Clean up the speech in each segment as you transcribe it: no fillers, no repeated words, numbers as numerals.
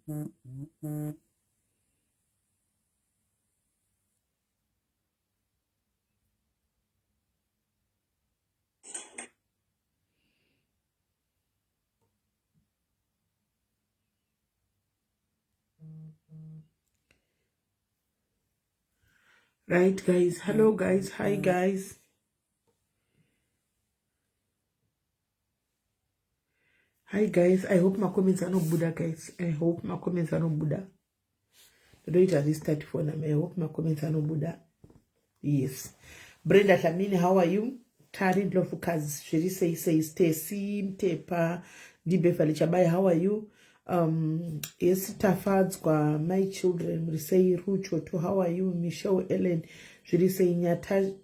Right guys, hello guys, hi guys. Hi guys, I hope macomments anobuda guys. I hope macomments anobuda. Ndoita restart phone. I hope macomments anobuda. Yes. Brenda Dlamini, how are you? Tari Ndlovukazi, zviri sei sei Stacy Mtepa, ndiBeverly Chabai, how are you? Yes, Tafadzwa, my children, muri sei Ruchoto, how are you? Michelle Ellen, zviri sei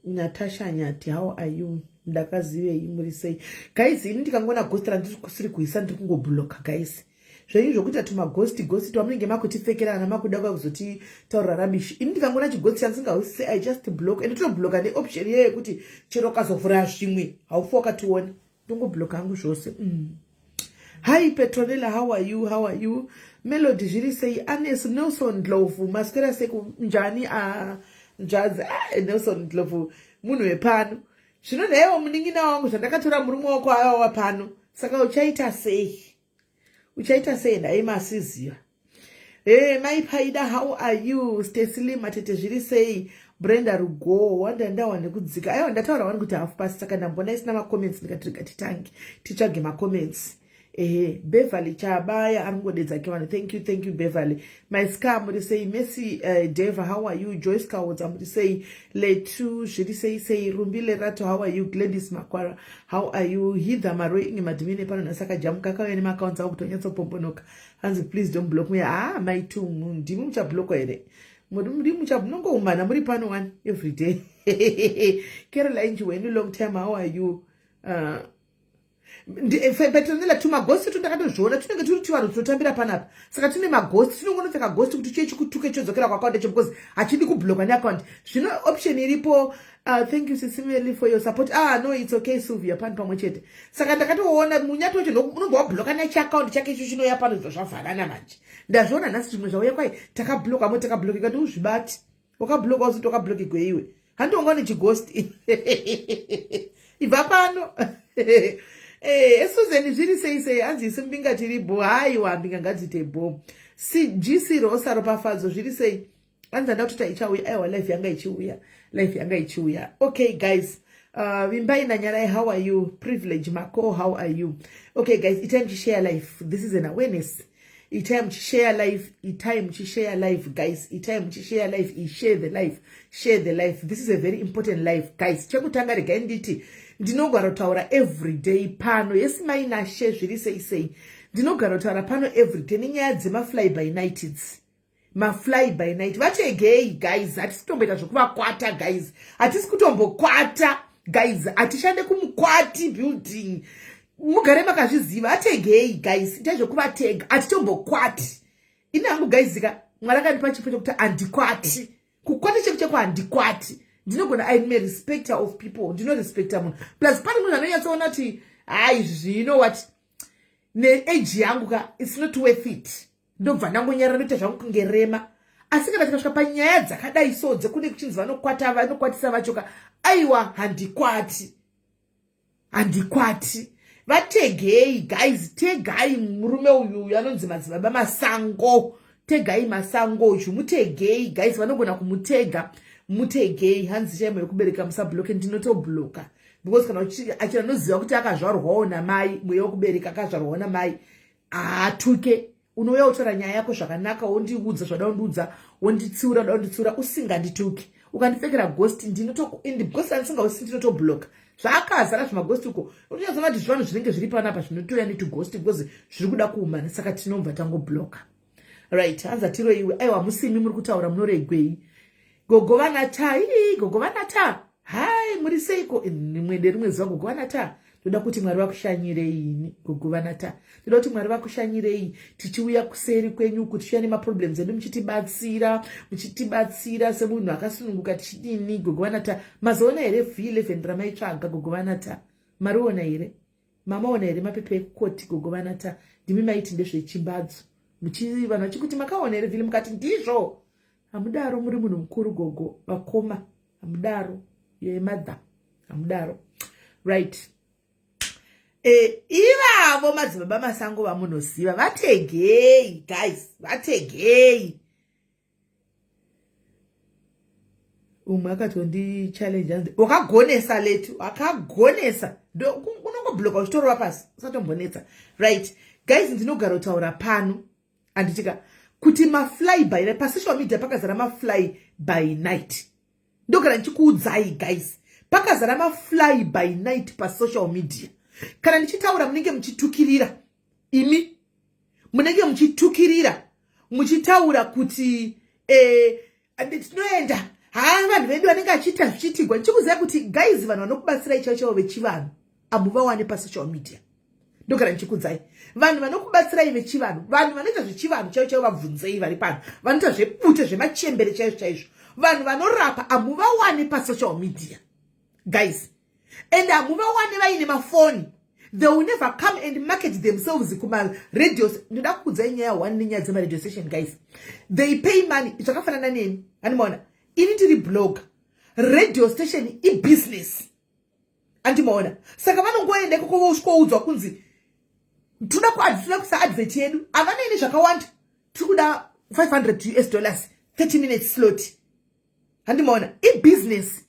Natasha Nyati, how are you? Ndakazivei muri sei? Guys, ini ndikangona ghost randiri kusiri kuisa ndiri kungobloka guys. Zvenyu zvokuita tumaghost ghost twamunenge makutipfekera ana makuda kuya kuzotitaurira rubbish. Ini ndikangona chighost chandisingahwisise I just block and totobloka neoption iyoyo yekuti chero ukazovhura zvimwe haufi wakationa. Ndongobloka hangu zvose. Hi Petronella, how are you? How are you? Melody zviri sei? Anes Nelson Ndlovu, maswera sei kunjani? Ah, nzvadzi. Ah, Nelson Ndlovu munhu wepano. Zvino nhaiwo munin'ina wangu zvandakatora murume wako aiwa pano. Saka uchaita sei? Uchaita sei nhai masiziva? Hey, mai Paida, how are you? Stacy Lee Matete zviri sei? Brenda Rugo, wanda ndawa nekudzika. Aiwa ndataura wani kuti half past saka ndambona isina macomments ndikati rega titange titsvage macomments. Ehe, Beverly Chabaya ari kungodedza ke vanhu. Thank you, thank you Beverly. My scar muri sei? Mercy Deva, how are you? Joyce Kaudza muri sei? Letu zviri sei sei? Rumbi Lerato, how are you? Gladys Makwara, how are you? Heather Maroi inge madhimini pano nhasi akajamuka akauya nemaaccounts avo kuti wanyatsopombonoka. Hanzi please don't block me. Ah, mai tu ndimi muchablokwa here? Muri muchabnongoumana muri pano one every day. Caroline Chiweni, long time, how are you? Petronella tumagosti tundakatozviona tunenge turi tuvanhu tunotambira panapa saka tine magosti tinongonopfeka gosti kuti chiye chikutuke chodzokera kuaccount yacho because hachidi kubloka neaccount. Zvino option iripo. Thank you Sisimeli for your support. Ah no, it's okay Sylvia, pano pamwe chete. Saka ndakatoona munyato wacho unobva wabloka nechiaccount chake icho chinouya pano zvo zvavharana manje. Ndazviona nhasi zvimwe zvauya kwai takabloka mo takablokeka ndi uzvibati wakabloka usiti wakablokegwe iwe handionga nechigosti ibva pano. Susan zviri sei sei? Hanzi isu mbinga tiri bho. Haiwa mbinga ngadziite bho. GC Rosa Ropafadzo zviri sei? Hanzi anda kutota ichauya. Aiwa life yanga ichiuya, life yanga ichiuya. Okay guys, Vimbai Nanyarai, how are you? Privilege Mako, how are you? Okay guys, itai muchishare life. This is an awareness. Itai muchishare life, itai muchishare life guys, itai muchishare life, i share the life, share the life. This is a very important life guys. Chekutanga regai nditi ndinogara kutaura every day pano. Yes mai Nashe zviri sei sei? Ndinogara kutaura pano every day nenyaya dzemafly by night idzi. Mafly by night vategei guys, hatisi kutomboita zvekuvakwata guys, hatisi kutombokwata guys, hatishande kumukwati building, mugare makazviziva. Ategei guys, itai zvekuvatega, hatitombokwati. Ini hangu guys ka, Mwari akandipa chipo chekuti handikwati. Kukwata cheko cheko handikwati. Ndinogona, I'm a respecter of people, ndinorespecta munhu. Plus pane munhu anonyatsoona kuti hai zvino what neage yangu ka, it's not worth it. Ndobva ndangonyarara ndoita zvangu kunge rema. Asi kana tikasvika panyaya dzakadai so dzekune kuchinzi vanokwata vanokwatisa vacho ka, aiwa handikwati, handikwati. Vategei guys, tegai murume uyu uyu anonzi Madzibaba Masango. Tegai Masango uyu, mutegei guys, vanogona kumutega, mutegei. Hanzi chaimo yekubereka musabloke. Ndinotobloka because kana achira anoziva kuti akazvarwawo namai, mweya wekubereka akazvarwawo namai haatuke. Unouya utora nyaya yako zvakanaka, wondiudza zvada undiudza, wonditsiura da unditsiura, usingandituki. Ukandipfekera ghost ndinoto ghost andisingausi ndinotobloka. Zvaakazara zvimaghost uko unonyatsoona kuti zvivanhu zvinenge zviri panapa zvinotouya netughost because zviri kuda kuumana, saka tinobva tangobloka. Right, hanzi atiro iwe. Aiwa musimi muri kutaura munoregwei gogo vanata? Ii gogo vanata, hai muri seiko? Rimwe rimwe zuva gogo vanata, ndoda kuti Mwari vakushanyirei. Ini gogo vanata, ndoda kuti Mwari vakushanyirei tichiuya kuseri kwenyu kuti tichiuya nemaproblems edu muchitibatsira, muchitibatsira semunhu akasununguka tichidini. Gogo vanata, mazoona here V11 ramaitsvaga? Gogo vanata, mariona here? Mamaona here mapepa ekukoti? Gogo vanata, ndimi maiti ndezvechimbadzo. Vanhu vachikuti makaona here vhili, mukati ndizvo. Hamudaro, muri munhu mukuru gogo, vakoma, hamudaro. Yemadha, hamudaro, right? Ivavo madzibaba Masango vamunoziva, vategei guys, vategei. Umwe akatondichallenge anzi wakagonesa letu, wakagonesa, unongobloka uchitorova pasi, usatombonetsa, right? Guys, ndinogara kutaura pano, handitika, kuti mafly by night pasocial media pakazara, mafly by night. Ndogara ndichikuudzai guys, pakazara mafly by night pasocial media. Kana ndichitaura, munenge muchitukirira, imi munenge muchitukirira, muchitaura kuti tinoenda haa, vanhu vedu vanenge achiita zvichiitigwa. Ndichikuziva kuti guys, vanhu vanokubatsirai chaivo chaivo vechivanhu hamuvawane pasocial media. Ndogara ndichikudzai, vanhu vanokubatsirai vechivanhu, vanhu vanoita zvechivanhu chaivo chaivo, vabvunzei vari pano, vanoita zvebute, zvemachembere chaizvo chaizvo, vanhu vanorapa, hamuvawane pasocial media guys, and hamuvawane vaine mafoni. They will never come and market themselves kumaradios. Ndoda kukudzai nyaya one nenyaya dzemaradio station guys. They pay money, zvakafanana neni, handimaona ini ndiri blogger. Radio station ibusiness, andimaona? Saka vanongoenda ikoko, vosvikoudzwa kunzi toda kuisa advert yedu, havanaini zvakawanda, tiri kuda $500, 30 minutes slot, handimaona? Ibusiness,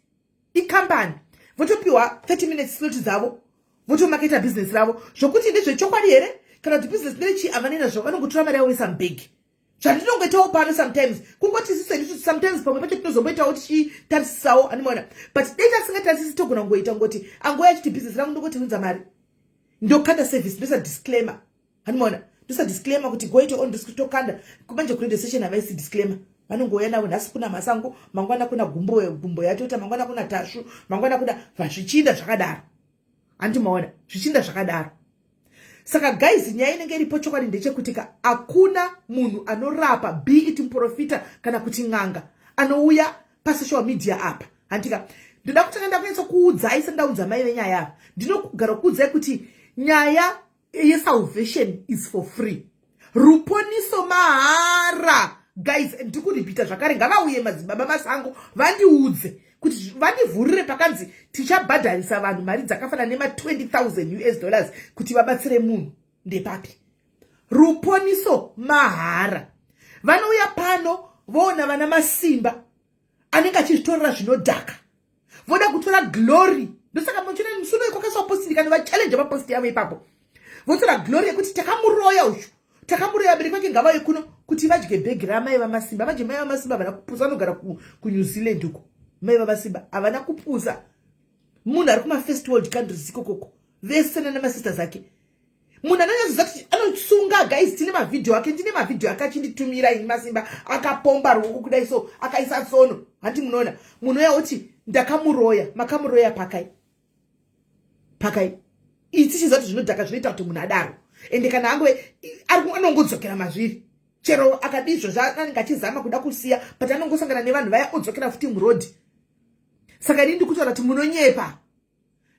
ikambani, votopiwa 30 minutes slot dzavo, votomaketa business ravo. Zvokuti ndezvechokwadi here kana kuti business nderechii, havanei nazvo, vanongotora mari yavo voisa mubhegi. Zvandinongoitawo pano sometimes, kungoti sisedu sometimes pamwe pacho tinozomboitawo tichitarisisawo, handimaona? But dai tasingatarisisi, togona kungoita ngoti angouya achiti business rangu, ndongoti unza mari, ndokanda service, ndoisa disclaimer, handimaona? Ndoisa disclaimer kuti go it on risk, tokanda. Manje kuradio station havaisi disclaimer, vanongouya navo. Nhasi kuna Masango, mangwana kuna Gumbo, Gumbo yatota, mangwana kuna Tasvu, mangwana kuna, zvichiinda zvakadaro, handimaona? Zvichiinda zvakadaro. Saka guys, nyaya inenge iripo chokwadi ndechekuti ka, hakuna munhu anorapa, be it muprofita kana kuti n'anga, anouya pasocial media apa, handika? Ndoda kutanga ndakunyatsokuudzai sendaudza mai venyaya apa. Ndinogara kuudzai kuti nyaya yesalvation is for free, ruponiso mahara guys. Ndikuripita zvakare, ngavauye madzibaba Masango vandiudze kuti vandivhurire pakanzi tichabhadharisa vanhu mari dzakafanana nema20 000 US dollars kuti vabatsire munhu, ndepapi? Ruponiso mahara. Vanouya pano, voona vana Masimba anenge achizvitorera zvinodhaka, voda kutora glory. Ndosaka muchiona musuno kwakaiswa post, ndikanova-challenge papost yavo ipapo, votora glory yekuti takamuroya uyu, takamuroya, vabereki vake ngavauye kuno kuti vadye bhegi ramai vaMasimba. Manje mai vaMasimba havana kupusa, vanogara kuNew Zealand uko. Mai vaMasimba havana kupusa, munhu ari kumafirst world countries ikokoko, vese nanamasisters ake. Munhu anonyatsoziva kuti anosunga guys, tine mavhidhio ake, ndine mavhidhio ake achinditumira ini Masimba, akapomba ruoko kudai so, akaisa tsono, handi munoona? Munhu uya oti ndakamuroya, makamuroya pakai? Pakai? Itichiziva kuti zvinodhaka zvinoita kuti munhu adaro, ende kana angove anongodzokera mazviri, chero akadi izvozvo anenge achizama kuda kusiya, but anongosangana nevanhu vaya, odzokera futi murodhi. Saka ini ndikutaura kuti munonyepa,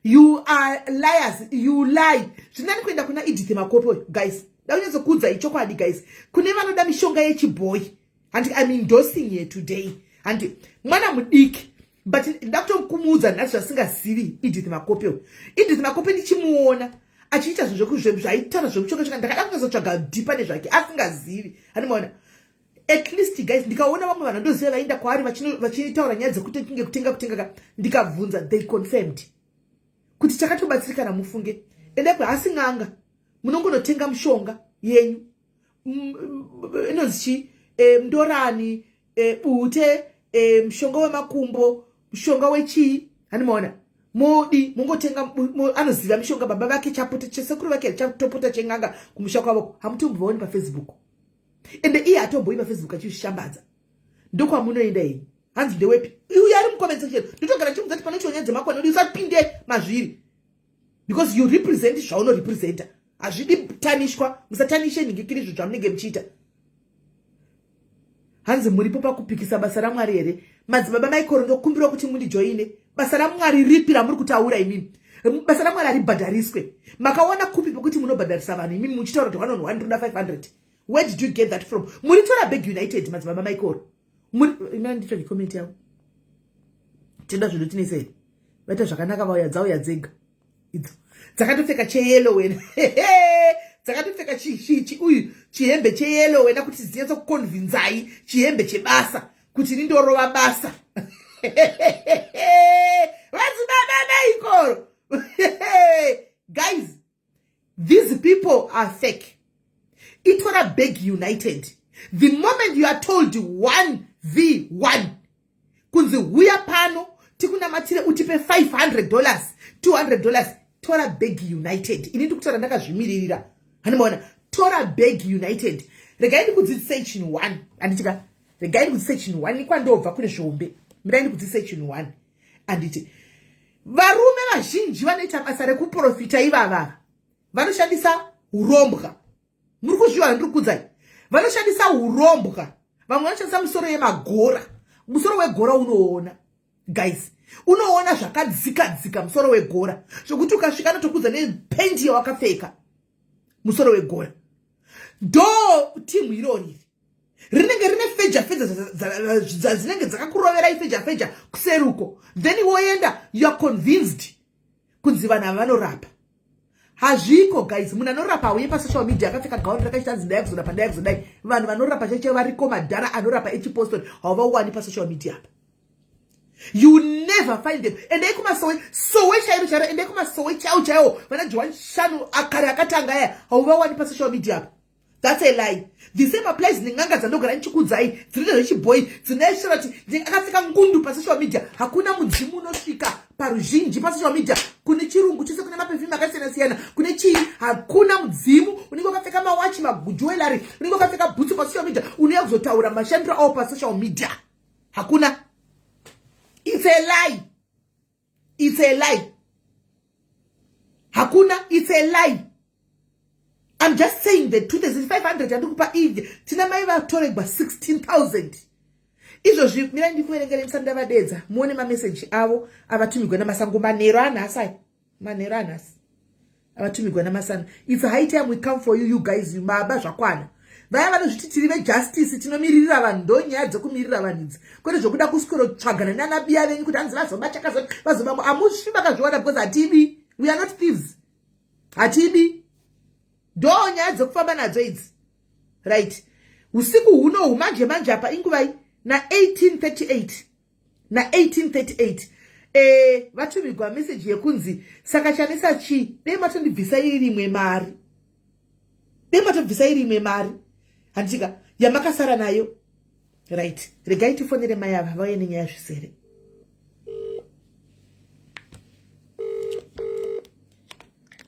you are liars, you lie. Zvinani kuenda kuna Edith Makope uyu guys. Da kunyatsokuudza ichokwadi guys, kune vanoda mishonga yechibhoyi, handi I'm endorsing here today, handi mwana mudiki, but nda kutokumuudza nhasi zvasingazivi Edith Makope uyu. Edith Makope ndichimuona achiita zvinhu zvaitaura zvekuchoka, ndakada kunyatsotsvaga deeper nezvake, asingazivi, handimaona? At least guys, ndikaona vamwe vanhu ndoziva vaenda kwaari vachitaura nyaya dzekutinge kutenga kutenga ka, ndikabvunza, they confirmed kuti takatobatsirikana. Mufunge, endai, hasi n'anga, munongonotenga mushonga yenyu inonzi chi, ndorani, bute, mushonga wemakumbo, mushonga wechii, handimaona? Modi mungotenga, anoziva mishonga, baba vake chapota, chesekuru vake chatopota cheng'anga kumusha kwavo. Hamutombovaoni paFacebook, ende iye hatomboi paFacebook achizvishambadza. Ndokwamunoenda ini, hanzi ndewepi uyo ari mucomment section? Ndotogara chimudza kuti panoitwa nyaya dzemakwana udi usapinde mazviri, because you represent zvaunorepresenta, hazvidi tanishwa. Musatanishe nhingikiri izvo zvamunenge muchiita. Hanzi muripo pakupikisa basa raMwari here? Madzibaba Maikoro, ndokumbirawo kuti mundijoine. Basa raMwari ripi ramuri kutaura imimi? Basa raMwari haribhadhariswe. Makaona kupi pekuti munobhadharisa vanhu imimi muchitaura kuti one on one ndoda 500? Where did you get that from? Muri Tora Bag United, madzibaba Maikoro. Muri nditsvage comment yavo. Tenda zvinhu tinesei. Vaita zvakanaka, vauya, dzauya dzega idzo dzakatopfeka cheyellow wena, dzakatopfeka uyu chihembe cheyellow wena, kuti dzinyatsa kuconvinzai chihembe chebasa kuti rindorova basa. Vadzibaba Maikoro, guys, these people are fake. Itora Bag United. The moment you are told 1v1, kunzi huya pano tikunamatire, utipe $500, $200, Tora Bag United. Ini ndikutaura ndakazvimiririra, handimaona. Tora Bag United. Regai ndikudzidzisei chinhu one, handitika? Regai ndikudzidzisei chinhu one. Ikwandobva kune zvombe. Mirai ndikudzidzisei chinhu one, handiti? Varume vazhinji vanoita basa rekuprofita ivavava vanoshandisa urombwa. Muri kuzviva ndiri kukudzai? Vanoshandisa urombwa. Vamwe vanoshandisa misoro yemagora. Musoro wegora unoona, guys, unoona zvakadzika dzika. Musoro wegora zvokuti ukasvika anotokudza nependi yawakapfeka. Musoro wegora ndo timu irori rinenge rine feja feja dzinenge dzakakuroverai feja feja kuseruko. Then woenda, you are convinced kunzi vanhu ava vanorapa. Hazviko, guys. Munhu anorapa auye pasocial media akapfeka gauni rakaita nzi ndaya kuzorapa, ndaya kuzodai. Vanhu vanorapa chaicho variko, madhara anorapa echipostori, hauvauwani pasocial media apa. You never find them. Endai kumasowe, sowe chairo chairo. Endai kumasowe chaiwo chaiwo, vana Johani Shanu akare akatanga aya, hauvawani pasocial media apa. That's a lie. The same applies nen'anga dzandogara ndichikudzai dzinoita zvechibhoi, dzinoisvira kuti akapfeka ngundu pasocial media. Hakuna mudzimu unosvika paruzhinji pasocial media. Kune chirungu chese, kune maperfume akasiyana siyana, kune chii. Hakuna mudzimu unenge wakapfeka mawachi, majewellery, unenge wakapfeka bhutsu pasocial media unouya kuzotaura mashandiro avo pasocial media. Hakuna. It's a lie, it's a lie. Hakuna. It's a lie. I'm just saying the truth is 500 yandikupa iyi, tina mai vatoregwa 16,000 izvozvi. Mirai ndikuverengere musati ndavadedza, muone mameseji avo avatumigwa namasango manero anhasi. Aya manero anhasi avatumigwa namasano. It's high time we come for you, you guys. Maba zvakwana. Vaya vanozviti tiri vejustice, tinomiririra vanhu, ndo nyaya dzekumirira vanhu idzi, kwete zvokuda kuswero nanabiya venyu kuti hanzi vazoba chakazoti vazobamo. Hamusvi makazviwana because hatibi. We are not thieves, hatibi. Ndo nyaya dzekufamba nadzo idzi, right? Usiku hunohu manje manje apa inguvai? Na1838, na1838 vatumigwa meseji yekunzi, "Saka chanisa chii? Dei matondibvisa iri rimwe mari, dei matobvisa iri imwe mari, handitika, yamakasara nayo." Right, regai tifonere mai ava vauye nenyaya zvisere.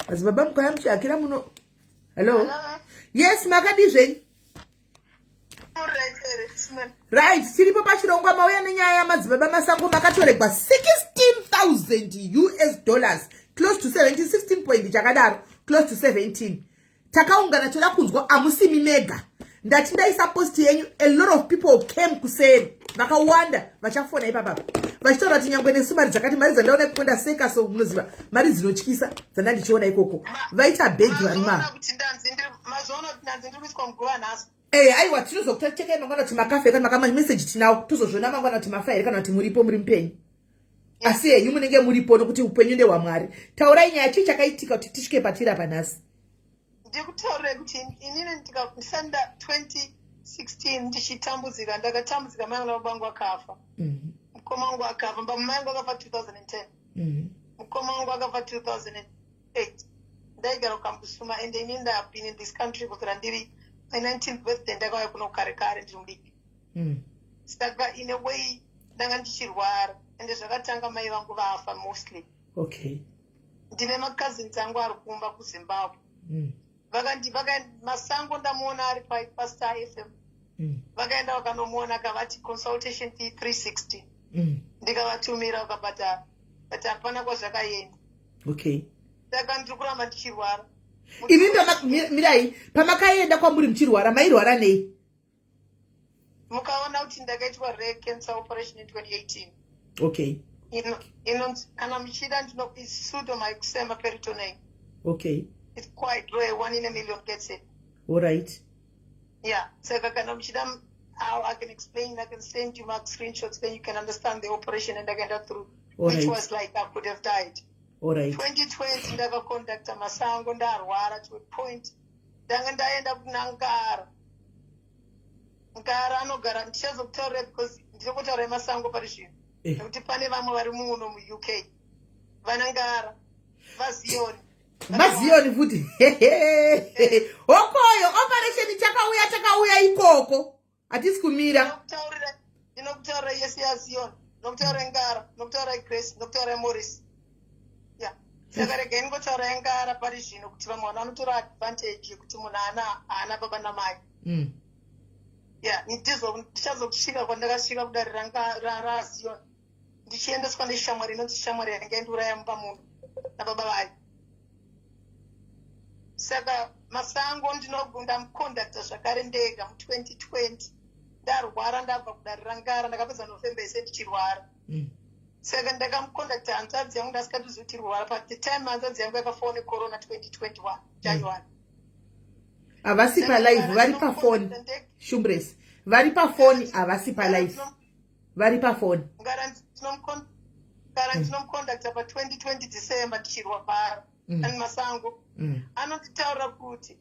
Madzibaba mukaya muchiakira muno. Hello, yes, makadii zvenyu? Right, tiripo pachirongwa. Mauya nenyaya yamadzibaba Masango, makatoregwa 16,000 US dollars, close to 17, 16 point chakadaro, close to 17. Takaungana toda kunzwa. Amusimi mega. Ndati ndaisa post yenyu, a lot of people came kuseri, vakawanda vachafona ipapapa vachitaura kuti nyangwe nesu mari dzakati, mari dzandaona ikoko ndaseka. So munoziva mari dzinotyisa dzanda ndichiona ikoko, vaita bhegi varume. E, aiwa, tinozokuchekai mangwana kuti makafa kana makamameseji tinawo. Tozozviona mangwana kuti mafa here kana kuti muripo, muri mupenyu. Asi henyu munenge muripo nokuti upenyu ndehwamwari. Taurai nyaya, chii chakaitika kuti tisvike patiri apa nhasi? Ndikutaurire kuti inini ndisanda 2016 ndichitambudzika, ndakatambudzika. Mai vangu nababa vangu akafa. Mukoma wangu akafa, mai vangu akafa 2010. Mukoma wangu akafa 2008. Ndaigara kuKambusuma and inini ndave been in this country kubvira ndiri my 19th birthday. Ndakauya kuno kare kare ndiri mudiki. Saka in a way ndanga ndichirwara, ende zvakatanga mai vangu vafa mostly. Ndine macousins angu ari kumba kuZimbabwe. Masango ndamuona ari paStar FM. Vakaenda vakanomuona, akavati consultation fee 360. Ndikavatumira, vakabhadhara, but hapana kwazvakaenda. Saka ndiri kuramba ndichirwara. Imi mirai, pamakaenda kwamuri muchirwara, mairwara nei? Mukaona kuti ndakaitwa rare cancer operation in 2018. Inonzi, kana muchida, ndino pseudomyxoma peritonei. It's quite rare, one in a million gets it. All right. Saka kana muchida, how I can explain, I can send you my screenshots, then you can understand the operation and ndakaenda through, which was like I could have died. 2020 ndakacontacta Masango ndarwara to a point ndanga ndaenda kuna Ngara. Ngara anogara, ndichazokutaurira because ndichokutaura Masango pari zvino, nekuti pane vamwe vari muno muUK, vana Ngara, vaZiyoni. VaZiyoni futi. Hokoyo operation chakauya, chakauya ikoko, hatisi kumira. Ndinokutaurira yese yaZiyoni, ndinokutaura Ngara, ndinokutaura Grace, ndinokutaura Morris ya. Saka regai ndingotaura Ngara pari zvino, kuti vamwe vanhu vanotora advantage yekuti munhu haana baba namai. Ya, ndizvo ndichazokusvika kwandakasvika kudare raZiyoni, ndichiendeswa neshamwari inonzi shamwari yanga yandiuraya mumba muno nababa vayo. Saka Masango ndamucontacta zvakare ndega mu2020 ndarwara, ndabva kudare raNgara. Ndakapedza November ese ndichirwara. Saka ndakamucontacta hanzvadzi yangu, ndasikatozivi kuti rwara. But the time hanzvadzi yangu yakafawo necorona 2021 January. Havasi palive, vari pafoni. Shumbres vari pafoni, havasi palive, vari pafoni. Ngara ndinomucontacta pa2020 December ndichirwara. Ani Masango anonditaurira kuti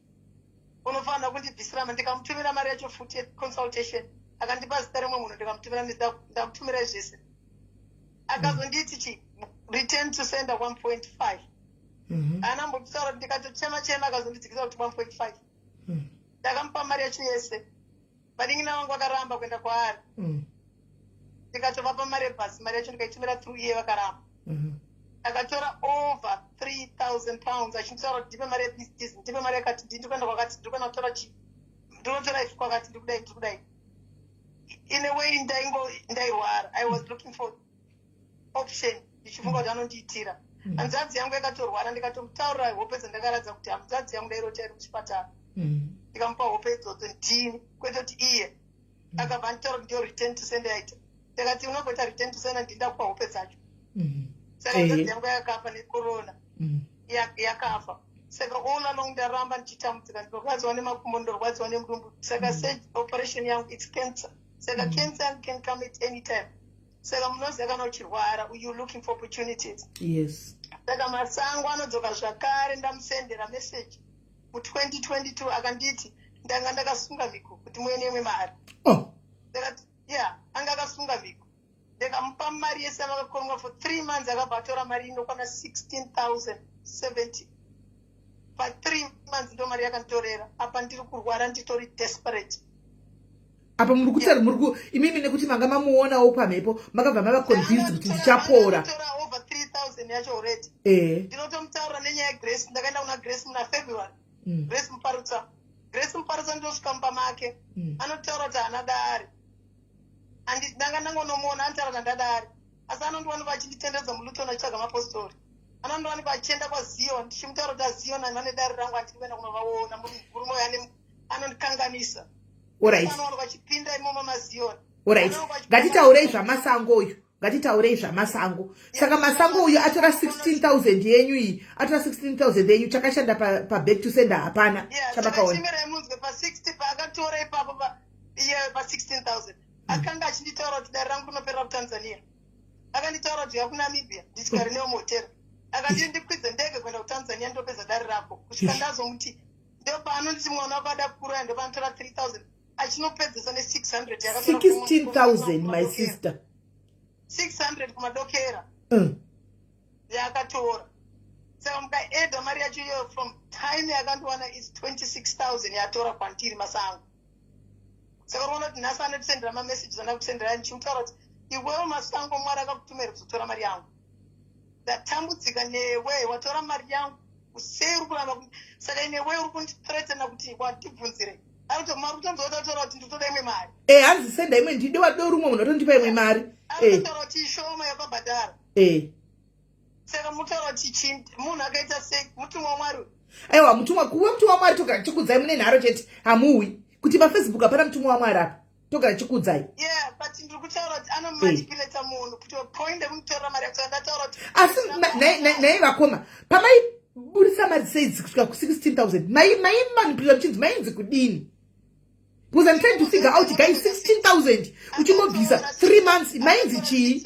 unofanira kundibvisira. Ndikamutumira mari yacho futi yeconsultation, akandipa zita rimwe munhu, ndikamutumira, ndakutumirai zvese. Akazonditi chi return to sender 1.5. Haana mbokutaura kuti, ndikatochema chema, akazondidzikisa kuti 1.5. Ndakamupa mari yacho yese. Vanin'ina vangu vakaramba kuenda kwaari. Ndikatovapa mari yebhasi, mari yacho ndikaitumira through iye, vakaramba. Akatora over £3000 achinditaura kuti ndipe mari yebusiness, ndipe mari yakati, ndiri kuenda kwakati, ndiri kuenda kutora chi, ndinotora ifi kwakati, ndiri kudai, ndiri kudai. In a way ndaingo ndairwara, I was looking for option, ndichifunga kuti anondiitira. Hanzvadzi yangu yakatorwara, ndikatomutaurira hope dzandakaradza kuti hanzvadzi yangu ndairota iri kuchipatara. Ndikamupa hope idzodzo ndini, kwete kuti iye. Akabva anditaura kuti ndiyo return to sender yaita. Ndakati unogoita return to sender, ndinda kupa hope dzacho. Saka hanzvadzi yangu yakafa necorona. Yakafa. Saka all along ndaramba ndichitambudzika, ndinorwadziwa nemakumbo, ndorwadziwa nemudumbu. Saka operation yangu, it's cancer. Saka cancer can come at any time. Saka munoziva kana uchirwara, you looking for opportunities. Saka Masango anodzoka zvakare, ndamusendera message mu2022, akanditi ndanga ndakasunga mhiko kuti muye neimwe mari. Ndakati ya, anga akasunga mhiko. Ndikamupa mari yese yavakakonga for 3 months. Akabva atora mari inokwana 16,070 pa3 months. Ndo mari yakanditorera. Apa ndiri kurwara, nditori desperate. Apa muri kutaura, muri ku imimi, nekuti manga mamuonawo pamhepo, makabva mava convinced kuti ndichapora. Tora over 3000 yacho already. Ndinotomutaura nenyaya yeGrace. Ndakaenda kuna Grace muna February. Grace Muparutsa, Grace Muparutsa, ndosvika mumba make. Anotaura kuti haana dare. Ndanga ndangonomuona, anotaura kuti handadare, asi anondiwanikwa achinditenderedza muLuton achitsvaga mapostori. Anondiwanikwa achienda kwaZion, ndichimutaura kuti aZion vane dare rangu, handiri kuenda kunovaona. Murume uyu anondikanganisa. Anowanikwa achipinda imomo maZion. Alright, ngatitaurei zvaMasango uyu, ngatitaurei zvaMasango. Saka Masango uyu atora 16,000 yenyu iyi, atora 16,000 yenyu. Chakashanda paback to sender hapana chamakaona. Chimirai munzwe. Pa60 paakatora ipapo, iye pa16,000, akanga achinditaura kuti dare rangu rinoperera kuTanzania. Akanditaura kuti yakuNamibia, ndichigare newo muhotera. Akanditi ndikwidze ndege kuenda kuTanzania, ndopedza dare rako. Kusvika ndazomuti, ndopaanonditi mwana wako ada kuuraya, ndopaanotora 3000 achinopedzesa ne600 yakatora 16,000, my sister. 600 kumadokera yaakatora. Saka mukaedha mari yacho iyoyo from time yakandiwana is 26,000 yatora kwandiri Masango. Saka unoona kuti nhasi anotisendera mamessages anakusendera, ndichimutaura kuti iwewe Masango, Mwari akakutumira kuzotora mari yangu. Ndatambudzika newe, watora mari yangu, sei uri kuramba? Saka inewe uri kundithreatena kuti watibvunzire, mari kutonzotaura kuti nditoda imwe mari. E, hanzi senda imwe, ndide wade rumwe munhu atondipa imwe mari. Arikutaura kuti ishoma yakabhadhara. Saka mutaura kuti chii? Munhu akaita sei? Mutumwa waMwari? Aiwa, mutumwa kuve mutumwa waMwari, togara tichikudzai mune nharo chete. Hamuwi kuti paFacebook hapana mutumwa waMwari apa, togara tichikudzai. Yeah, but ndiri kutaura kuti anomanipulata munhu kuti point yekumutorera mari yako. Saka ndataura kuti Asi nhai vakoma, pamaiburisa mari sei kusvika ku16,000, maimanipulata muchinzi, mainzi kudini? Because I'm trying to figure out, guys, 16,000 uchingobvisa 3 months, mainzi chii?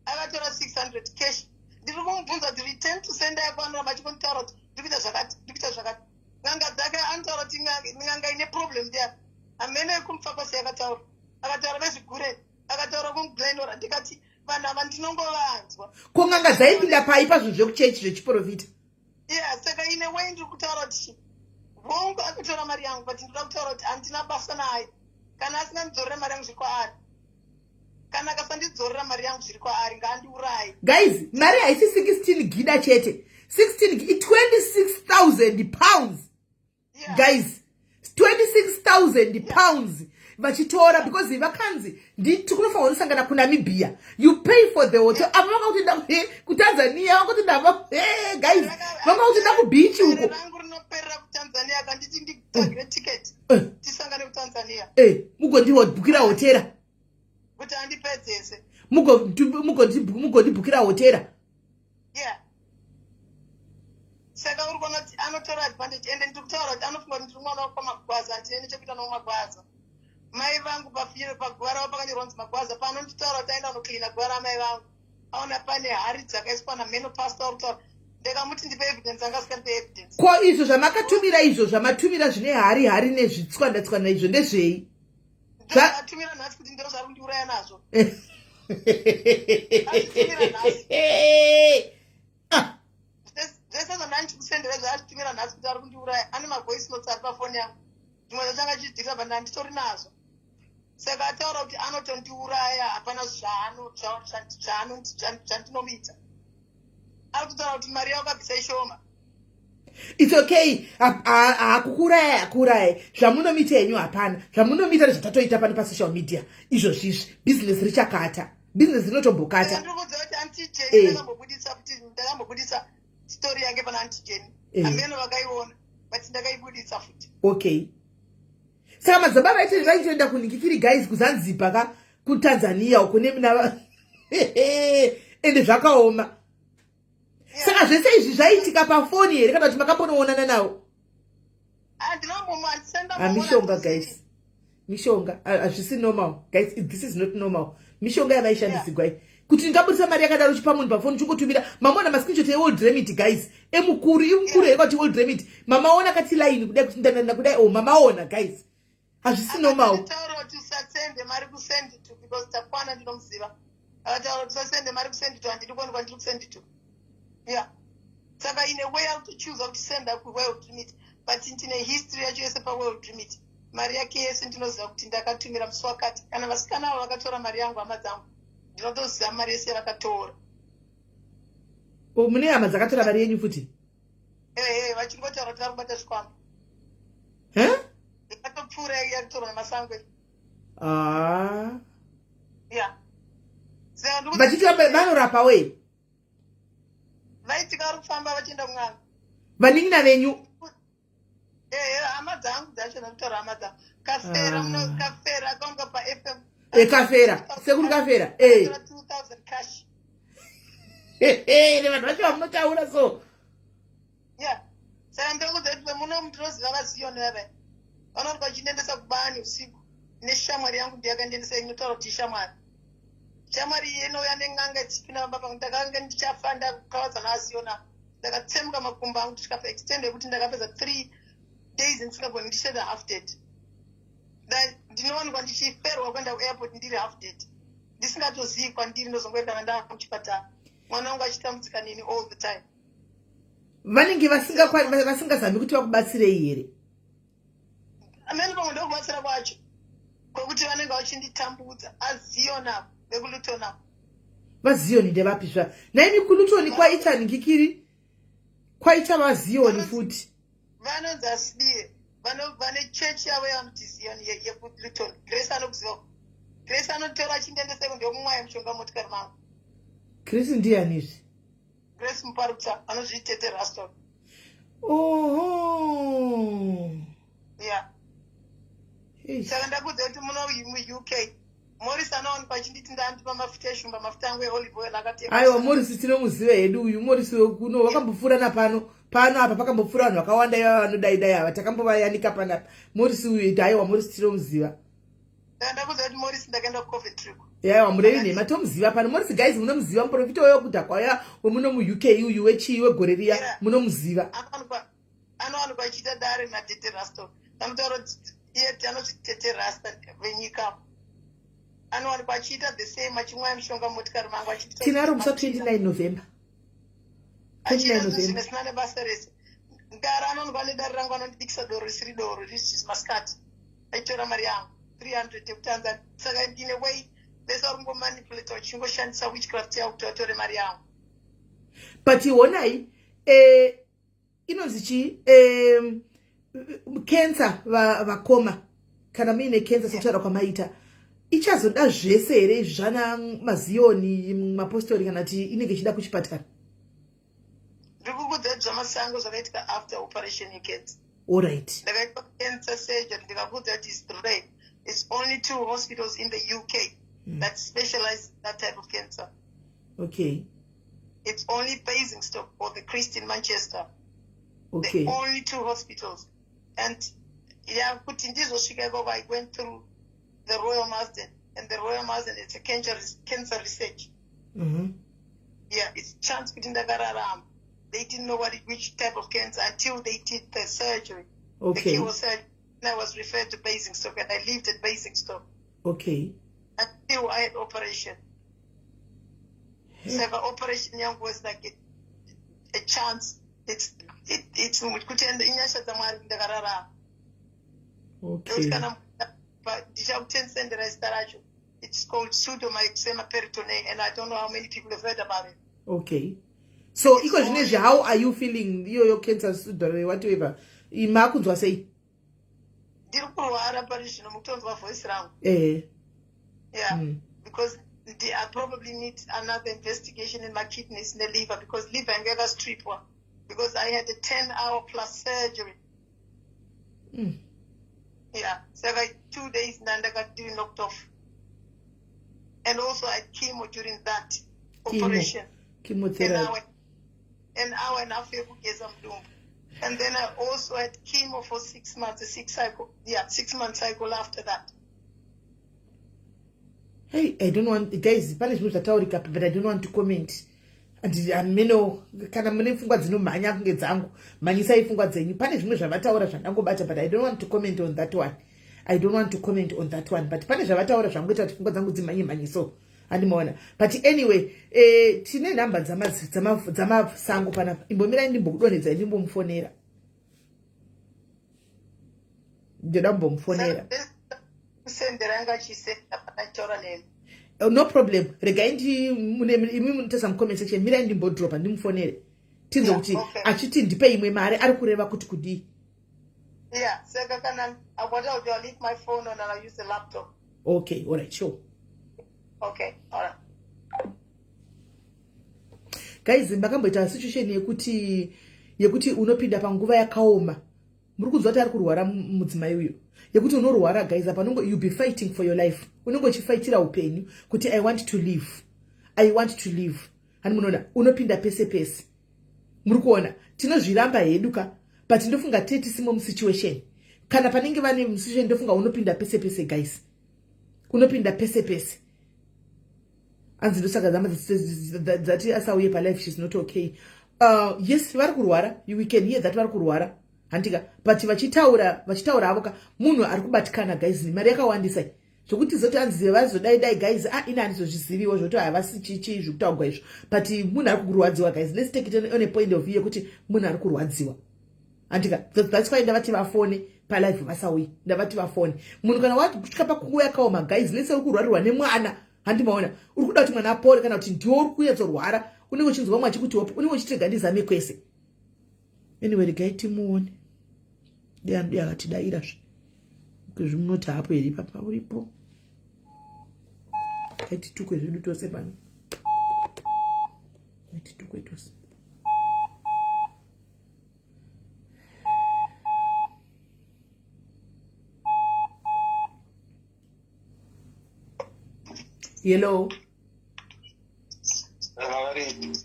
Akatora 600 cash. Ndiri kumubvunza kuti return to sender yako, anoramba achingonditaura kuti ndiri kuita zvakati, ndiri kuita zvakati. N'anga dzake anotaura kuti n'anga ine problem ndiani, hamene kumufakose yakataura, akataura vezvigure, akataura kuGlen Norah. Ndikati vanhu ava ndinongovanzwa. Ko n'anga dzaipinda pai pazvinhu zvekuchechi, zvechiprofita? Yeah, saka ine way ndiri kutaura kuti vongu akatora mari yangu, but ndinoda kutaura kuti handina basa naye. Kana asingandidzorera mari yangu, zviri kwaari. Kana akasandidzorera mari yangu, zviri kwaari, ngaandiurayi. Guys, mari haisi 16 gida chete, 16 £26,000. Guys, £26,000 vachitora because vakanzi nditi kunofanira kunosangana kuNamibia, you pay for the hotel. Apa vanga kuti kuTanzania, vanga kuti ndava, guys, vanga kuti nda kubeach uko. Rangu rinoperera kuTanzania, akanditi nditagire ticket, tisangane kuTanzania. Mugondibhukira hotera. Kuti andipedzese. Mugondibhukira hotera. Yeah, saka uri kuona kuti anotora advantage, ende ndiri kutaura kuti anofunga kuti ndiri mwana wekwaMagwaza. Handine nechekuita nomagwaza. Mai vangu pafiro paguva ravo pakanyorwa kunzi Magwaza. Panonditaura kuti aenda kunocleana guva ramai vangu, aona pane hari dzakaiswa nameno. Pastor uri kutaura, ndikamuti ndipe evidence, anga asingandipe evidence. Ko izvo zvamakatumira, izvo zvamatumira zvine hari hari nezvitswanda tswanda, izvo ndezvei? Ndozvatumira nhasi kuti ndo zvari kundiuraya nazvo. Azvitumira nhasi. Ah, Zvese zvandanichikusendera zvaazvitumira nhasi kuti ari kundiuraya. Ane mavoice notes ari pafoni yangu, zvimwe zvacho anga achidyira, but handitori nazvo. Saka ataura kuti anotondiuraya, hapana zvandinomuita. Ari kutaura kuti mari yakabvisa ishoma. It's okay. Hakukuurayai, hakuurayai. Zvamunomita henyu hapana zvamunomita, nezvatatoita pano pasocial media izvozvizvi, bhizinesi richakata, bhizinesi rinotombokata. Ndiri kuudza kuti Auntie Jenny, ndakambobudisa kuti ndakambobudisa story yake pana Auntie Jenny. Hameno vakaiona, but ndakaibudisa futi. Okay, saka madzibaba vaitoenda kunhingikiri, guys, kuZanzibar ka, kuTanzania uko nemina, ende zvakaoma. Saka zvese izvi zvaitika pafoni here, kana kuti makambonoonana navo? Mishonga, guys, mishonga. Hazvisi normal, guys, this is not normal. Mishonga yavaishandisirwa iyi, kuti ndingabudisa mari yakadaro chipa munhu pafoni chingotumira. Mamaona mascreenshot eWorld Remit, guys, emukuru, imukuru here kwati World Remit? Mamaona kati line kudai, kuti ndananda kudai. O, mamaona, guys, hazvisi normal. Taura kuti usasende mari kuSend to, because takwana ndinomuziva. Akataura kuti usasende mari kuSend to, handidi kuonekwa ndiri kuSend to. Yeah, saka ine way akutochuza kuti senda kuWorld Remit, but ndine history yacho yese paWorld Remit. Mari yake yese ndinoziva kuti ndakatumira musi wakati. Kana vasikana avo vakatora mari yangu, hama dzangu, ndinotoziva mari yese yavakatora. O, mune hama dzakatora mari yenyu futi? Ehe, vachingotaura kuti vari kubata zvikwambo. Yakatopfuura yakutorwa namasangwe. Ah. Yeah. Saka vachiti vanorapa wei? Vaitika vari kufamba vachienda kun'anga. Vanin'ina venyu? Ehe, hama dzangu dzacho, ndakutaura hama dzangu. Kafera. Ah. Kafera akaonga paFM. E, Kafera, sekuru Kafera, e. 2000 cash. Nevanhu vacho vamunotaura so. Yeah, saka ndokudza kuti muno ndinoziva vaZiyoni vava vanoti vachindiendesa kubani usiku neshamwari yangu. Ndiyakandiendesa, inotaura kuti ishamwari. Shamwari iyi inouya nen'anga ichipinda pamba pangu. Ndakanga ndichafa, ndakavadza naVaZiyona, ndakatsemuka makumbo angu kusvika paextent yekuti ndakapedza 3 days ndisingagoni, ndichitoita half dead. Ndinowanikwa ndichiferwa kuenda kuairport ndiri half dead, ndisingatozivi kwandiri. Ndozongoendana ndaa kuchipatara, mwana wangu achitambudzika neni all the time. Vanenge vasingazami kuti vakubatsirei here? Amene pamwe ndokubatsira kwacho kwekuti vanenge vachinditambudza, aZiyona vekuLuton. VaZiyoni ndevapi zva naimi? KuLuton kwaita ngikiri, kwaita vaZiyoni futi. Vanonzi Asidiye, vane chechi yavo yavanoti Ziyoni yekuLuton. Grace anokuziva. Grace anotora achindiendesa ndokumwaya mushonga motikari mangu. Grace ndianizvi? Grace Muparutsa, anozviitete Raston. Oho. Yeah. Eish. Saka ndakudza kuti muno muUK. Morris anowanikwa achinditi ndandipa mafuta eshumba, mafuta angu eolive oil akatenga. Aiwa, Morris tinomuziva hedu uyu. Morris wekuno wakambopfuura napano pano apa, pakambopfuura vanhu vakawanda ivava vanodaidai ava, takambovayanika panapa. Morris uyu, aiwa, Morris tinomuziva. Ndakuziva kuti Morris ndakaenda kuCoventry. Yaiwa, murevi nhema, tomuziva pano Morris. Guys, munomuziva muprofita uyo wekudhakwa wemuno muUK uyu wechii wegore riya, munomuziva. Anowanikwa achiita dare natete Rasto. Anotaura kuti iye anoti tete Rasta venyika. Anowanikwa achiita the same, achimwaya mishonga mumotikari mangu, achiti Tinaro musa 29 November. Achiita 29 November. Zvisina nebasa rese. Gara anowanikwa nedare rangu, anondibikisa doro risiri doro, risisi masikati, aitora mari yangu 300 yekutanza. Saka in a way vese vari kungomanipulata vachingoshandisa witchcraft yavo kuti vatore mari yangu. But honai, inonzi chii, cancer, vakoma, kana muine cancer sekutaura kwamaita, ichazoda zvese here izvi zvana maziyoni, mapostori, kana kuti inenge ichida kuchipatara? Ndiri kukudza zvamasango zvakaitika after operation yecancer. Allright. Ndakaitwa cancer surgery. Ndikakuudza kuti it's rare. It's only two hospitals in the UK that specialize in that type of cancer. It's only Basingstoke or the Christie in Manchester. The only two hospitals. And yeah, kuti ndizosvika ikoko, I went through the Royal Marsden, and the Royal Marsden, it's a cancer research. Yeah, it's chance kuti ndakararama. They didn't know which type of cancer until they did the surgery, the chemo surgery. And I was referred to Basingstoke, and I lived at Basingstoke until I had operation. Saka operation yangu was like a chance. It's kuti inyasha dzaMwari kuti ndakararama. Nekuti kana ndichakutendesendera zita racho. It's called pseudomyxoma peritonei, and I don't know how many people have heard about it. Okay, so iko zvinezvi, how are you feeling iyoyo cancer, pseudo whatever, makunzwa sei? Ndiri kurwara pari zvino, mukutonzwa voice rangu. Yeah, because I probably need another investigation in my kidneys neliver, because liver yangu yakastripwa because I had a 10 hour plus surgery. Yeah, saka 2 days ndandakati knocked off, and also I had chemo during that Chemo. operation. Chemotherapy. An hour and a half yekugeza mudumbu. And then I also had chemo for 6 months, a six cycle, yeah, 6 month cycle after that. Hey, I don't want, guys, pane zvimwe zvataurika, but I don't want to comment. Ameno kana mune pfungwa dzinomhanya kunge dzangu, mhanyisai pfungwa dzenyu. Pane zvimwe zvavataura zvandangobata, but I don't want to comment on that one. I don't want to comment on that one, but pane zvavataura zvangoita kuti pfungwa dzangu dzimhanye mhanye, so handimaona. But anyway, tine nhamba dzamasango panapa. Imbomirai ndimbokudonhedzai, ndimbomufonera, ndoda kumbomufonera. Kusendera yanga achisenda panachitaura neni. No problem, regai imi munotasa mucomment section. Mirai ndimbodropa, ndimufonere, tinzwe kuti achiti ndipe imwe mari ari kureva kuti kudii. Yeah, saka kana what I'll do, I'll leave my phone on and I'll use the laptop. Okay, alright, sure. Okay, alright. Guys, makamboita situation yekuti unopinda panguva yakaoma? Muri kunzwa kuti ari kurwara mudzimai uyu, yekuti unorwara, guys, apa unongo you be fighting for your life, unenge uchifaitira upenyu kuti I want to live, I want to live. Hani munoona unopinda pese pese. Muri kuona tinozviramba hedu ka, but ndofunga tetisimo musituation, kana panenge vane musituation, ndofunga unopinda pese pese, guys, unopinda pese pese. Anzi ndosaka dzama dzati asauye palife, she's not okay. Yes, vari kurwara, we can hear that vari kurwara, handika? But vachitaura havo ka, munhu ari kubatikana, guys, mari yakawandisa zvokuti zoti anzi vazodai dai. Guys, ah, ini handizozviziviwo zvokuti havasi chichi zvekutaurwa izvo, but munhu ari kurwadziwa. Guys, let's take it on a point of view yekuti munhu ari kurwadziwa, handika? That's why ndavati vafone palive, vasauyi. Ndavati vafone. Munhu kana wasvika pakunguva yakaoma, guys, lese uri kurwarirwa nemwana, handimaona uri kuda kuti mwana apore, kana kuti ndiwo uri kunyatsorwara, unenge uchinzwa mwe achikuti hope, unenge uchitega ndizame kwese. Anyway, regai timuone. Deandu akatidairazve zvimunoti hapo here papa uripo? Ngaititukwe zvedu tose pano, ngaititukwe tose. Hello.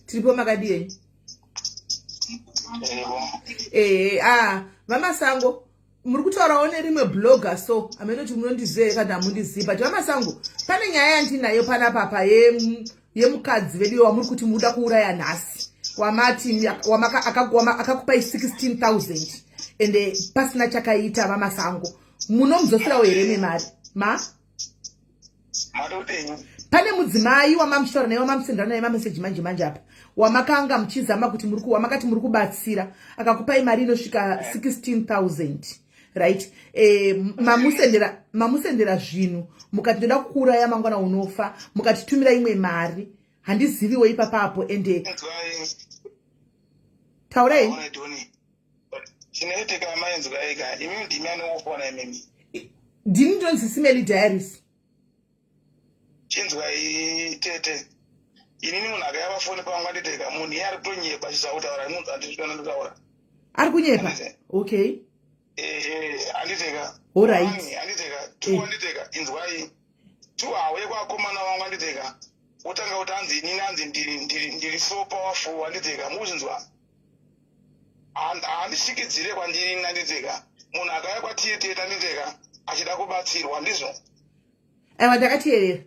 Tiripo, makadii henyu? Ehe, a VaMasango, muri kutaurawo nerimwe blogger, so hamene kuti munondiziva here kana hamundizivi, but VaMasango, pane nyaya yandinayo panapapa yemukadzi vedu wamuri kuti muda kuuraya nhasi, wamati akakupai 16 000 ende pasina chakaita. VaMasango, munomudzoserawo here memari ma Pane mudzimai wamamuchitaura naye, wamamusendera naye mameseji manje manje apa, wamakanga muchizama kuti muri wamakati muri kubatsira, akakupai mari inosvika 16 000, right? E, mamusendera zvinhu, mukati ndoda kukuuraya mangwana unofa, mukatitumira imwe mari. Handiziviwo ipapapo ende taurai. Chinoitika, mainzwaika, imi ndimi anongofona imimi? Ndini, ndinonzi Simeli Diaries. Chinzwai tete, inini munhu akauya pafoni pangu, anditeka, munhu iye ari kutonyepa chisautaura munhu andizvona ndotaura. Ari kunyepa, okay. Ehe, anditeka. Anditeka two. Anditeka, inzwai, two, hauye kwakomana vangu, anditeka, wotanga kuti anzi inini anzi ndiri so powerful, anditeka, mukuzvinzwa? Handisvikidzire kwandiri, anditeka. Munhu akauya kwatiri tete, anditeka, achida kubatsirwa, ndizvo? Aiwa, ndakateerera.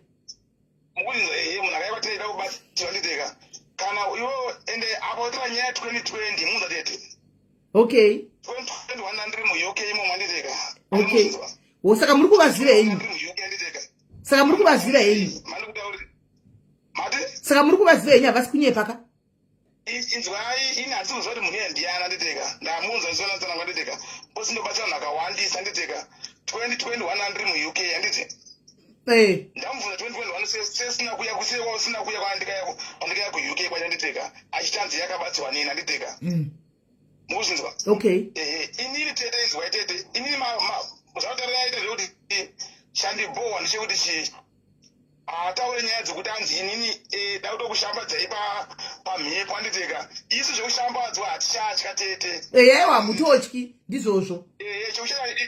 Mukuzinzwa? Ehe, munhu akauya kwatiri achida kubatsirwa, anditeka, kana iwo ende apo tira nyaya 2020, munza tete? 2021 ndiri muUK imomo, anditeka. Okay, wo saka muri kuvaziva henyu? Saka muri kuvaziva henyu? Saka muri kuvaziva henyu, havasi kunyepa ka? Inzwai, ini handisi kuziva kuti munhu iye ndiani, anditeka. Ndamunzwa ndisonatsanangwa, anditeka, posi ndobatsira vanhu akawandisa, anditeka. 2021 ndiri muUK, handiti? Ndamubvunza 2021 sesina kuya kusina kuya kwandikaya kuUK kwacho, anditeka, achiti yakabatsirwa nini, anditeka. Mukuzvinzwa? Okay. Ehe, inini tete, inzwai tete, inini zvataura yaita zvekuti chandibhohwa ndechekuti chii, haataure nyaya dzekuti anzi inini da kutokushambadzai pamhepo, anditeka. Isu zvekushambadzwa hatichatya, tete. Eyaiwa, hamutotyi, ndizvozvo.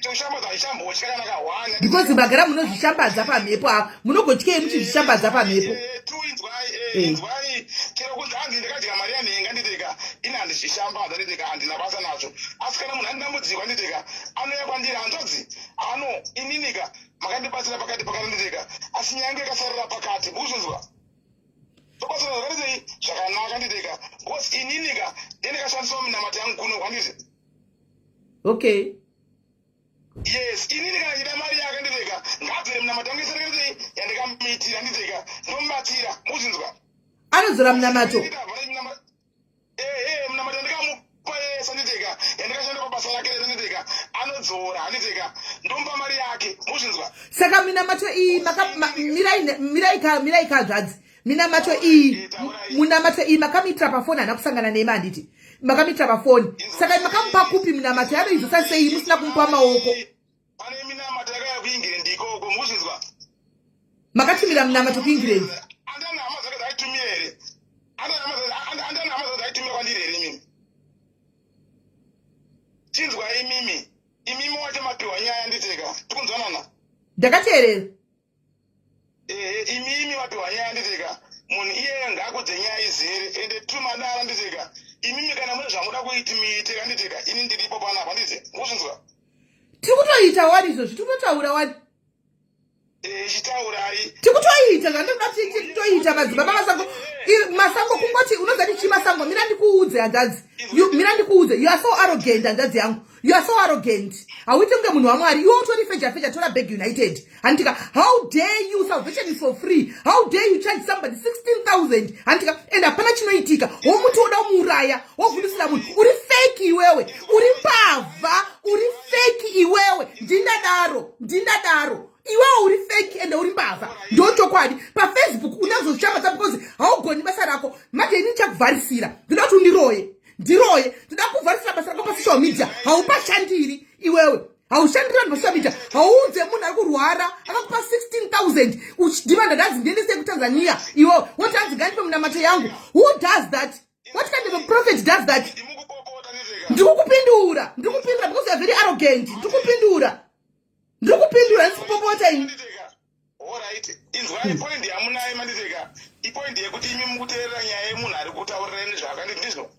Chekushambadzwa hachichambotya kana kahwani. Because magara munozvishambadza pamhepo ava, munogotyei muchizvishambadza pamhepo? Tu inzwai, inzwai, chero kunzi hanzi ndakadya mari yanhenga, nditeka, ini handizvishambadza, nditeka, handina basa nazvo. Asi kana munhu ane dambudziko, anditeka, anouya kwandiri, hanzvadzi ano, ininika makandibatsira pakati pakati, nditeka, asi nyaya yangu yakasarira pakati, mukuzvinzwa? Tobatsira zvakatitei zvakanaka, nditeka, because ininika ndendakashandiswa minamato yangu kuno kwanditi. Yes, inini kana chida mari yake, nditeka, ngaadzore minamato yangu iserekerei yandikamuitira, nditeka, ndomubatsira, mukuzvinzwa? Anodzora munamato? Ehe, munamato yandikamupa yese, nditeka, yandikashanda pabasa rake rese, nditeka, anodzora, handiteka, ndomupa mari yake, mukuzvinzwa? Saka minamato iyi mirai kazvadzi, minamato iyi, munamato iyi makamuitira pafoni, hana kusangana nema, handiti? Makamuitira pafoni, saka makamupa kupi minamato yanoizosa sei musina kumupa maoko? Pane minamato yakaya kuEngland ikoko, mukuzvinzwa? Makatumira munamato kuEngland? Andani hama dzake dzaitumira here? Andani hama dzake dzaitumira kwandiri here imimi? Chinzwa imimi, imimi wacho mapiwa nyaya, nditeka, tikunzwanana? Ndakateerera. Ehe, imimi mapiwa nyaya, nditeka, munhu iyeye ngaakudze nyaya izere, ende tumadara, nditeka. Imimi kana mune zvamuda kuiti muite, nditeka, ini ndiripo panapa, ndite, mukuzvinzwa? Tiri kutoita wani izvozvi, tiri kutotaura wani. Chitaurai. Tiri kutoita zvandinoda titoita. Madzibaba Masango, Masango, kungoti unozati chii, Masango, mira ndikuudze, hanzvadzi. Mira ndikuudze, you are so arrogant, hanzvadzi yangu, you are so arrogant. Hauiti kunge munhu waMwari iwe utori feja feja, tora bag united, handitika? How dare you? Salvation is for free. How dare you charge somebody 16 000, handitika, and hapana chinoitika, womuti woda kumuuraya, wovhundusira munhu. Uri fake iwewe, uri mbavha, uri fake iwewe. Ndindadaro, ndindadaro, iwewe uri fake ende uri mbavha, ndochokwadi. PaFacebook unazozvishambadza because haugoni basa rako. Manje ini ndichakuvharisira, ndoda kuti undiroye, ndiroye, ndoda kuvharisira basa rako pasocial media. Haupashandiri iwewe, haushandiri vanhu pasocial media. Hauudze munhu ari kurwara akakupa 16 000 uchidhimanda ndanzi ndiendesei kuTanzania, iwewe woti hanzi ngandipe munamato yangu. Who does that? What kind of a prophet does that? Ndikukupindura, ndikupindura because you are very arrogant. Ndikupindura, ndikupindura, ndisi kupopota ini. Alright, inzwai point yamunayo. Ipoint yekuti imi mukuteerera nyaya yemunhu ari kutaurira nezvaakanditi, ndizvo?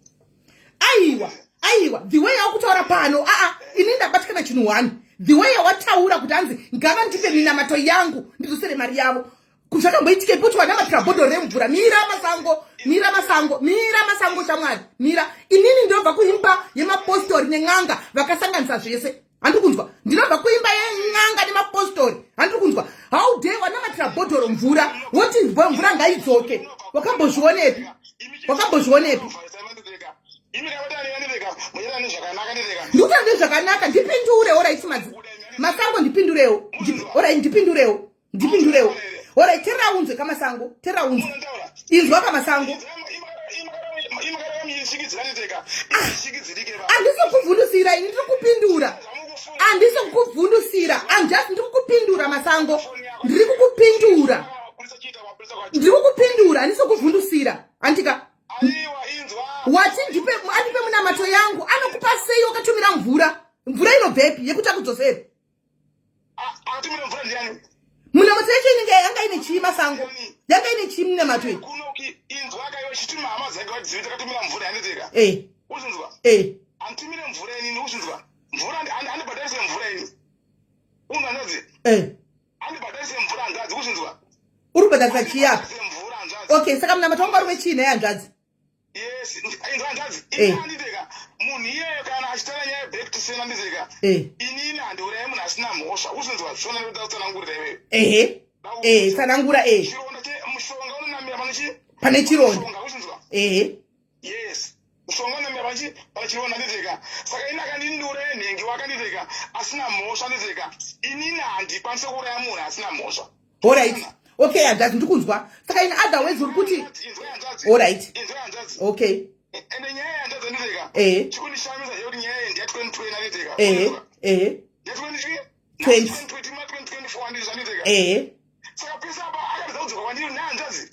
Aiwa, aiwa, the way yaukutaura pano, aa, ini ndabatikana chinhu one. The way yawataura kuti hanzi ngavandipe minamato yangu ndidzosere mari yavo, zvakamboitikepi kuti wanamatira bhodhoro remvura? Mira Masango, mira Masango, mira Masango, shamwari, mira. Inini ndinobva kuimba yemapostori nen'anga vakasanganisa zvese, handiri kunzwa? Ndinobva kuimba yen'anga nemapostori, handiri kunzwa? How dare wanamatira bhodhoro mvura, woti mvura ngaidzoke? Wakambozvionepi? Wakambozvionepi? Ndikutaura nezvakanaka, ndipindure. Alright, madzi Masango, ndipindurewo. Alright, ndipindurewo, ndipindurewo. Alright, teraunzwe kaMasango, teraunzwe, inzwa kaMasango. Handisi kukuvhundusira ini, ndiri kupindura. Handisi kukuvhundusira, I'm just, ndiri kukupindura Masango, ndiri kukupindura, ndiri kukupindura, handisi kukuvhundusira, handika? Wati ndipe, andipe munamato yangu, anokupa sei wakatumira mvura? Mvura inobvepi yekuti akudzosere? Munamato yacho inenge yanga ine chii, Masango? Yanga ine chii munamato iyi? Anditumire mvura inini, uzvinzwa? Mvura andibhadharise mvura ini, unhanzadzi. Andibhadharise mvura, hanzvadzi, kuzvinzwa? Uri kubhadharisa chii apa? Okay, saka munamato wangu ari wechii naye, hanzvadzi? Yes, inzwa hanzvadzi, ini anditeka munhu iyeyo kana achitaura nyaya yeback to sender, anditeka, inini handiurayi munhu asina mhosva, uzvinzwa? Zvona ndikuda kutsanangurira iweyo. Ehe, eh, tsanangura, eh. Chironda, mushonga unonamira pane chi Pane chironda. Uzvinzwa? Ehe. Yes, mushonga unonamira pachi pane chironda, anditeka. Saka ini akandindiuraya nhengi wakanditeka asina mhosva, anditeka, inini handikwanisi kuuraya munhu asina mhosva. Alright, okay, hanzvadzi, ndikunzwa. Saka in other words uri kuti, alright, okay. Ende nyaya yanzvadzi, anditeka, chikundishamisa chekuti nyaya iyi ndeya 2020, anditeka. Ehe ehe Ya 20 20. 2024, andizvo, anditeka? Ehe. Saka pese apa akatadza kudzoka kwandiri nehanzvadzi,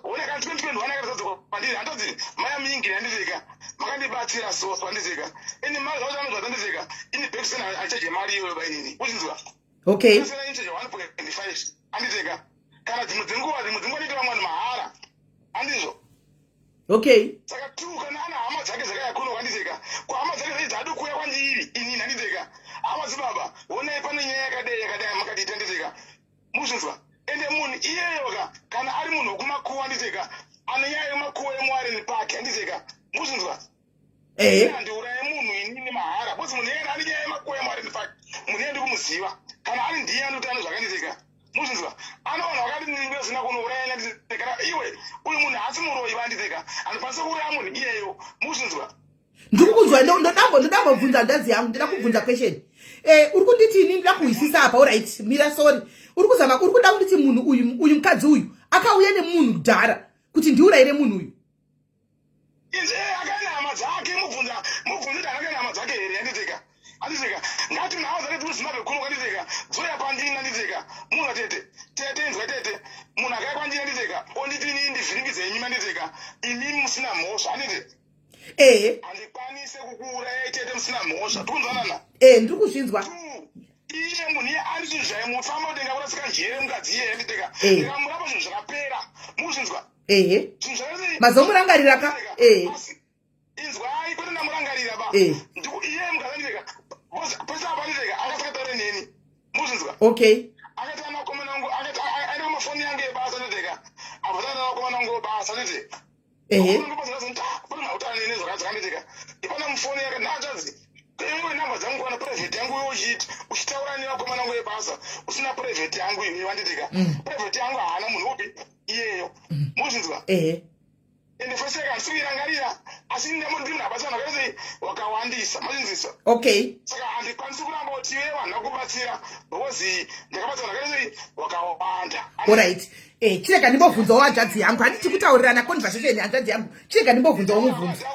ona, kana 2021 akatadza kudzoka kwandiri, hanzvadzi, maya muyingiri, anditeka, makandibatsira so, anditeka, ini mari zvacho anozvadza, anditeka, ini back sender achaje mari iyoyo bainini, uchinzwa? Okay. Inchaje 1.5, anditeka, kana dzimwe dzenguva ndinoita vamwe vanhu mahara, andizvo? Okay. Saka two, kana ana hama dzake dzakaya kuno, anditeka, kuhama dzake dzai dzadi kuuya kwandiri inini, anditeka, hama dzibaba, honai pane nyaya yakadai yakadai makatiita, anditeka, muzvinzwa? Ende munhu iyeyoka kana ari munhu wekumakuwa, anditeka, ane nyaya yemakuwa yemuWarren Park, anditeka, muzvinzwa? Ehe. Handiuraye munhu inini mahara, because munhu iyena ane nyaya yemakuwa yemuWarren Park, munhu iye ndikumuziva, kana ari ndiye anoti ane zvakanditeka, muzvinzwa? Ano vanhu vakati ndinozina kunouraya, anditeka. Iwe uyu munhu haasi muroyi, vanditeka, handikwanisi kuuraya munhu iyeyo, muzvinzwa? Ndikukunzwa. Ndodambobvunza hanzvadzi yangu, ndoda kubvunza question. Uri kunditi, ini ndoda kuhwisisa apa. Alright, mira, sorry. Uri kuzama, uri kuda kunditi munhu uyu, uyu mukadzi uyu akauya nemunhu kudhara kuti ndiurayire munhu uyu? Inze akaenda hama dzake, mubvunza, mubvunza kuti akaenda hama dzake here, anditeka, anditeka. Ngati munhu dzake dziri Zimbabwe kuno, anditeka, dzoya kwandini, anditeka. Munhu, tete, tete, inzwa tete, munhu akauya kwandini, anditeka, onditi inini ndivhiringidze imimi, anditeka, imimi musina mhosva, anditi? Ehe. Handikwanise kukuurayai tete musina mhosva, tikunzwanana? Ehe, ndiri kuzvinzwa. Two, iye munhu iye ari zvinhu zvaimufamba kuti ndingakurasika njere, mukadzi iyeye, anditeka. Ndikamurapa zvinhu zvakapera, muzvinzwa? Ehe. Zvinhu zvakasei? Mazomurangarira ka, ehe. Inzwai, kwete ndamurangarira ba. Iye mukazanditeka pese apa, anditeka, akasakataure neni, muzvinzwa? Okay. Akati anakomana wangu, akati aenda kumafoni yangu yebasa, anditeka, abva anakomana wangu webasa, anditi. Pane neni zvakanditeka ipana mufoni yake nhanzvadzi, iwe namba dzangu kana private yangu, iwe uchiiti uchitaura nevakomana vangu vebasa usina private yangu iwe, vanditeka. Private yangu haana munhu upi iyeyo, muzvinzwa? Ehe. Ende feseka handisi kuirangarira, asi ndiri munhu abatsira vanhu vakaita sei wakawandisa, mazvinzisa? Okay. Saka handikwanisi kuramba kuti iwe vanhu vakubatsira, because ndakabatsira vanhu vakaita sei wakawanda. Alright, chirega ndimbobvunzawo hanzvadzi yangu. Handiti kutaurirana conversation, hanzvadzi yangu, chirega ndimbobvunzawo mubvunzo.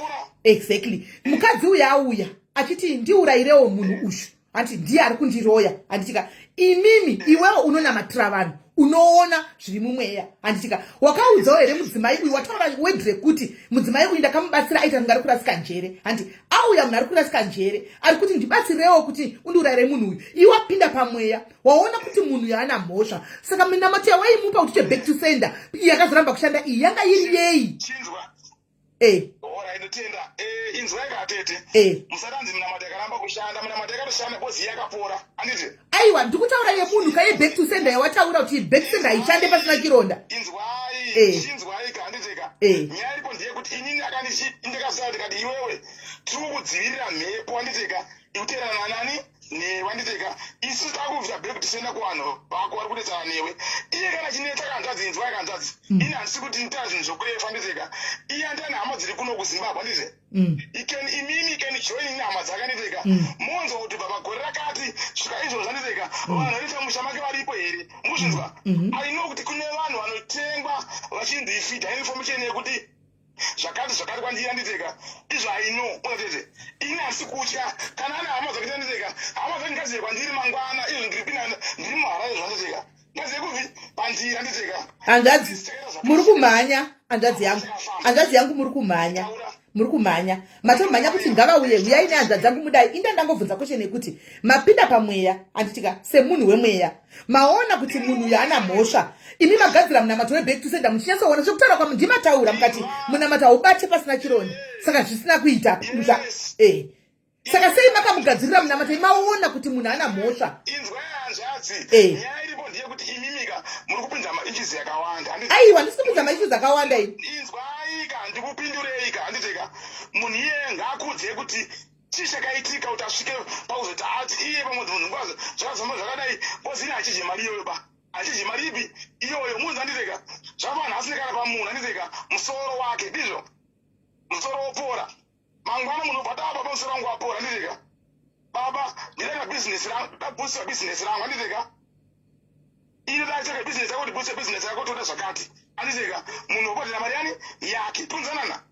Exactly, mukadzi uyu auya achiti ndiurayirewo munhu uyu, handiti ndiye ari kundiroya, handitika? Imimi, iwewo unonamatira vanhu. Unoona zviri mumweya, handitika? Wakaudzawo here mudzimai uyu wataura word rekuti mudzimai uyu ndakamubatsira, aita kunge ari kurasika njere? Handi auya munhu ari kurasika njere, ari kuti ndibatsirewo kuti undiurayire munhu uyu. Iwe wapinda pamweya, waona kuti munhu uyu haana mhosva. Saka minamato yawaimupa kuti ite back to sender iyi yakazoramba kushanda, iyi yanga iri yei? Chinzwa. Alright, ndotenda. Inzwai katete. Musatanzi minamato yakaramba kushanda. Minamato yakatoshanda because yakapora, handiti? Aiwa, ndikutaura yemunhu kaye back to sender yawataura kuti back to sender haishande pasina chironda. Inzwai. Chinzwai ka, handiti ka? Nyaya iripo ndeyekuti inini akandichi ndakaziva kuti kati iwewe tiri kukudzivirira mhepo, handiti ka, ikuteerana nani newe, handiti ka? Isu takubvisa back to sender kuvanhu vako vari kunetsana newe. Iye kana chinetsa kanzvadzi, inzwai kanzvadzi, ini handisi kuti nditaura zvinhu zvokurefa, handiti ka? Iye andani hama dziri kuno kuZimbabwe, handiti? Iken imimi can join nehama dzake, handiti ka? Monzwa kuti bva pagore rakati svika izvozvo, handiti ka, vanhu vanoita musha make varipo here? Muzvinzwa? I know kuti kune vanhu vanotengwa vachinzi information yekuti zvakati zvakati kwandiri, handiti ka? Izvo I know unatete. Ini hasi kutya kana ane hama dzake, handiti ka? Hama dzake ngadziye kwandiri mangwana. Izvo ndiri pinda, ndiri muHarare izvo, handiti ka? Ngadziye kuvi pandiri, handiti ka? Hanzvadzi, muri kumhanya. Hanzvadzi yangu, hanzvadzi yangu, muri kumhanya, muri kumhanya. Matomhanya kuti ngavauye, uyai nehanzvadzi yangu mudai. Inda ndangobvunza question yekuti mapinda pamweya, handitika? Semunhu wemweya maona kuti munhu uyu haana mhosva. Imi magadzira munamato weback to sender muchinyatsoona zvekutaura kwamu ndimataura mukati munamato haubate pasina chironda. Saka zvisina kuita saka sei makamugadzirira munamato imaona kuti munhu haana mhosva? Inzwai hanzvadzi. Nyaya iripo ndeyekuti imimika muri kupinza maissues yakawanda, handiti? Aiwa, ndisi kupinza maissues akawanda ini. Inzwai ka, ndikupindurei ka, handiti ka? Munhu iyeye ngaakudze kuti chii chakaitika kuti asvike pakuzoti ati iye pamwe munhu nguva zvakazomba zvakadai, because ini hachidye mari iyoyo ba, hachidye mari ipi iyoyo munhu, handiti ka? Zvakafanana nhasi nekana pamunhu, handiti ka, musoro wake ndizvo musoro wopora mangwana. Munhu obva taa, "Baba, musoro wangu wapora," handiti ka? "Baba, ndinoita bhizinesi rangu, ndabhusira bhizinesi rangu," handiti ka? Ini daitaka bhizinesi yako kuti bhuse bhizinesi yako, toda zvakati, handiti ka? Munhu wobhadhara mari yani yake, tunzanana.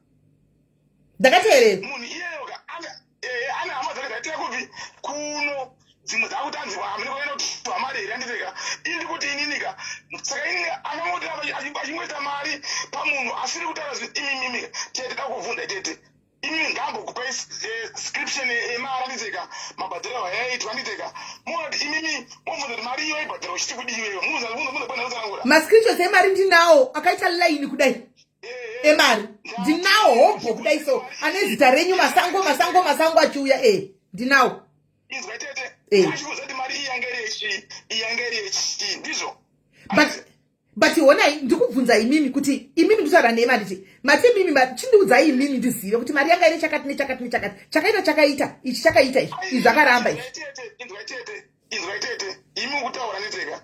Ndakateerera. Munhu iyeyo ka ane hama dzake dzaitika kupi kuno, dzimwe dzakuti anzi hamene kuenda kutora mari here, handiti ka? Ini ndikuti inini ka, saka inini angangoti achingoita mari pamunhu asiri kutaura imimimi tete, dakubvunza tete, imimi ngambokupai scription yemari, handiti ka, mabhadhariro ayaitwa, handiti ka? Muona kuti imimi mobvunza kuti mari iyo ibhadharwa uchiti kudiweyo mubvunza. Mascreenshots emari ndinawo, akaita line kudai emari ndinawo, hobho kudai so, ane zita renyu Masango, Masango, Masango achiuya. Ndinawo. Inzwa tete. Achikuudza kuti mari iyi yanga iri yechii, iyi yanga iri yechii, ndizvo? But honai, ndikubvunza imimi kuti imimi, nditaura nemi, handiti? Mati imimi chindiudzai imimi ndizive kuti mari yanga ine chakati nechakati nechakati, chakaita, chakaita ichi, chakaita izvi, izvi zvakaramba izvi. Tete, inzwa tete, inzwa tete, imi kutaura nditeka,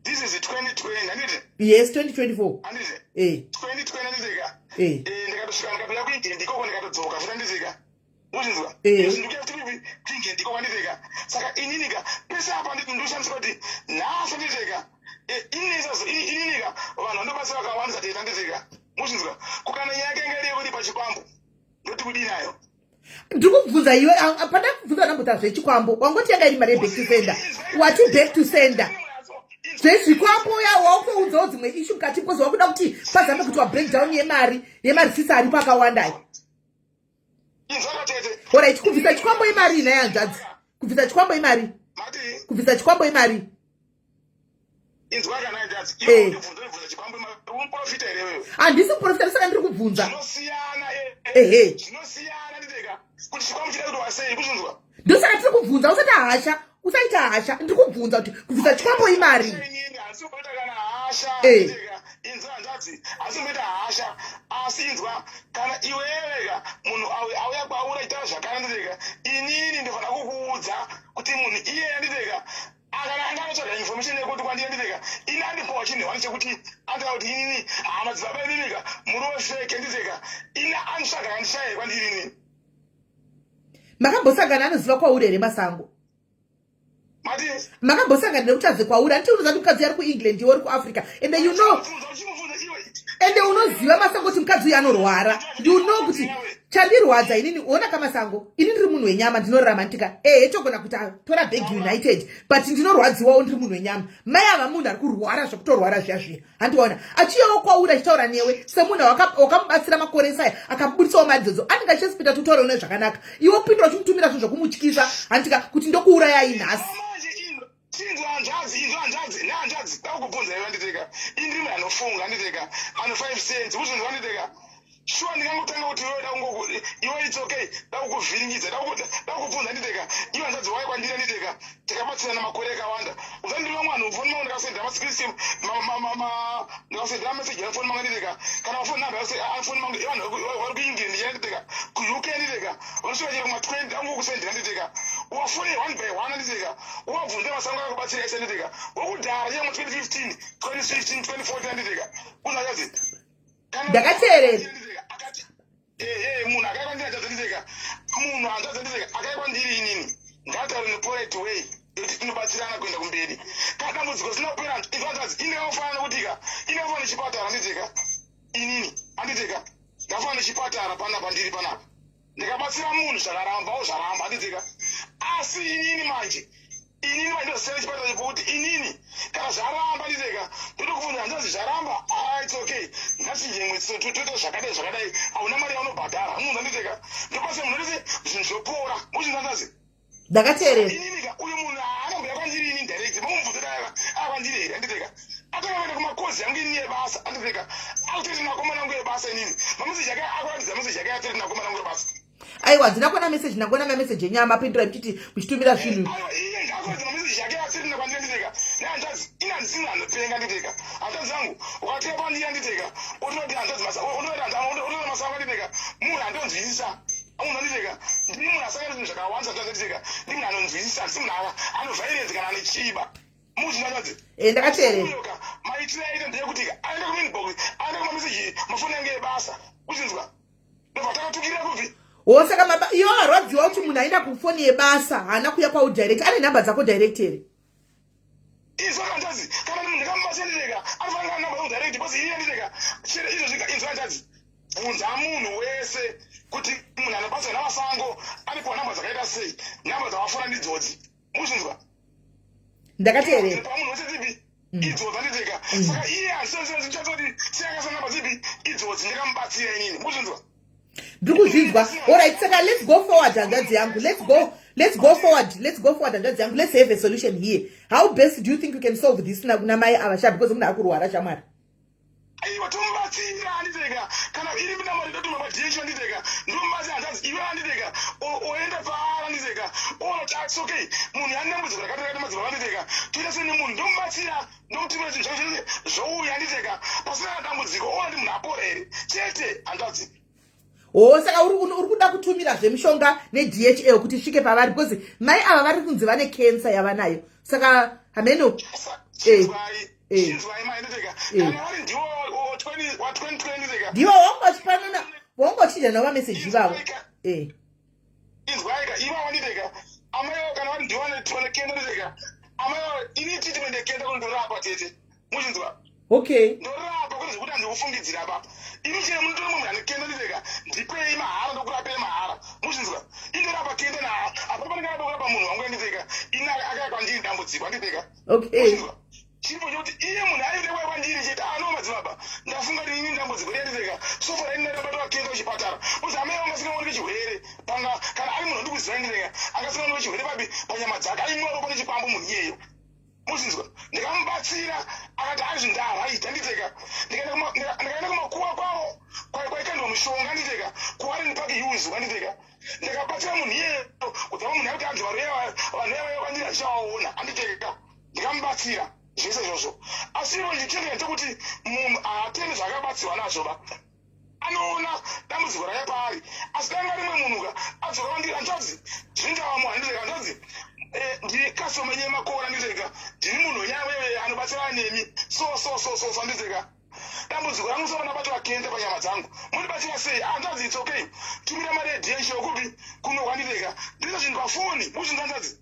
this is 2020, handiti? Yes, 2024. Handiti? Eh. 2020, handiti ka? Eh. Ndikatosvika, ndikapinda kuEngland ikoko, ndikatodzoka futi, handiti ka? Uzvinzwa? Eh. Ndikuya futi kupi? KuEngland ikoko, handiti ka? Saka inini ka, pese apa nditi ndoshandiswa kuti nhasi, handiti ka, inini ka, vanhu vandobatsira vakawandisa tete, handiti ka? Muzvinzwa? Kukana nyaya yake inga iri yekuti pachikwambo, ndoti kudini nayo? Ndikubvunza iwe, pandakubvunza ndambotaura zvechikwambo, wangoti yanga iri mari yeback to sender. Wati back to sender, zvezvikwambo ya wakutoudzawo dzimwe issue mukati, because wakuda kuti pazame kuti wabreakdown yemari yemarisisi aripo akawandayo. Inzwa tete. Alright, kubvisa chikwambo imari ina yanzvadzi? Kubvisa chikwambo imari? Mati? Kubvisa chikwambo imari? Inzwa kana hanzvadzi. Iwe ndibvunza chikwambo, umuprofita here wewe? Handisi muprofita, saka ndiri kubvunza. Zvinosiyana. Ehe. Zvinosiyana nditeka kuti chikwambo chida kuti wasei kuzvinzwa. Ndosaka tiri kubvunza. Usati hasha, usaita hasha. Ndiri kubvunza kuti kubvisa chikwambo imari? Inini handisi kumboita kana hasha. Nditeka, inzwa hanzvadzi, handisi kumboita hasha, asi inzwa, kana iweweka munhu auya kwauri achitaura zvakare, nditeka, inini ndinofanira kukuudza kuti munhu iyeye, nditeka, akana anga anotsvaga information yekuti kwandiri, nditeka, ini andipowa chinhu wani chekuti anotaura kuti inini hama dzibaba imimika muri wefake, nditeka, ini anotsvaga kandishaye kwandiri inini. Makambosangana anoziva kwauri here, Masango? Mati? Makambosangana nekuti abve kwauri? Handiti unoziva kuti mukadzi ari kuEngland, iwe uri kuAfrica, and you know Bvunza, uchimubvunza iwe. Ende unoziva, Masango, kuti mukadzi uyu anorwara. You know kuti Chandirwadza inini, ona kamasango, ini ndiri munhu wenyama, ndinorarama ndika ehe, togona kuti tora bag united, but ndinorwadziwawo, ndiri munhu wenyama. Mai ava munhu ari kurwara zvekutorwara zviya zviya, handiona achiyawo kwauri achitaura newe semunhu wakamubatsira makore esaya, akabudisawo madzodzo, anenge achesipita totaura une zvakanaka. Iwe upindura uchimutumira zvinhu zvokumutyisa, handika, kuti ndokuurayai nhasi. Chinzwa hanzvadzi, inzwa hanzvadzi, nehanzvadzi, dakukubvunza iwe, anditeka. Indiri munhu anofunga, anditeka, ano 5 cents, kuzvinzwa, anditeka. Shuwa ndingangotanga kuti iwe dakungo iwe, it's okay, dakukuvhiringidza, dakukubvunza, anditeka. Iwe hanzvadzi, wai kwandiri, anditeka. Takabatsirana makore akawanda. Uzandiri vamwe vanhu mufoni mangu ndakasendera mascreen, ndakasendera message afoni mangu, anditeka. Kana mafoni number afoni mangu, vanhu vari kuEngland, anditeka. KuUK, anditeka. Vanosvika chero kuma 20 angokusendera, anditeka. Uwafone one by one, anditeka. Uwabvunze masango akakubatsira ese, anditeka. Wokudhara chero mu 2015, 2016, 2014, anditeka. Unakazi. Ndakateerera. Akati ehe, munhu akauya kwandiri, hanzvadzi, munhu, hanzvadzi, anditeka, akauya kwandiri inini, ngataure nepolite way yekuti tinobatsirana kuenda kumberi. Kana dambudziko risina kupera, hanzvadzi, ini ndakafanana nekutika ini ndakafanana nechipatara, anditeka. Inini, anditeka, ndafanana nechipatara panapa ndiri panapa, ndikabatsira munhu zvakarambawo zvaramba, anditeka. Asi inini manje, inini mandozisiyana chipatara chekuti inini kana zvaramba, nditeka, ndotokubvunza, "Hanzvadzi, zvaramba." "Ah, it's okay, ngachinjemwe, toita zvakadai zvakadai, hauna mari yaunobhadhara." Unonza, nditeka, ndopasa munhu ndese zvinhu zvopora muchinza, hanzvadzi. Ndakateerera. Inini ka, uyu munhu haanamboya kwandiri ini direct, mamubvunza akwandiri here, anditeka. Atanga kuenda kumakozi yangu inini yebasa, anditeka, akutoti nakomana angu yebasa. Inini mameseji ake akuratidza meseji ake atoti nakomana angu yebasa. Aiwa, handina kuona meseji, ndakuona mameseji enyu amapindura muchiti muchitumira zvinhu. Aiwa, iye ngaakuratidza mameseji ake asiri nakwandiri, nditeka. Nehanzvadzi, ini handisi munhu anopenga, nditeka. Hanzvadzi yangu, ukatira pandiri, anditeka, utinoti hanzvadzi, utinoti masango, anditeka, munhu andonzwisisa munhu, anditeka. Ndini munhu asangana zvinhu zvakawanda, hanzvadzi, anditeka. Ndi munhu anonzwisisa, handisi munhu anovhairenzi kana ane chiba muzi, hanzvadzi. E, ndakateerera. Uyoka maitiro aita ndeyekuti aende kuinbox, aende kumameseji, mafoni yange ebasa, uchinzwa, ndobva takatukirira kupi. Wo, saka maba iwe warwadziwa kuti munhu aenda kufoni yebasa, haana kuya kwau direct. Ane nhamba dzako direct here? Inzwa hanzvadzi, kana munhu ndikamubatsira, nditeka, anofanira namba yangu direct, because ini, nditeka, chero izvozvi, inzwa hanzvadzi, bvunza munhu wese kuti munhu anobatsira navasango anopiwa namba dzakaita sei. Namba dzavafona ndidzodzi, muzvinzwa? Ndakateerera. Pamunhu wese dzipi idzodzi, anditeka. Saka iye handisozvichazoti siyakasa namba dzipi idzodzi, ndikamubatsira inini, muzvinzwa? Ndiri kuzvinzwa. Alright, saka let's go forward, hanzvadzi yangu. Let's go forward, let's go forward, hanzvadzi yangu. Let's have a solution here. How best do you think you can solve this namai ava sha? Because munhu akurwara, shamwari. Aiwa, tomubatsira, anditeka. Kana iri namba ndotuma paDH, anditeka, ndomubatsira, hanzvadzi. Iwe, anditeka, oenda paari, anditeka, oona kuti it's okay, munhu ane dambudziko rakati rakati, madzibaba, anditeka, toita sei nemunhu? Ndomubatsira, ndomutumira zvinhu zvake zvese zvouya, anditeka, pasina dambudziko. Oona kuti munhu apora here chete, hanzvadzi. O, saka uri kuda kutumira zvemishonga neDHL kuti isvike pavari, because mai ava vari kunzi vane cancer yavanayo, saka hameno. Chinzwai, chinzwai mai, nditeka, kana vari ndiwo wa2020, nditeka. Ndivo wanga vachipanana, wanga uchidya navo mameseji ivavo. Inzwaika, ivavo, nditeka, amai vavo, kana vari ndivo vane cancer, nditeka, amai vavo, ini treatment yecancer kundorapa tete, muchinzwa? Okay. Ndorapa, kwete zvekuti handikufungidzira pa. Ini chero munotora munhu ane cancer, nditeka, ndipei mahara, ndokurapei mahara, muchinzwa? Indorapa cancer na apa panenge ada kurapa munhu wangu, anditeka, ini akaya kwandiri dambudziko, anditeka. Muchinzwa? Chiripo chekuti iye munhu aende kwaya kwandiri chete, ano madzibaba, ndafunga kuti ini dambudziko riyanditeka sofa ini ndabatwa cancer kuchipatara, kuzi amai vangu asingaoneki chirwere panga, kana ari munhu andikuziva, nditeka, angasingaoneki chirwere papi panyama dzake, aimwa ropa nechikwambo munhu iyeyo, muchinzwa? Ndikamubatsira, akati azvi ndaraita, nditeka. Ndikaenda kumakuwa kwavo kwaikandwa mushonga, nditeka, kuWarren Park Hills, anditeka, ndikabatsira munhu iyeyo kubva munhu akuti anzi vanhu vaya kwandiri achichavaona, anditeka. Ndikamubatsira zvese izvozvo, asi iro nditendera ndechekuti munhu haatendi zvaakabatsirwa nazvo ba, anoona dambudziko rake paari. Asi danga rimwe munhu ka adzoka kwandiri, hanzvadzi, zvindavamo, handiteka, hanzvadzi, ndiri customer yemakora, nditeka, ndiri munhu wenyaya anobatsira nemi, so so so so so, handiteka, dambudziko rangu so ndabatwa cancer panyama dzangu, mundibatsira sei? Hanzvadzi, it's okay, tumira mari yeDHL kupi kuno kwanditeka, ndirizo zvinhu pafoni, muzvinhu, hanzvadzi.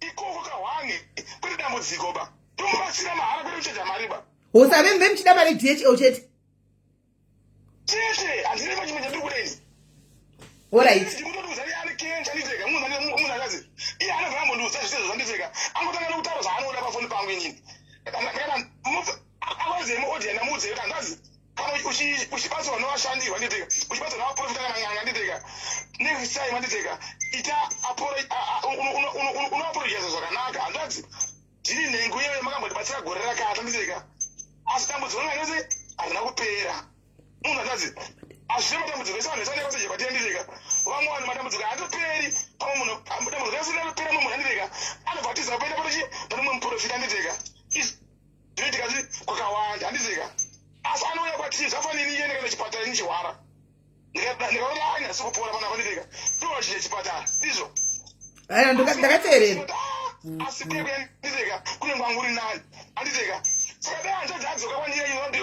Ikoko kahwange kwete dambudziko ba, tomubatsira mahara, kwete kucheja mari ba. Hosa, vemve muchida mari DHL chete? Chete, handina chimwe chandiri kudeni. Alright. Ndikutotiudza iye ane kencha nditega munhu akazi iye anobva ambondiudza zvisizvo zvanditega, angotanga nekutaura zvaanoda pafoni pangu. Inini akwazi muaudio ndamuudze kuti, handazi, kana uchibatsirwa nevashandirwa, nditega, uchibatsirwa navaprofita kana n'anga, nditega, next time, nditega, ita unoapologiza zvakanaka. Handazi, ndini nhengo iyoyo, makambotibatsira gore rakata, nditega, asi dambudziko ringa rese harina kupera. Munhu handazi, hazvina matambudziko ese vanhu vese vanenge vaseje kwatiri, nditega. Vamwe vanhu matambudziko haatoperi. Pamwe munhu dambudziko rese rinotopera, mumwe munhu, anditega, anobva atiza kuenda patochi pane mumwe muprofita, anditega. Izvi zvinoitika zvi kwakawanda, handitega, asi anouya kwatiri. Zvafanini iye ndikaenda chipatara inichihwara, ndikaona ai nhasi kupora panapa, nditega, ndowachinja chipatara, ndizvo. Aiwa, ndakateerera. Asi kuya, nditega, kune kwangu uri nani, anditega. Saka dai hanzvadzi adzoka kwandiri,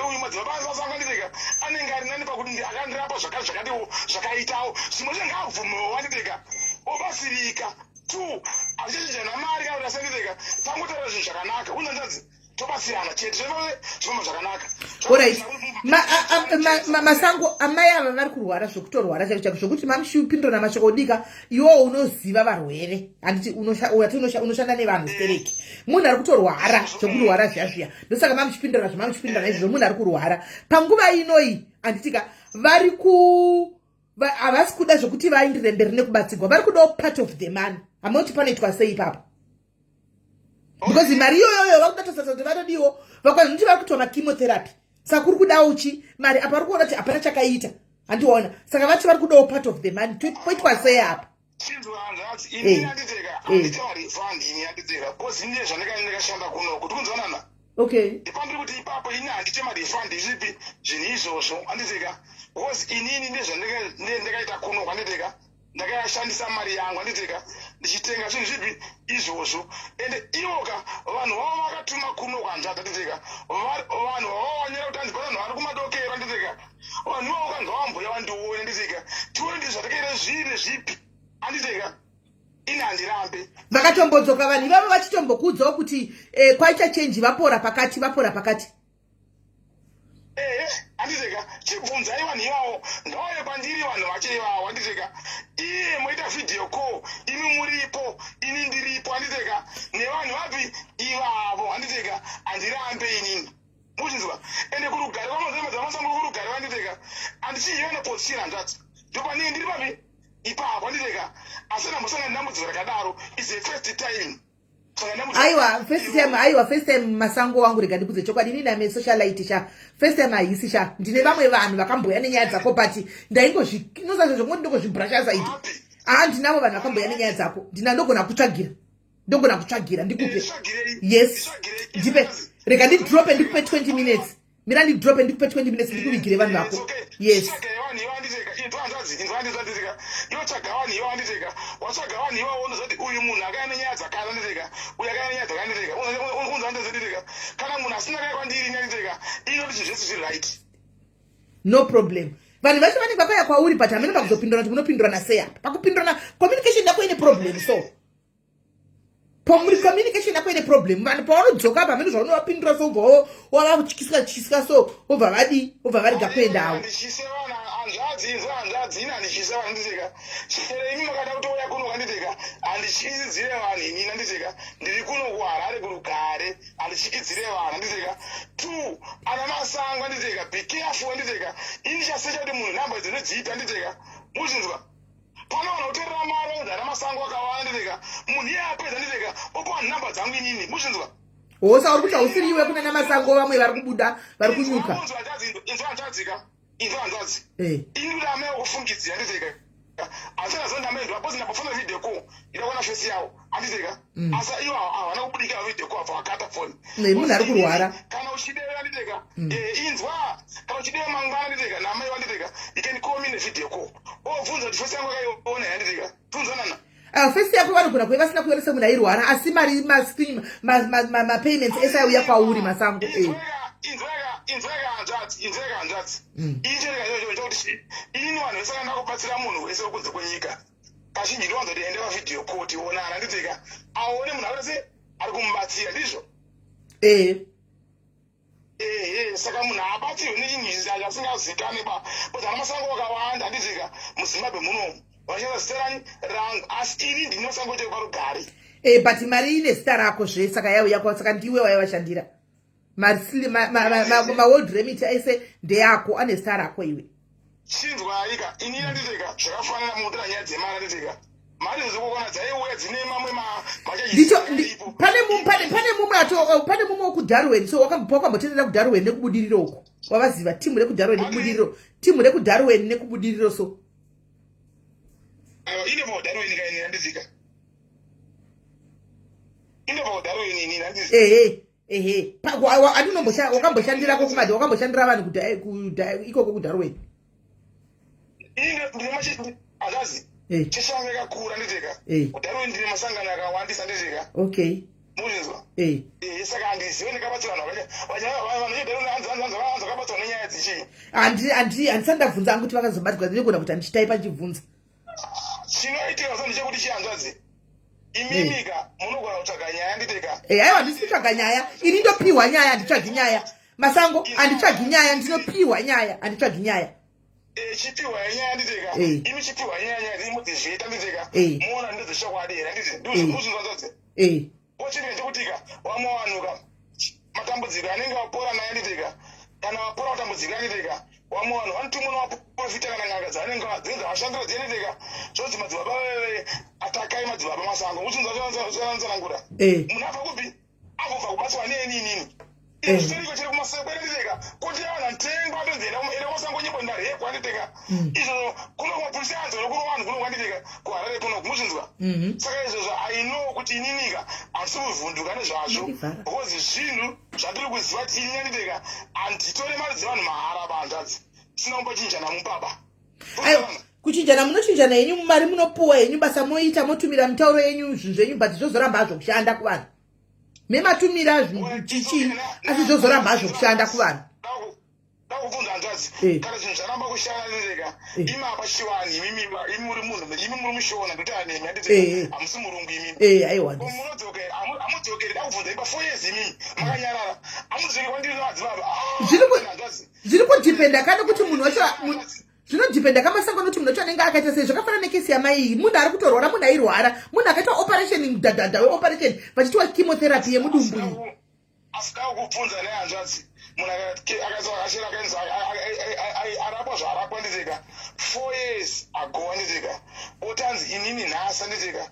uyu madzibaba asanga, nditega, anenge ari nani pakuti akandirapa zvakati zvakatiwo zvakaitawo zvimwe zvengaabvumewo, anditega, obatsirika. Two, hazvichachinjana mari kana kuti asanditega, tangotaura zvinhu zvakanaka, unzanzadzi, tobatsirana chete, zvofamba zvakanaka. Alright. Masango, amai ava vari kurwara zvokutorwara chaiko chaiko, zvokuti mamushipindura mashoko odika. Iwowo unoziva varwere, handiti? Ati unoshanda nevanhu stereki. Munhu ari kutorwara zvokurwara zviya zviya, ndosaka mamuchipindura zvamuchipindura izvozvo. Munhu ari kurwara panguva inoi, handitika? Vari ku havasi kuda zvokuti vaendere mberi nekubatsirwa, vari kudawo part of the money. Hamunoti panoitwa sei ipapo? Because mari iyoyoyo vakuda tosasa kuti vanodiwo vakwanoti vari kuitwa machemotherapy, saka kuri kudawo chi mari apa. Vari kuona kuti hapana chakaita, handiona? Saka vati vari kudawo part of the money. Poitwa sei apa? Chinzwa, hanzvadzi, ini anditega, handita refund ini, anditega, because ini zvandakanga ndakashanda kuno kuti kunzwanana. Ndipandiri kuti ipapo ini handite marefund zvipi zvinhu izvozvo, anditega, because inini ndezvandakaita kuno kwanditega, ndakashandisa mari yangu, anditega, ndichitenga zvinhu zvipi izvozvo. Ende ivoka vanhu vavo vakatuma kuno kwanzvadzi, anditega, vanhu vavawanyera kuti anzi pane vanhu vari kumadokero, anditega, vanhu ivavo kanzi vamboya vandione, anditega, tione ndi zvatakaita zvii nezvipi, anditega. Ini handirambe. Vakatombodzoka vanhu ivavo vachitombokudzawo kuti kwaita change, vapora pakati, vapora pakati? Ehe, anditega, chibvunzai vanhu ivavo, ngavauye kwandiri vanhu vacho ivavo, anditega. Iye moita video call, imi muripo, ini ndiripo, anditega, nevanhu vapi ivavo, anditega. Handirambe inini, muchinzwa? Ende kurugare kwamazamasango, kurugare, anditega, handichinji kana position, hanzvadzi. Ndopanini ndiri papi ipapo, anditega, asi ndambosangana nedambudziko rakadaro, is the first time. Aiwa, first time, aiwa, first time. Masango wangu, rega ndikudze chokwadi. Inini ame socialite sha, first time haisi sha. Ndine vamwe vanhu vakamboya nenyaya dzako, but ndaingozvinoza zvongoti ndongozvibrusha aside. Haa, ndinavo vanhu vakamboya nenyaya dzako. Ndina, ndogona kutsvagira, ndogona kutsvagira ndikupe. Yes, ndipe, rega ndidrope ndikupe 20 minutes. Mira ndidrope ndikupe 20 minutes, ndikuvigire vanhu vako. Yes. Yotsvaga vanhu ivo, anditega. Watsvaga vanhu ivavo, unozoti uyu munhu akaya nenyaya dzakati, anditega, uyu akaya nenyaya dzakati, anditega. Unza anditega, kana munhu asina kaya kwandiri, anditega, inoti zvinhu zvese zviri right. No problem. Vanhu vacho vanenge vakauya kwauri, but hamene pakuzopindurana kuti munopindurana sei apa. Pakupindurana, communication yako ine problem. So pomuri communication yako ine problem. Vanhu pavanodzoka apa, hamene zvaunovapindura, so ubva wava kutyisika tyisika, so wobva vadi, wobva varega kuendawo. Handityise vana, hanzvadzi. Inzwa, hanzvadzi, ini handityise vanhu, anditega. Chero imi makada kutouya kuno, kanditega, handityisidzire vanhu inini, anditega. Ndiri kuno kuHarare kurugare, handityikidzire vanhu, anditega. Two, ana Masango, anditega, be careful, anditega. Ini ndichasecha kuti munhu nhamba idzi ndodziita, anditega, muzvinzwa? Pano vanhu kutorera mari, vanzi ana Masango akawanda, anditega. Munhu iye apedza, anditega, opa vanhu nhamba dzangu inini, muzvinzwa? Hosa uri kuti hausiri iwe kuna namasango, vamwe vari kubuda, vari kunyuka. Inzwa, hanzvadzi, inzwa, hanzvadzika, inzwa, hanzvadzi. Ini kuti amai okufungidzira, anditega, asi nazondamendwa because ndambofona video call, ida kuona face yavo, anditega. Asi ivo havana kubudika video call, abva vakata foni. Munhu ari kurwara. Kana uchideva, anditega, inzwa, kana uchideva mangwana, anditega, namai, anditega, you can call me nevideo call, obvunza kuti face yangu akaiona, anditega, tunzwanana. Face yako vanogona kuve vasina kuona semunhu airwara, asi mari, mapayments ese aiuya kwauri, Masango. Inzweka, inzweka, hanzvadzi, inzweka, hanzvadzi. Inchereka chokuti inini vanhu vese kana kubatsira munhu wese wekunze kwenyika, kazhinji ndowanza kuti ende pavideo call tionana, anditega, aone munhu ari se ari kumubatsira, ndizvo. Ehe, saka munhu haabatsirwe nechinhu asingazikanwi ba, because ana Masango vakawanda, handizika, muZimbabwe munomu. Vanoshandisa zita rani rangu, asi ini ndini Masango chekupa rugare. But mari ine zita rako zve, saka yauya kwa, saka ndiwe waivashandira. MaWorldRemit ese ndeyako, ane zita rako iwe. Chinzwaika, ini anditeka zvakafanana mukutora nyaya dzemari, anditeka mari dzokukona dzaiuya dzine mamwe Ndicho pane mumwe ato, pane mumwe wekuDarwen, so wakambotendera kuDarwen nekuBudiriro uko, wavaziva timu rekuDarwen nekuBudiriro, timu rekuDarwen nekuBudiriro so. Inobva kuDarwen kaini, andizika inobva kuDarwen inini, andizi. Ehe, wakamboshandirako kumadi, wakamboshandira vanhu ikoko kuDarwen. Ini ndine azazi cheshango yakakura, nditeka kuDarwen ndine masangano akawandisa, nditeka. Muzvinzwa? Saka handizive ndikabatsira vanhu vanhu vakabatsirwa nenyaya dzichii. Handisati ndabvunza angu kuti vakazobatsirwa, ndinogona kuti handichitaipa nchibvunza. Chinoitika so ndechekuti, chihanzvadzi, imimika munogona kutsvaga nyaya, nditeka. Aiwa, handisi kutsvaga nyaya ini, ndopiwa nyaya, handitsvagi nyaya, Masango, handitsvagi nyaya, ndinopiwa nyaya, handitsvagi nyaya. Chipiwa yenyaya, nditeka. Imi chipiwa nyaya, nyaya dzimudzizviita, nditeka. Muona ndedzeshokwadi here, handiti ndozvinzwa nzodzi? Ochine ndechekutika vamwe vanhu ka matambudziko anenge vapora naye, nditeka, kana vapora matambudziko, anditeka, vamwe vanhu vanotumwa navaprofita kana n'anga dzavanenge dzinenge dzavashandira dziye, nditeka, zvonzi madzibaba veve atakai madzibaba Masango, uchinzwa munhu abva kupi, abvobva kubatsirwa neni inini. Zvitoriko chiri kumaseko, nditeka, kuti vanhu vatengwa atonzi enda kumasango, nyimbo ndarekwa, nditeka. Izvozvo kuno kumapurisa anzi kuno vanhu kuno kwanditeka kuHarare kuno, muzvinzwa? Saka izvozvo I know kuti ininika handisi kuvhunduka nezvazvo, because zvinhu zvandiri kuziva kuti ini, anditeka, handitore mari dzevanhu mahara, banzvadzi, tisina kumbochinjana mubaba. Aiwa, kuchinjana munochinjana henyu mari, munopuwa henyu basa, moita, motumira mitauro yenyu, zvinhu zvenyu, but zvozoramba hazvo kushanda kuvanhu mematumira chichii, asi zvozoramba hazvo kushanda kuvanhu. Ndakubvunza, hanzvadzi, kana zvinhu zvaramba kushanda, nditeka, imi apa chiwani, imimi imi muri munhu, imi muri muShona, ndotaura nemi, handiti hamusi murungu imimi? Aiwa. Hamudzokeri, ndakubvunza, ipa 4 years imimi makanyarara, hamudzokeri kwandiri madzibaba? Hanzvadzi. Zviri kudhipenda kane kuti munhu wacho, zvinodhipenda kaMasango, nokuti munhu wacho anenge akaita sei. Zvakafanana nekesi yamai iyi, munhu ari kutorwara, munhu airwara, munhu akaitwa operation, mudhadhadha weoperation, vachitiwa chemotherapy yemudumbu iyi. Asi ndakubvunza nehanzvadzi, munhu akachera akaenza arapwa zvaarapwa, nditeka, 4 years ago, anditeka, otanzi inini nhasi, anditeka,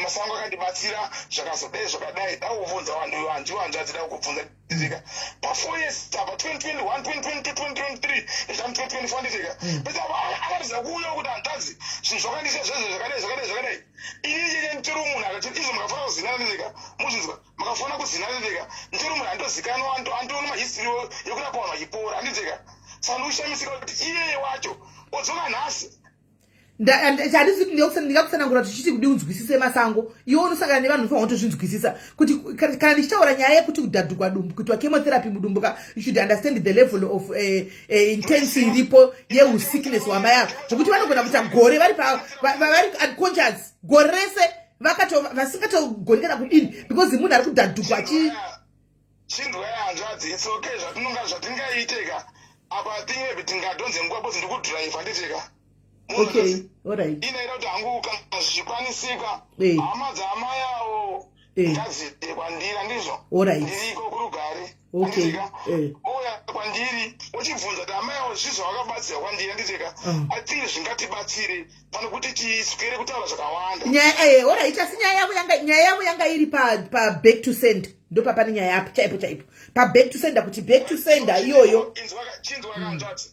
Masango akandibatsira zvakazodai zvakadai. Ndakubvunza vanhu vanji, hanzvadzi, ndakubvunza, nditeka, pa4 years apa, 2021, 2022, 2023, nezvami 2024, nditeka, pese apa akaratidza kuuya kuti, hanzvadzi, zvinhu zvakandisa zvezvo zvakadai zvakadai zvakadai. Inini chete nditori munhu akati izvo makafanira kuzinana, nditeka, muzvinzwa, makafanira kuzinana, nditeka, nditori munhu andozikanwa, andioni mahistory yekurapa vanhu vachipora, handiteka. Saka ndikushamisika kuti iyeye wacho odzoka nhasi. Handisi ndingakutsanangura tichiti kudi unzwisise, Masango. Iwe unosangana nevanhu, unofanira kutozvinzwisisa kuti kana ndichitaura nyaya yekuti kudhadhukwa dumbu, kuitwa chemotherapy mudumbu ka, you should understand the level of intensity iripo yeusickness hwamai avo, zvokuti vanogona kuita gore vari unconscious, gore rese vasingatogoni kana kudini, because munhu ari kudhadhukwa achi Chindwa, hanzvadzi, it's okay, zvatinonga zvatingaiteka apa, tinyebi tingadhonze nguva bozi ndikudhiraivha, nditeka. Okay, alright. Inoita kuti hangu kana zvichikwanisika, hama dzaamai avo ngadzide kwandiri, handizvo? Ndiriko kurugare. Ouya kwandiri uchibvunza kuti amai avo zvii zvavakabatsira kwandiri, handiteka? I think zvingatibatsire pane kuti tiswere kutaura zvakawanda. Nyaya, alright, asi nyaya yavo yanga iri pa back to sender, ndopapane nyaya yapo chaipo chaipo, pa back to sender, kuti back to sender iyoyo. Chinzwa, hanzvadzi.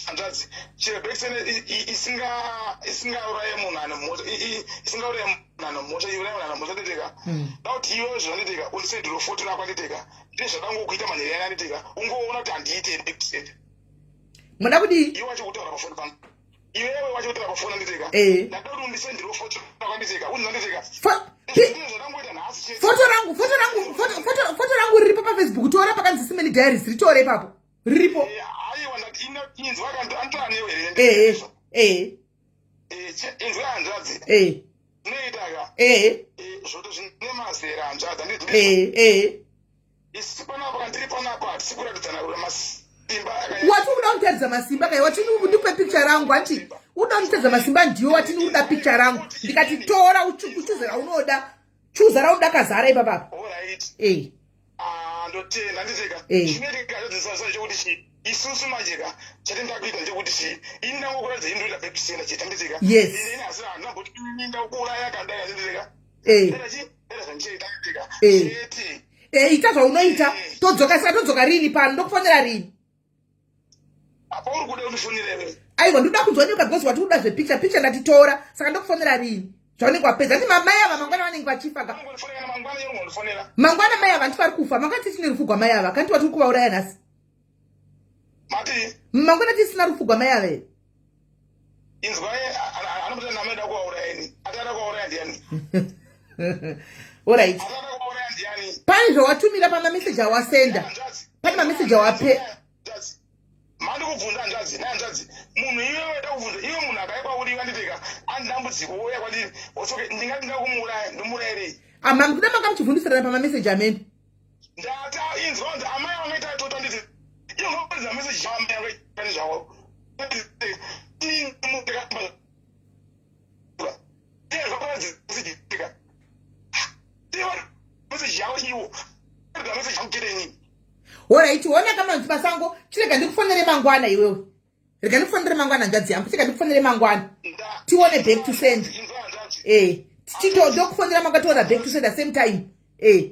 Hanzvadzi, chero back to sender isingauraye munhu ane mhosva, isingauraye munhu ane mhosva, iuraye munhu ane mhosva, nditeka. Da kuti iwewe zvanditeka undisendero foto rako, anditeka, ndine zvadangokuita manhere yana, anditeka, ungoona kuti handiite back to sender. Muda kudii? Iwe wacho kutaura pafoni pano, iwewe wacho kutaura pafoni, anditeka. Ndada kuti undisendero foto rako, anditeka, unzi, anditeka, ndine zvadangoita nhasi chete. Foto rangu riripo paFacebook, tora pakanzi Simeli Diaries, ritore ipapo, riripo. Aiwa, ndati inzwa, anditora newe here? Ehe. Inzwa, hanzvadzi. Inoitaka zvoto zvine mazera, hanzvadzi, handiti? Ehe. Isi panapa, kandiri panapa, hatisi kuratidzana. Wati uda kunditaridza masimba kai, wati ndipe picture rangu. Hanti uda kunditaridza masimba? Ndiwo wati uda picture rangu, ndikati tora, uchuze raunoda, chuza raunoda, kazara ipapapa. Eh. Ah, ndotenda, nditeka. Chinoitika chekuti chi isusu manje ka chatenda kuita ndechekuti chi ini ndangokuratidza, ini ndoita back to sender chete, nditeka. Ini asi handamboti ini ndakuuraya kandai, nditeka. Ndera zvandichaita, nditeka. Chete. E, ita zvaunoita, todzoka. Saka todzoka rini pano? Ndokufonera rini? Apa uri kuda kundifonera iwe? Aiwa, ndoda kunzwa nyoka, because wati kuda zvepicture picture, ndatitora. Saka ndokufonera rini zvaunenge wapedza? Ndi mamai ava mangwana vanenge vachifa ka. Ungondifonera mangwana, iwe ungondifonera. Mangwana mai ava nditi vari kufa mangwana, tisine rufu gwamai ava kanti wati uri kuvauraya nhasi. Mati? Mangwana tisina rufu gwamai ava here? Inzwai, anobata namaida kuvauraya ini? Atada kuvauraya ndiani? Alright. Atada kuvauraya ndiani? Pane zvawatumira pamameseji awasenda. Hanzvadzi. Pane mameseji awape. Hanzvadzi, mandikubvunza, hanzvadzi, nahanzvadzi, munhu iwewe, ndakubvunza iwe, munhu akaipa uri, wanditeka andi dambudziko, wouya kwandiri osoke, ndingati ndakumuuraya, ndomuurayirei? Amam, kuda manga muchivhundisirana pamameseji amene. Ndati inzwa, nzi amai vangaita tota, nditi iwe ngakuratidza meseji yaamai vangaita zvavo. Meseji yavo iwo, meseji yangu chete inini. Alright, ona kamanzi masango, chirega ndikufonere mangwana iwewe. Rega ndikufonere mangwana, hanzvadzi yangu, chirega ndikufonere mangwana. Tione back to send. Inzwa, hanzvadzi. Eh, ndokufonera mangwana, tiona back to send the same time, eh.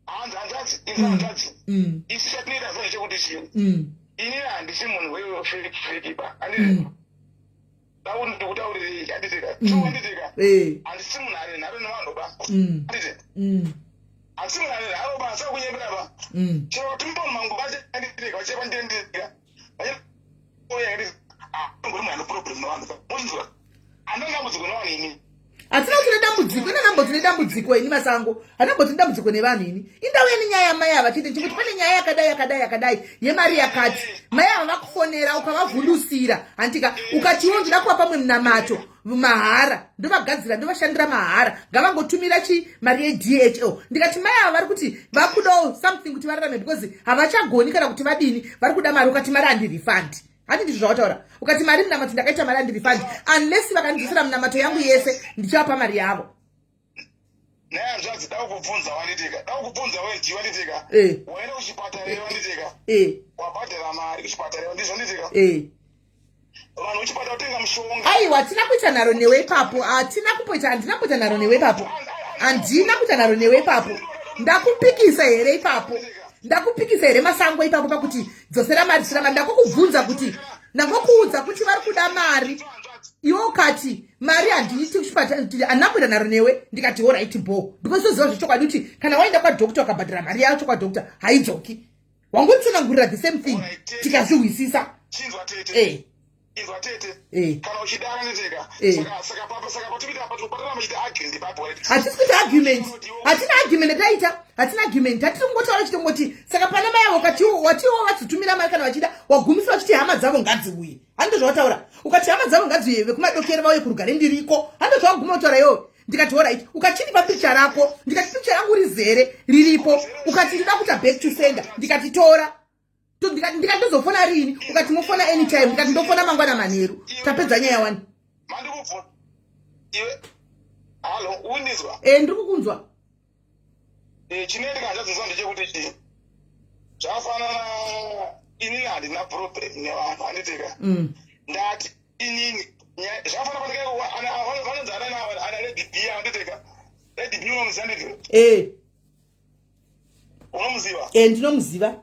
Hanzi, hanzvadzi, inzwa, hanzvadzi. Isi chatinoita so ndechekuti chii? Inini handisi munhu wefake fake ba, handiti? Dakuti ndikutaurirei, handitika? True, handitika? Eh. Handisi munhu ane nharo nevanhu ba, handiti? Handisi munhu ane nharo ba, saka kunyepera ba. Chero vatumba mangu vache, handitika, vachepa ndendika oya, ngori munhu ane problem nevanhu ba, muchinzwa? Handina dambudziko nevanhu ini. Hatina kuti nedambudziko, ina nambo tine dambudziko ini masango, handina mboti nedambudziko nevanhu ini. Indauya nenyaya yamai ava chete, chikuti pane nyaya yakadai, yakadai, yakadai, yemari yakati. Mai ava vakufonera, ukavavhundusira, handika? Ukatiwo ndida kuva pamwe munamato mahara, ndovagadzira, ndovashandira mahara, ngavangotumira chi mari yeDHL. Ndikati mai ava vari kuti vakudawo something kuti vararame, because havachagoni kana kuti vadini, vari kuda mari. Ukati mari handirefund, handi ndizvo zvawataura? Ukati mari munamato ndakaita, mari handirefund unless vakandidzosera munamato yangu yese, ndichavapa mari yavo. Naye hanzvadzi, da kukubvunza, wanditika, da kukubvunza wenji, wanditika? Waenda kuchipatara, wanditika? Wabhadhara mari kuchipatara, ndizvo, wanditika? Vanhu kuchipatara kutenga mushonga. Aiwa, hatina kuita nharo newe ipapo, hatina kumboita, handina kumboita nharo newe ipapo, handina kuita nharo newe ipapo. Ndakupikisa here ipapo? Ndakupikisa here masango ipapo pakuti dzosera mari, dzosera mari? Ndakukubvunza kuti, ndangokuudza kuti vari kuda mari, iwe ukati mari handiiti kuchipatara, handina kuita nharo newe. Ndikati alright bo, because toziva zvechokwadi kuti kana waenda kwadoctor ukabhadhara mari yacho kwadoctor, haidzoki. Wangotsanangurira the same thing, tikazvihwisisa. Chinzwa tete. Inzwa tete. Kana uchidara, nditeka. Saka papa, saka patikuita patoramba chiita argument ipapo, right? Hatisi kuita argument, hatina argument taita, hatina argument. Hatiri kungotaura chitongoti saka pana mai avo, ukatiwo watiwo vadzitumira mari kana vachida, wagumisa vachiti hama dzavo ngadziuye, hando zvawataura? Ukati hama dzavo ngadziuye, vekumadokero vauye kurugare ndiriko, hando zvawaguma kutaura iwewe? Ndikati alright. Ukachinipa picha rako, ndikati picha rangu rizere riripo. Ukati ndida kuita back to sender, ndikati tora. Ndikati ndozofona rini? Ukati mofona anytime. Ndikati ndofona mangwana manheru, tapedza nyaya wani. Mandikubvunza iwe, hello, undizwa? E, ndiri kukunzwa. Chinoitika, hanzvadzi, ndechekuti chii, zvafanana, inini handina problem nevanhu, handitika? Ndati inini zvafanana vanonzi ana Lady B, handitika? Lady B unomuziva, handiti? E. Unomuziva? E, ndinomuziva.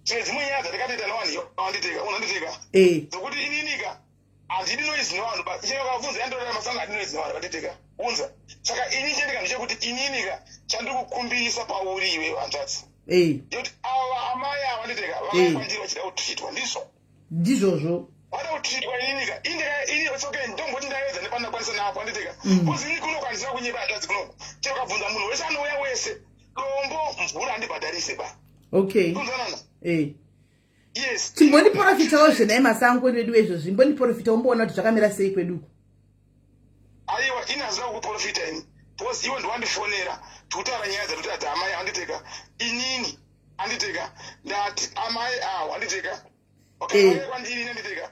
Tine dzimwe nyaya dzatikatoita nevanhu, handitika? Unonditika? E. Dzokuti ininika handidi noise nevanhu ba, chero ukabvunza yandorera masanga, handidi noise nevanhu, vanditika? Unza, saka ini chendika ndechekuti ininika chandiri kukumbirisa pauri iwe, hanzvadzi, ndekuti ava amai ava, nditika, vakakwandiri vachida kutreatwa, ndizvo? Ndizvozvo. Vada kutreatwa. Ininika ini, it's okay, ndomboti ndaedza nepandakwanisa napo, handitika? Because ini kunoko handisina kunyepa, hanzvadzi. Kunoko chero ukabvunza munhu wese anouya wese, dombo mvura handibhadharise ba. Kunzwanana? E. Yes. Chimbondiprofitawo zvenai masango edu izvozvi, imbondiprofita umboona kuti zvakamira sei kweduko. Aiwa, ini hazina kukuprofita ini, because iwe ndiwandifonera tikutaura nyaya dzatoti ati amai, handiteka? Inini Anditika, ndati amai awo, anditika, wakauya kwandiri, anditika,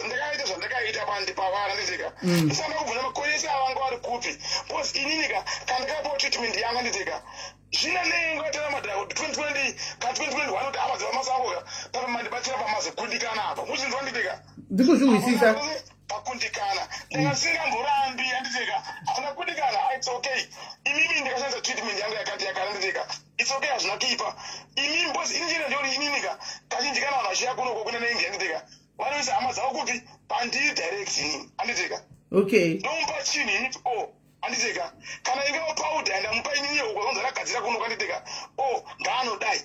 ndakaita zvandakaita pandi pavari, anditika. Ndisanda kubvunza makore ese avanga vari kupi, because ininika kandakapiwa treatment yangu, anditika, zvina nengo yatara madhara kuti 2020 kana 2021 kuti amadzibaba Masango ka papa mandibatsira pamazokundikana apa, muchinzwa, anditika? Ndikuzvinzwisisa. Pakundikana ndanga singamborambi, anditika, handina kundikana, it's okay. Imimi ndikashandisa treatment yangu yakati yakati, anditika, it's okay, hazvina kuipa. Imimi, because ini chine ndioni ininika kazhinji kana vanhu vachiya kunoko kune neindia, anditika, vanoisa hama dzavo kupi? Pandiri direct inini, anditika. Ndomupa chinhu ini, o, anditika, kana ingava powder ndamupa inini uko zonzi rakagadzira kuno, anditika, o, ngaanodai,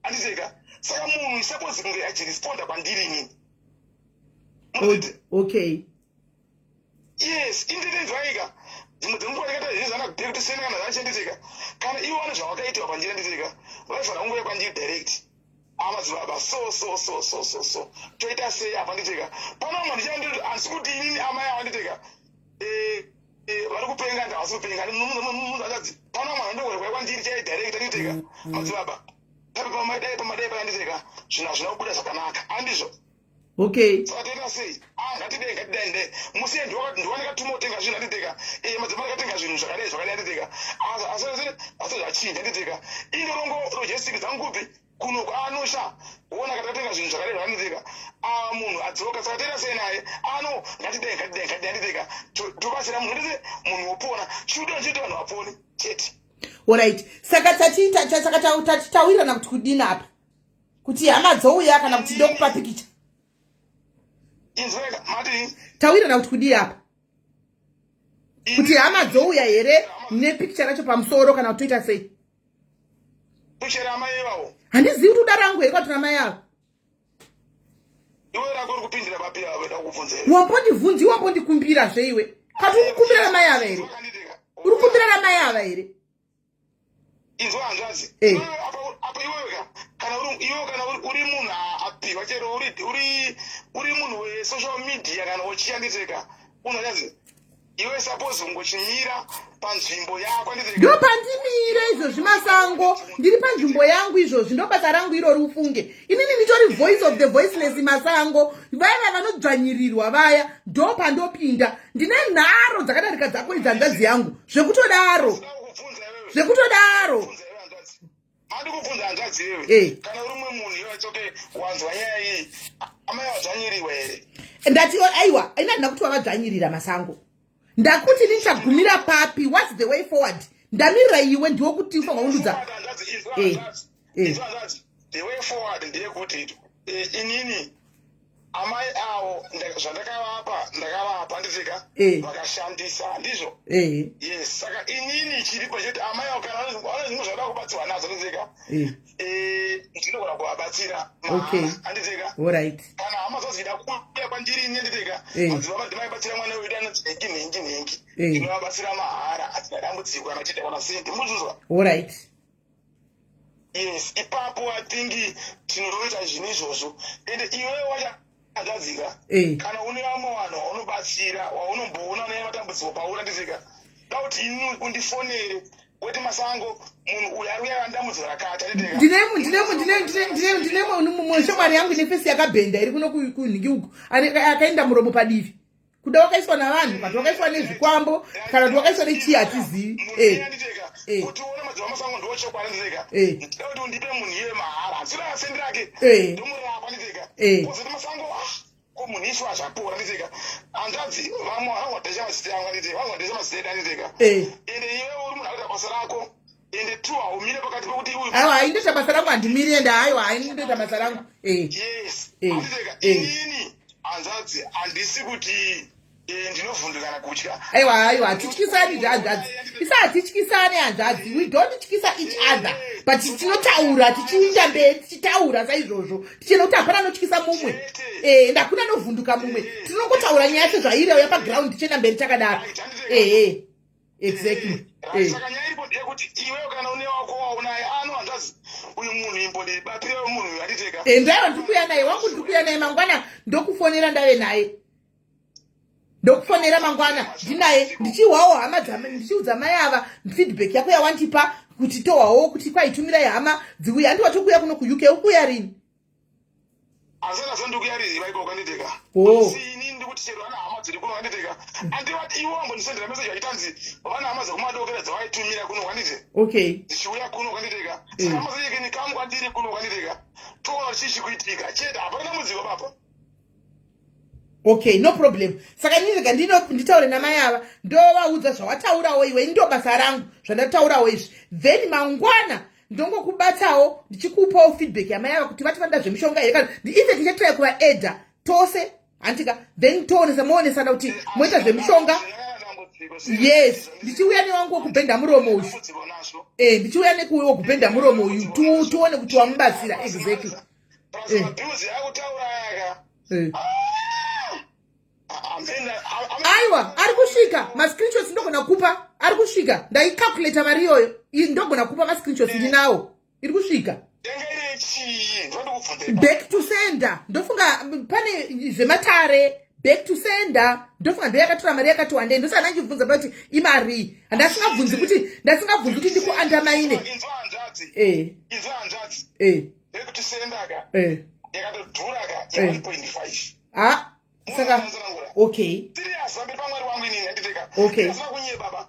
anditika. Saka munhu suppose kunge achiresponda kwandiri inini. Yes, indinenzwaika dzimwe dzenguva ndikaita zvinhu zvana kuti sena kana zvachenditika, kana ivo vane zvavakaitiwa pandiri, anditika, vaifanira kungoya kwandiri direct, amadzibaba, so so so so so so toita sei apa, nditika. Pano vamwe ndichandoti handisi kuti inini amai ava, nditika, vari kupenga, ndavasi kupenga. Munhu akadzi pano vamwe vanondongorwa kwandiri chai direct, anditika, madzibaba, papi pamadai pamadai payanditika, zvinhu hazvina kubuda zvakanaka, andizvo? Saka toita sei? Ah, ngatidai, ngatidai, ndai musiye ndiwandakatuma kutenga zvinhu, anditeka. Madzibaba, ndakatenga zvinhu zvakadai zvakadai, anditeka, asi zvachinja, anditeka. Indorongo logistic dzangu kupi kunoko anosha ona katakatenga zvinhu zvakadai zvakanditeka. Ah, munhu adzoka, saka toita sei naye? Ano ngatidai, ngatidai, ngatidai, anditeka, tobatsira munhu ndese munhu wopona. Chiudo ndichiti vanhu vapone chete. Alright, saka saka tati tawirirana kuti kudini apa? Kuti hama dzouya kana kuti ndokupa pikicha? Inzweka mati? Tawirirana kuti kudii apa? Kuti hama dzouya here nepikicha racho pamusoro kana kuti toita sei? Kuchera amai ivavo? Handizivi kuti uda rangu here kwati ramai avo. Iwe rako uri kupindira papi avo? Ida kukubvunza here? Wambondibvunzi, wambondikumbira zveiwe kati uri kukumbira ramai ava here? Uri kukumbira ramai ava here? Inzwa, hanzvadzi. Apa iwewe kana uri iwe kana uri munhu apiwa chero uri munhu wesocial media kana uchishandiseka, unonyazi iwe suppose ungochimira panzvimbo yako, anditeka. Ndo pandimire izvozvi, Masango. Ndiri panzvimbo yangu izvozvi, ndo basa rangu irori. Ufunge inini nditori voice of the voiceless, Masango. Vaya vanodzvanyirirwa vaya, ndo pandopinda. Ndine nharo dzakadarika dzako idzi, hanzvadzi yangu, zvekutodaro. Ndinoda kukubvunza iwewe. Zvekutodaro. Kubvunza iwe, hanzvadzi. Handi kubvunza, hanzvadzi, iwewe. Kana uri mumwe munhu iwe, it's okay, wanzwa nyaya iyi, amai vadzvanyiriwa here? Ndati aiwa, ina handina kuti wavadzvanyirira, Masango. Ndakuti ndichagumira papi? What's the way forward? Ndamirira iwe, ndiwo kuti ufanwa kundudza. Hanzvadzi, inzwa. Hanzvadzi. Inzwa, hanzvadzi, the way forward ndeyekuti inini amai avo zvandakavapa ndakavapa, nditika. Vakashandisa, ndizvo? Yes, saka inini chiripo chekuti amai avo kana vane zvimwe zvavada kubatsirwa nazvo, nditika, ndinogona kuvabatsira mahara, anditika. Kana hama dzazida kuuya kwandiri ini, nditika, madzibaba, ndimaibatsira mwana wedu anonzi nhengi nhengi nhengi, ndinovabatsira mahara, hatina dambudziko kana tiita kana sendi muzvizwa. Yes, ipapo I think tinoita zvinhu izvozvo. Ende iwewe wachagadzika kana une vamwe vanhu vaunobatsira, waunomboona naye matambudziko pauri, andisika, da kuti ini undifonere weti, "Masango, munhu uyu ari kuya dambudziko rakati," anditeka. Ndine mumwe shamwari yangu ine face yakabhenda iri kuno kunhingi uku, akaenda muromo padivi, kuda wakaiswa navanhu, kana kuti wakaiswa nezvikwambo, kana kuti wakaiswa nechii, hatizivi. Anditeka. Kuti uone madzibaba Masango ndochokwadi, anditeka. Ndida kuti undipe munhu iye mahara, handisida sendi rake. Ndomurapa, anditeka. Kozoti Masango, ah, ko munhu iswa zvapora, anditeka. Hanzvadzi, vamwe vangodhesha mazita yangu, anditeka, vangodhesha mazita edu, anditeka. Ende iwe uri munhu akuita basa rako, ende two, haumire pakati pekuti uyu. Aiwa, haindoita basa rangu, handimiri. Ende aiwa, haindoita basa rangu. Yes. Anditeka. Inini, hanzvadzi, handisi kuti ndinovhunduka kana kutya. Aiwa, aiwa, hatityisani zve, hanzvadzi. Isa hatityisani, hanzvadzi. We don't tyisa each other, but tinotaura tichiinda mberi, tichitaura saizvozvo, tichienda kuti hapana anotyisa mumwe. Ndakuna anovhunduka mumwe. Tinongotaura nyaya sezvairi, yauya paground, tichienda mberi takadaro. Ehe, exactly. Saka nyaya iripo ndeyekuti iwewe kana une wako waunaye ano, hanzvadzi, uyu munhu imbondibatsire munhu uyu, anditeka. Ndaiwa ndiri kuuya naye wangu, ndiri kuuya naye mangwana. Ndokufonera ndave naye, ndokufonera mangwana ndinaye, ndichihwawo hama, ndichiudza mai ava feedback yako yawandipa. Kuti tohwawo kuti kwaitumirai hama dziuya. Handi watokuya kuno kuUK, ukuya rini? Asi ndasandikuya rini vaikoko, anditeka. Oh. Asi ini ndikuti chero vana hama dziri kuno, anditeka, andivati iwo wambondisendera meseji vachitanzi vana hama dzekumadokera dzavaitumira kuno, andite, dzichiuya kuno, anditeka. Saka hama dzechekeni kamu kwandiri kuno, anditeka, toona kuti chii chikuitika chete. Hapana dambudziko papa. Okay, no problem. Saka inini rega nditaure namai ava, ndovaudza zvawataurawo iwe. Ini ndo basa rangu zvandataurawo izvi. Then mangwana ndongokubatawo ndichikupawo feedback yamai ava kuti vati vanoda zvemishonga here, kana ife tichatry kuvaedha tose, handika? Then toonesa, moonesana kuti moita zvemishonga. Yes, ndichiuya newangu wekubhenda muromo uyu. Dambudziko nazvo. Ndichiuya nekuuya wekubhenda muromo uyu, tione kuti wamubatsira exactly. Plus mabills akutaura aya. Aiwa, ari kusvika. Mascreenshots ndogona kupa, ari kusvika. Ndaicalculata mari iyoyo iyi, ndogona kupa mascreenshots, ndinawo, iri kusvika. Yanga iri chii? Ndondikubvunza. Back to sender, ndofunga pane zvematare. Back to sender, ndofunga ndo yakatora mari yakati wandei. Ndosaka ndachibvunza kuti imari. Handasingabvunzi kuti ndikuandamaine. Inzwa hanzvadzi. Inzwa hanzvadzi. Back to sender ka yakatodhura ka, 1.5. Ha, saka okay. Serious, pamberi pamwari wangu inini, handiteka. Asina kunye baba,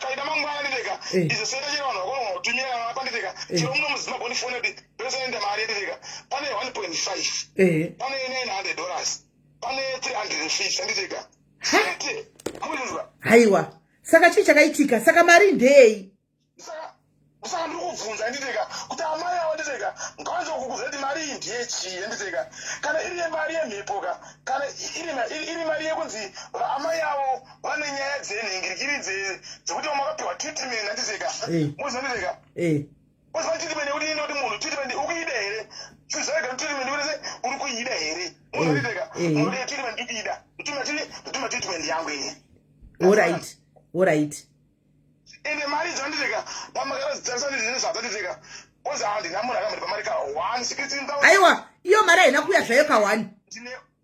kaida mangwana, handiteka. Izvo senda chero vanhu vakona kutumira vapa, handiteka. Chero muno muZimbabwe ndifone kuti ndosenda mari, handiteka, pane 1.5, pane $900, pane 350, handiteka, chete. Amuzinzwa? Haiwa, saka chii chakaitika? Saka mari ndei? Saka ndiri kubvunza, handiteka, kuti amai avo, handiteka, ngavanze kukuza kuti mari iyi ndeyechii, handiteka. Kana iri yemari yemhepo ka, kana iri mari yekunzi amai avo vane nyaya dzenhingirikiri dzekuti vamwe vakapiwa treatment, handiteka. Muzi, handiteka. Uziva treatment yekuti inoti munhu treatment ukuida here? Chuzvaega treatment urese uri kuida here? Muzi, handiteka. Munhu treatment ndikuida, ndotuma treatment yangu ini. Alright. Ende mari idzo, handiteka, pamakadzitarisa nezvadzanditeka, ozi handina munhu akamboti pamari ka 116,000. Aiwa, iyo mari haina kuuya zvayo ka1.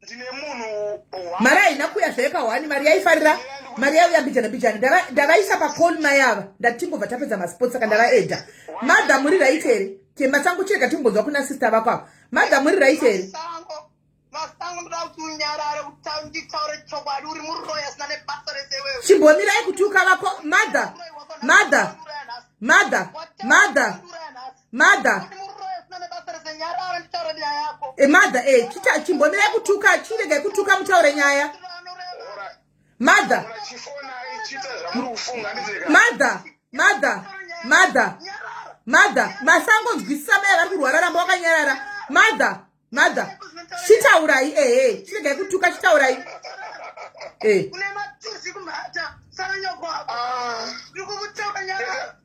Ndine munhu. Mari haina kuuya zvayo ka1. Mari yaifarira, mari yauya mbijana mbijana. Ndavaisa pacall mai ava, ndatimbobva tapedza masports, saka ndavaedha. Madha, muri right here? Chemba changu chirega timbonzwa kuna sister vako ava. Madha, muri right here? Masango, Masango, ndoda kuti unyarare kuti nditaure chokwadi. Uri muroyi asina nebasa rese iwewe. Chimbomirai kutuka vako. Madha, madha, madha, madha, madha. Uri muroyi asina nebasa rese. Nyarara nditaure nyaya yako. Madha, chimbomirai kutuka, chiregai kutuka, mutaure nyaya, madha. Chifona chiita zvamuri kufunga, handiteka. Madha, madha, madha, madha, masangonzwisisa mai vari kurwara, ramba wakanyarara. Madha, madha, chitaurai. Ehe, chiregai kutuka, chitaurai. Une matuzi kumhata sanyoko ako. Ndiri kukutaura, nyarara.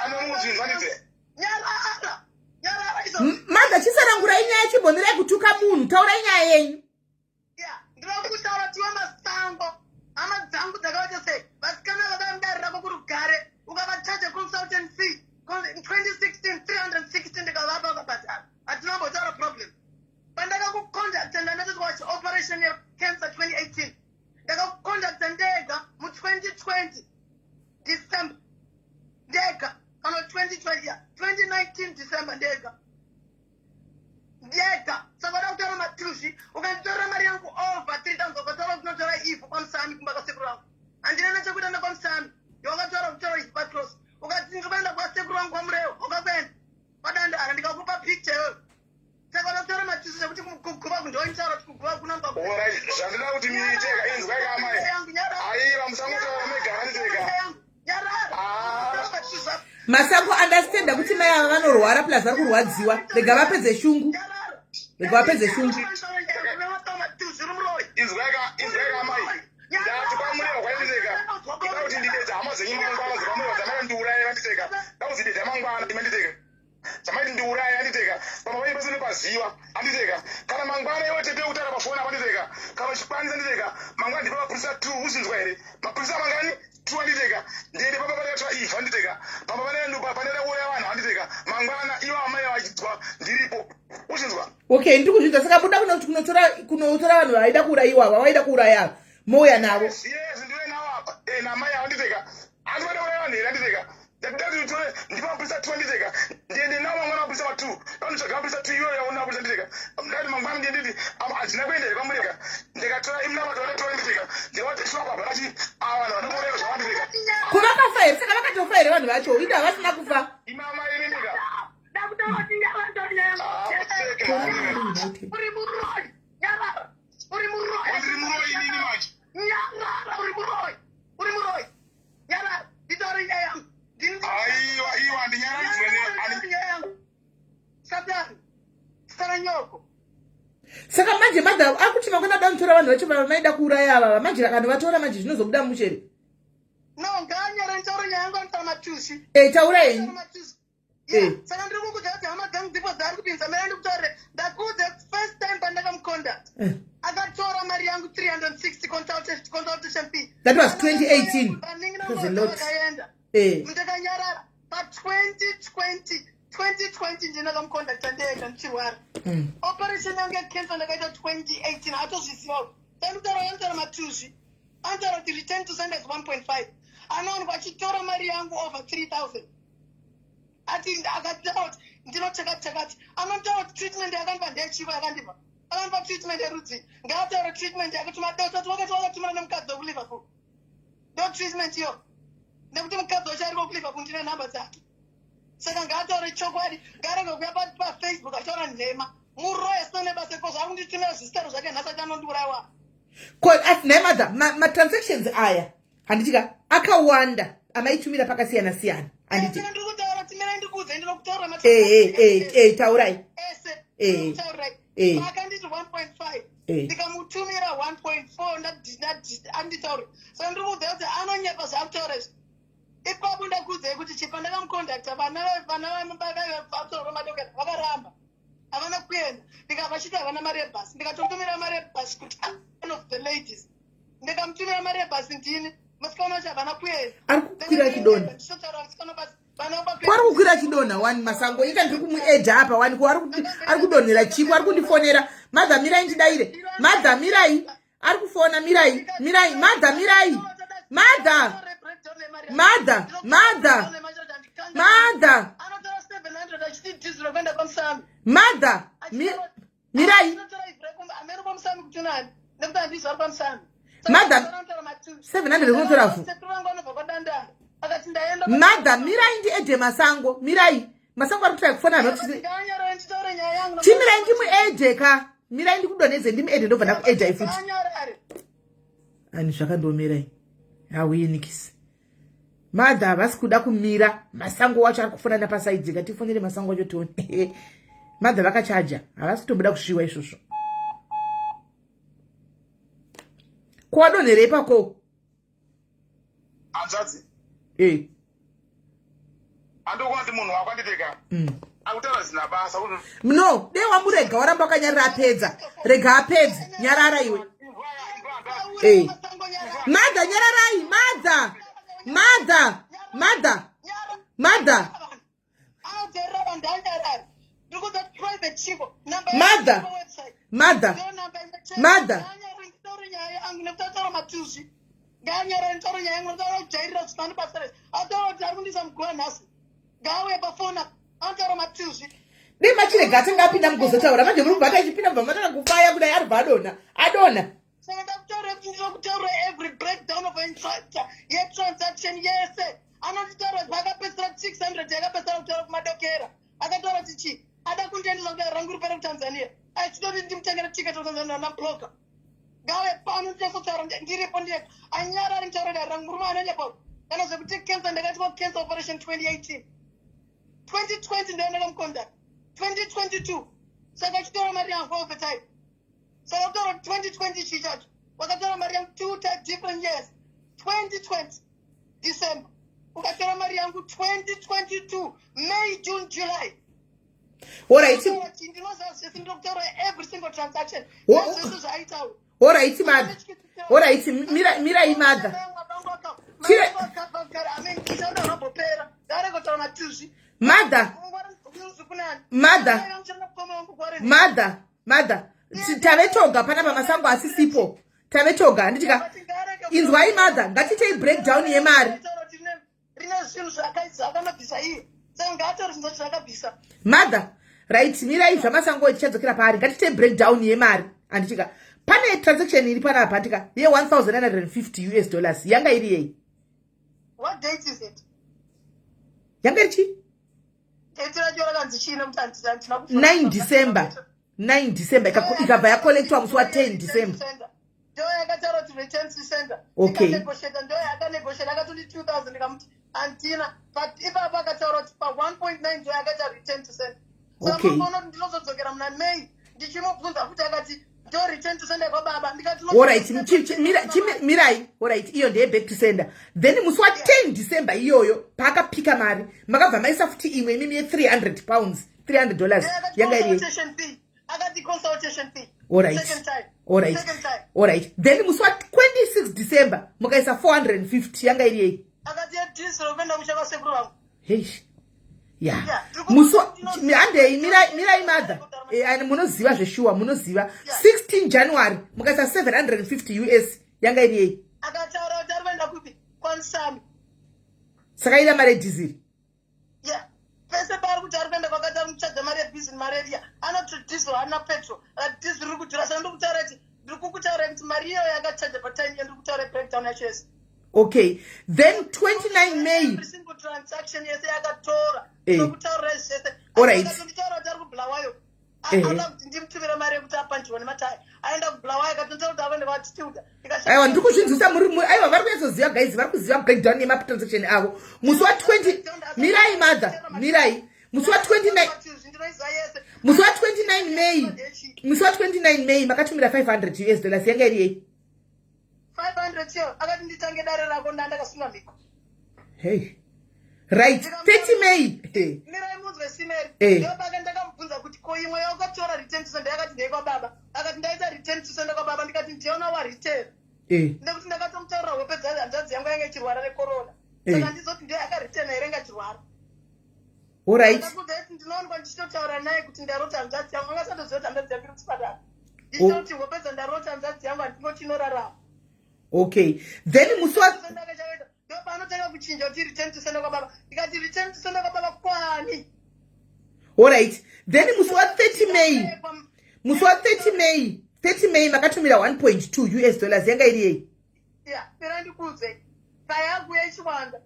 Anomuzinzwa, handite. Nyarara, nyarara izvo. Madha, chisarangurai nyaya, chimbomirai kutuka munhu, taurai nyaya yenyu. Ya, ndinoda kutaura tiwe Masango. Hama dzangu dzakaita sei? Vasikana vakamudarirako kurugare, ukavachaja consultant fee 2016 360, ndikavapa, vakabhadhara, hatinambotaura problem. Pandakakucontacta, ndandatotwa operation yecancer 2018, ndakakucontacta ndega mu2020 December ndega, kana 2020 ya 2019 December ndega ndega. Saka uda kutaura matuzvi. Ukanditorera mari yangu over 3000, ukataura kuti unotora ivhu kwaMusami, kumba kwasekuru vangu, handina nechekuita nekwaMusami. Yawakataura kutora ivhu pacross, ukati ndiri kuenda kwasekuru vangu kwaMurewo, wakakuenda padandara, ndikakupa picture iyoyo. Saka uda kutaura matuzvi zvekuti kuguva kundonitaura kuti kuguva kunamba. Alright, zvandinoda kuti muiteka, inzwai kamai. Aiwa, musangotaura mega, handiteka. Masango, understanda kuti mai ava vanorwara, plus vari kurwadziwa. Rega vapedze shungu, rega vapedze shungu. Inzwai kamai, ndati kwaMurewa kwainditeka, ida kuti ndidedza hama dzenyu mangwana dzekwaMurewa dzamai ndiuraye, vanditeka, ndakudzidedza mangwana, manditeka, dzamaiti ndiuraye, anditeka, pamwe pacho pese nepaziva, anditeka. Kana mangwana iwe tete kutaura pafoni apa, anditeka, kana uchikwanisa, anditeka, mangwana ndipe mapurisa two. Uzinzwa here? Mapurisa mangani? Two, anditeka. Ndiende pamba panekatora ivhu, anditeka, pamba paneda kuuraya vanhu, anditeka. Mangwana ivo amai vachidzwa ndiripo, uchinzwa? Okay, ndiri kuzvinzwa. Saka buda kunotora vanhu vaida kuurayiwa, vavaida kuuraya, mouya navo. Yes, ndiwe navo apa. Namai avo, anditeka, handi vada kuuraya vanhu here, anditeka? Ndati Ndipamapurisa 2, anditeka ndiende navo mangwana. Mapurisa ma2 vanotsvaga mapurisa 2 iyoyo yaona mapurisa, nditeka ndati mangwana ndiye nditi handina kuenda here kwamureka. Ndikatora imunamato vandatora, nditeka ndikavati shwapa hapana ava vanhu vanokorera zvavanditeka. Ko vakafa here? Saka vakatofa here vanhu vacho? Ida havasina kufa. Imama irinika. Uri muroi, nyarara, uri muroi. Ndiri muroi inini manje? Nyarara, uri muroi, uri muroi, nyarara, nditaure nyaya yangu. Aiwa, iwa handinyaradzwe. Nyaya yangu, Satani saranyoko. Saka manje madha akuti mangwana da kutora vanhu vacho vamaida kuuraya ava. Manje vanhu vatora, manje zvinozobuda mushere. No, nganyara, nditaure nyaya yangu, anotaura matusi. E, taura henyu. Saka ndiri kukudza kuti hama dzangu dzipo dzaari kupinza. Mira ndikutaurire. Ndakuudza first time pandakamuconduct, akatora mari yangu 360 consultation fee. That was 2018. It was a lot. Vakaenda. Ndakanyarara. Pa2020, 2020 ndinakamuconducta ndega ndichirwara. Operation yangu yecancer ndakaita 2018, atozvizivawo. Anditaura, anotaura matuzvi, anotaura kuti return to senders 1.5. Anowanikwa achitora mari yangu over 3000. Ati akataura kuti ndinochekati chakati. Anotaura kuti treatment yakandipa ndechivo yakandipa. Akandipa treatment yerudzi? Ngaataure treatment yake. Tumadota twakati wakatumira nemukadzi wekuLiverpool, ndo treatment iyo, nekuti mukadzi wacho ariko kuLiverpool, ndine nhamba dzake. Saka ngaataure chokwadi, ngaarege kuuya paFacebook achitaura nhema. Muroyi asina nebasa iko zvaari kunditumira zvisitaro zvake nhasi ati anondiurayiwa. Ko asi nhai madha, matransactions aya, handitika, akawanda amaitumira pakasiyana siyana, handiti? Saka ndiri kutaura kuti mirai ndikuudze, ndinokutaura. Taurai. Ese ndinokutaurirai. Akanditi 1.5, ndikamutumira 1.4, anditauri. Saka ndiri kuudza kuti anonyepa zvaakutaura izvi. Ipapo ndakuudzai kuti chipa ndakamuconducta, vana vavatora madokera vakaramba, havana kuenda. Ndikabva chiti havana mari yebhasi, ndikatotumira mari yebhasi kuti one of the ladies, ndikamutumira mari yebhasi ndini. Musikana wacho havana kuenda. Ari kukwira chidonha. Ndichotaura musikana basi, vana. Kwari kukwira chidonha wani Masango ika. Ndiri kumuedha apa wani. Ko ari kudonhera chiko? Ari kundifonera. Madha, mirai ndidaire. Madha, mirai, ari kufona. Mirai, mirai, madha, mirai, madha, madha, madha, madha. Anotora 700 achiti dhiziro kuenda kwaMusami. Madha, mirai. Amene kwaMusami kutunani, nekuti handizvo ari kwaMusami. Madha, 700 kunotora vhu. Sekuru vangu vanobva kwaDandanda, akati ndaenda. Madha, mirai ndiedhe Masango. Mirai, Masango ari kutai kufona hanoti. Nganyarare, nditaure nyaya yangu. Chimirai ndimuedhe ka. Mirai ndikudonhedze, ndimuedhe, ndobva ndakuedhai futi. Nganyarare. Ani zvakandomirai hauyenikisi. Madha havasi kuda kumira. Masango wacho ari kufona napaside. Ngatifonere Masango wacho tione. Madha vakachaja, havasi kutomboda kusviwa izvozvo. Kuwadonherei pako? Hanzvadzi. Andokona kuti munhu wako, anditeka, akutaura zina basa. No, dei wamurega waramba wakanyarara apedza. Rega apedze, nyarara iwe. Madha, nyararai. Madha, madha, madha, madha. Anoteerera vanhu, anyarare. Ndiri kuudza private chivo. Mother. Mother. Mother. Nditaure nyaya yangu nekuti ataura matuzvi. Ngaanyarare, nditaure nyaya yangu. Nditaura kujairira zvisina basa rese. Ataura kuti ari kundiisa muguva nhasi, ngaauye pafona, anotaura matuzvi. Dei machirega atanga apinda mugozotaura. Manje muri kubva tachipinda, mubva matanga kufaya kudai, aribva adonha, adonha. Saka ndakutaura kuti ndinokutaura every breakdown of yetransaction yese. Anonditaura paakapedzisira 600, yakapedzisira kutaura kumadokera. Akataura kuti chi ada kundiendesa kuti rangu ripere kuTanzania, achitoti ndimutengere ticket kuTanzania nabloka. Ngave pano, ndinosotaura ndiripo ndega. Anyarari, nditaura dare rangu. Murume anonyepa kana zvekuti cancer, ndakaitwa cancer operation 2018. 2020 ndoenda kamuconduct, 2022. Saka achitora mari yangu all the time. Saka kutaura kuti 2020 chii chacho? Wakatora mari yangu two different years. 2020 December ukatora mari yangu, 2022 May, June, July. Alright. Ndinoziva zvese, ndinokutaura every single transaction. Zvese zvaaitawo. Alright mother, alright, mirai mother. Ngarekotaura matuzvi. Mother, mother, mother, mother, tave toga panapa, Masango asisipo, tave toga, handitika? Inzwai mother, ngatiitei breakdown yemari. Rine zvinhu zvaakanobvisa iye, saka ngaataure zvinhu zvacho zvaakabvisa. Mother, right, mirai, zvamasango tichadzokera paari. Ngatite breakdown yemari, handitika? Pane transaction iri panapa, handika, ye1950 US dollars. Yanga iri yei? What date is it? Yanga iri chii? Date racho rakanzi chii? Nekuti handina 9 December, 9 December, ikabva yacollectwa musi wa10 December. Ndo yakataura kuti return to sender. Ikanegotiata, ndo yakanegotiata, akatoti 2000, ndikamuti handina, but ipapo akataura kuti pa 1.9 ndo yakaita return to sender. Saka okay, ndinozodzokera muna May ndichimubvunza futi, akati ndo return to sender kwababa, ndikati Alright, mirai. Alright, iyo ndeye back to sender. Then musi wa10 December iyoyo, paakapika mari, makabva maisa futi imwe imimi ye£300, $300. Yanga iri Consultation fee, akati consultation fee. Second time. Second time. Alright, then musi wa26 December mukaisa 450. Yanga iri yei? Akati yedhisel kuenda kucha kwasekuru vangu. Heish, ya. Musi handei, mirai, mirai, mother. And munoziva zveshuwa, munoziva. 16 January mukaisa 750 US. Yanga iri yei? Akataura kuti ari kuenda kupi, kwaMusami. Saka ida mari yedhiziri? Ya, pese paari kuti ari kuenda kwakati ari kuchaja mari yebhizi, mari yeriya anoti diesel haana petrol, akati diesel riri kudhura. Saka ndiri kutaura kuti, ndiri kukutaura kuti mari iyoyo yakachaja patime iyo, ndiri kutaura breakdown yacho yese. Okay, then 29 May. Every single transaction yese yakatora. Ndokutaurirai zvese. Akatonditaura kuti ari kuBulawayo. Ada kuti ndimutumire mari yekuti apanjiwa nemataya, aenda kuBulawayo, akatonditaura kuti akuenda kwaTitilda. Aiwa, ndiri kuzvinzwisa. Aiwa, vari kunyatsoziva, guys, vari kuziva breakdown yematransaction avo. Musi wa20, mirai, mother, mirai. Musi wa29, Ndinoiziva yese. Musi wa29 May, musi wa29 May makatumira 500 US dollars. Yanga iri yei? 500 yo akati nditange dare rako, ndandakasunga mhiko. Hey, right, 30 May. Hey. Mirai munzwe, simeri. Ndopaka ndakamubvunza kuti ko imwe yaukatora return to sender, yakati ndeyekwababa. Akati ndaita return to sender kwababa, ndikati ndiona wareturn nekuti ndakatomutaurira hope hanzvadzi yangu yanga ichirwara necorona. Saka ndizoti ndiyo yakareturna here, ngachirwara. Ndakudza kuti ndinoonekwa ndichitotaura naye kuti ndarota hanzvadzi yangu, angasatoziva kuti hanzvadzi yangu iri kuchipatara, ndichitoti hope dzandarota hanzvadzi yangu handingoti inorarama. Okay, then musi wa Ndopaanotanga kuchinja kuti return to sender kwababa, ndikati return to sender kwababa kwani? Alright, then musi wa30 May, musi wa30 May, 30 May makatumira 1.2 US dollars. Yanga iri yei? Ya, pera ndikuudze, payakuya ichiwanda,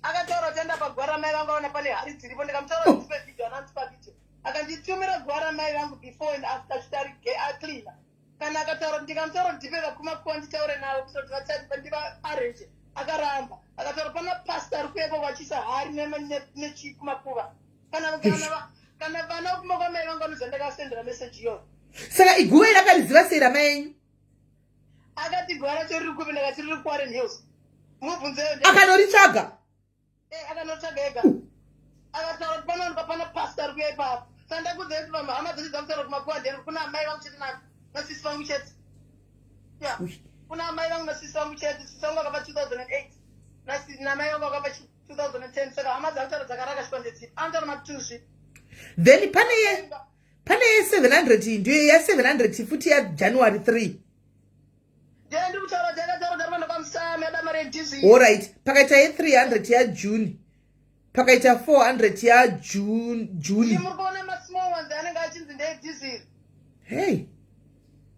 akataura kuti enda pagwara mai vangu, aona pane hari dziripo. Ndikamutaura kuti ndipe video, anandipa video, akanditumira gwara mai vangu before and after, achitari acleana. Kana akataura, ndikamutaura kuti ndipe vakumakuwa nditaure navo kuti ndivaarrange, akaramba. Akataura pana pastor ari kuyeko vachiisa hari nechikumakuva. Kana vana vekumba kwamai vangu vanoziva, ndakasendera meseji iyoyo. Saka iguva iri akariziva sei ramai enyu? Akati guva racho riri kupi? Ndakati riri kuWarren Hills, mubvunzeyo. Akanoritsvaga? Akanotsvaga ega. Akataura kuti panowanikwa pana pastor ari kuya ipapo. Saka ndakudza kuti vanhu hama dzese dzamutaura kumakuva nderi kuna amai vangu chete nasisi vangu chete. Ya, kuna amai vangu nasisi vangu chete. Sisi vangu akafa 2008, namai vangu akafa 2010. Saka hama dzakutaura dzakaraka ndedziri anotaura matuzvi. Then pane ye700 iyi, ndiyo ya700 futi yaJanuary 3. Ndiye ndiri kutaura kuti akataura kuti ari kuenda kwaMusami, ada mari yedhiziri. Alright, pakaita ye300 yaJune, pakaita 400 yaJune, June. Muri kuona masmall ones anenge achinzi ndeyedhiziri. Hey.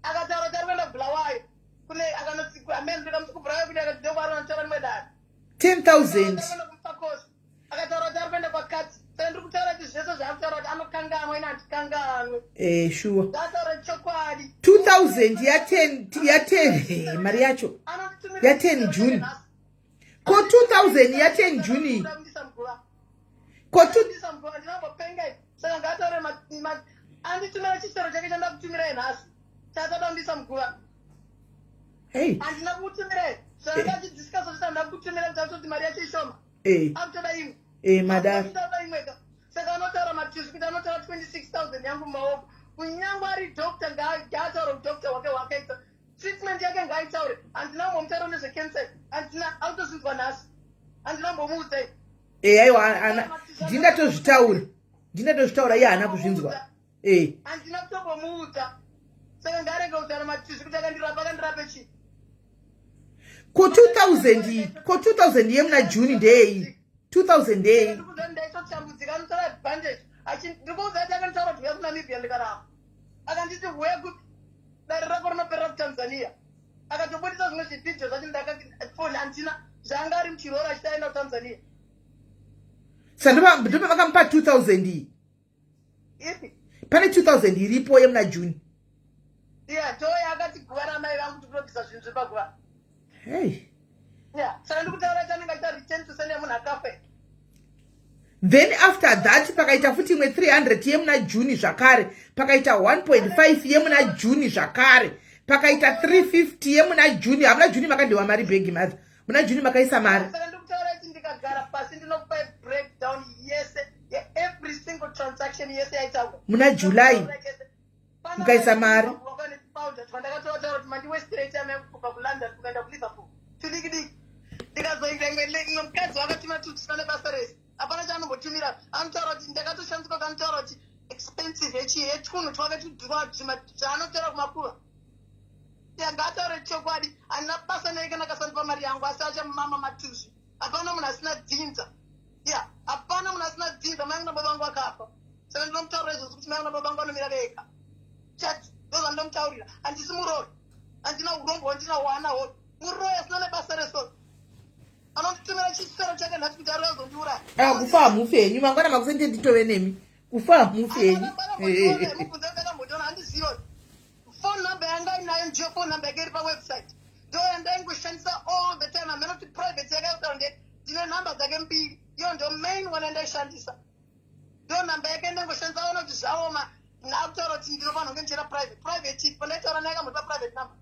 Akataura kuti ari kuenda kuBulawayo, kune akanotsikwa amen. Ndikamuti kuBulawayo kune, akati ndokwaari vanotaura rimwe dare. 10,000. Kumfakosi akataura kuti ari kuenda kwakati. Saka ndiri kutaura kuti zvese zvaakutaura kuti anokanganwa, ine handikanganwe. Sure. Ndataura chokwadi. 2000 ya10, ya10, mari yacho ya10 June. Ko 2000 ya10 June, ko Ndinambopenga. Saka ngataure, anditumira chisero chake chandakutumirai nhasi, chaakadambisa muguva. Hey. Handina kukutumirai saka ngachidiscussa kuti handina kukutumira kuti atoti mari yacho ishoma. Akutoda imwe. Madara. Akutoda imweka. Saka anotaura matuzvi kuti anotaura 26,000 yangu mumaoko. Kunyange ari doctor, ngaataure udoctor hwake hwaakaita, treatment yake ngaaitaure. Handina kumbomutaura nezvecancer, handina, akutozvinzwa nhasi, handina kumbomuudzai. Aiwa, ndindatozvitaura, ndindatozvitaura, iye haana kuzvinzwa. Handina kutombomuudza. Saka ngaarege kutaura matuzvi kuti akandirapa, akandirape chii? Ko 2000, ko 2000 yemuna June ndeyei? 2000 ndeyei? Ndaitotambudzika, anotora advantage. Ndikuudza kuti akanitaura kuti uya kuNamibia, ndikaramba. Akanditi uya dare rako rinoperera kuTanzania. Akatobudisa zvimwe zvivhidhio zvacho. Ndakafoni handina zvaanga ari muchiroro achiti aenda kuTanzania. Sa ndopa vakamupa 2000 iyi? Ipi? Pane 2000 iripo yemuna June. Iya, toya akati guva ramai vangu, tikunobvisa zvinhu zviri paguva. Hey. Ya, saka ndikutaura kuti anenge achiita return to sender yemunhu akafa. Then after that pakaita futi imwe 300 yemuna June zvakare, pakaita 1.5 yemuna June zvakare, pakaita 350 yemuna June. Hamuna June makandiwa mari bhegi mother, muna June makaisa mari. Saka ndikutaura kuti ndikagara pasi ndinokupa breakdown yese yeevery single transaction yese yaitaurwa. Muna July mukaisa mari. Ndakatotaura kuti mandiwestirei time yangu kubva kuLondon kukaenda kuLiverpool, tudiki diki. Ndikazoita imwe mukadzi wakatuma tutisina nebasa rese, hapana chaanombotumira. Anotaura kuti ndakatoshandiswa, kanotaura kuti expensive yechii yetunhu twake tudhura zvaanotaura kumakuva. Ngaataure chokwadi, handina basa naye kana kasandipa mari yangu, asi achamama matuzvi. Hapana munhu asina dzinza ya, hapana munhu asina dzinza. Mai angu nababa vangu vakafa, saka ndinomutaurira izvozvo kuti mai angu nababa vangu vanomira vega chati. Ndozvandinomutaurira. Handisi muroyi, handina urombo hwandinahwo. Muroyi asina nebasa resoro anonditumira chisero chake nhasi kuti ari azondiuraya. Aa, kufa hamufi henyu. Mangwana makusende nditove nemi, kufa hamufi henyu. Mubvunze ndakambotiona, handizivi. Phone number yanga inayo ndiyo phone number yake iri pawebsite, ndo yandaingoshandisa all the time. Hameno kuti private yakaitaura nde ndine nhamba dzake mbiri, iyo ndo main one yandaishandisa, ndo namba yake ndaingoshandisa. Aona kuti zvaoma, ndakutaura kuti ndinofanira kunge ndichienda private. Private ipi? Pandaitaura naye akambotipa private number?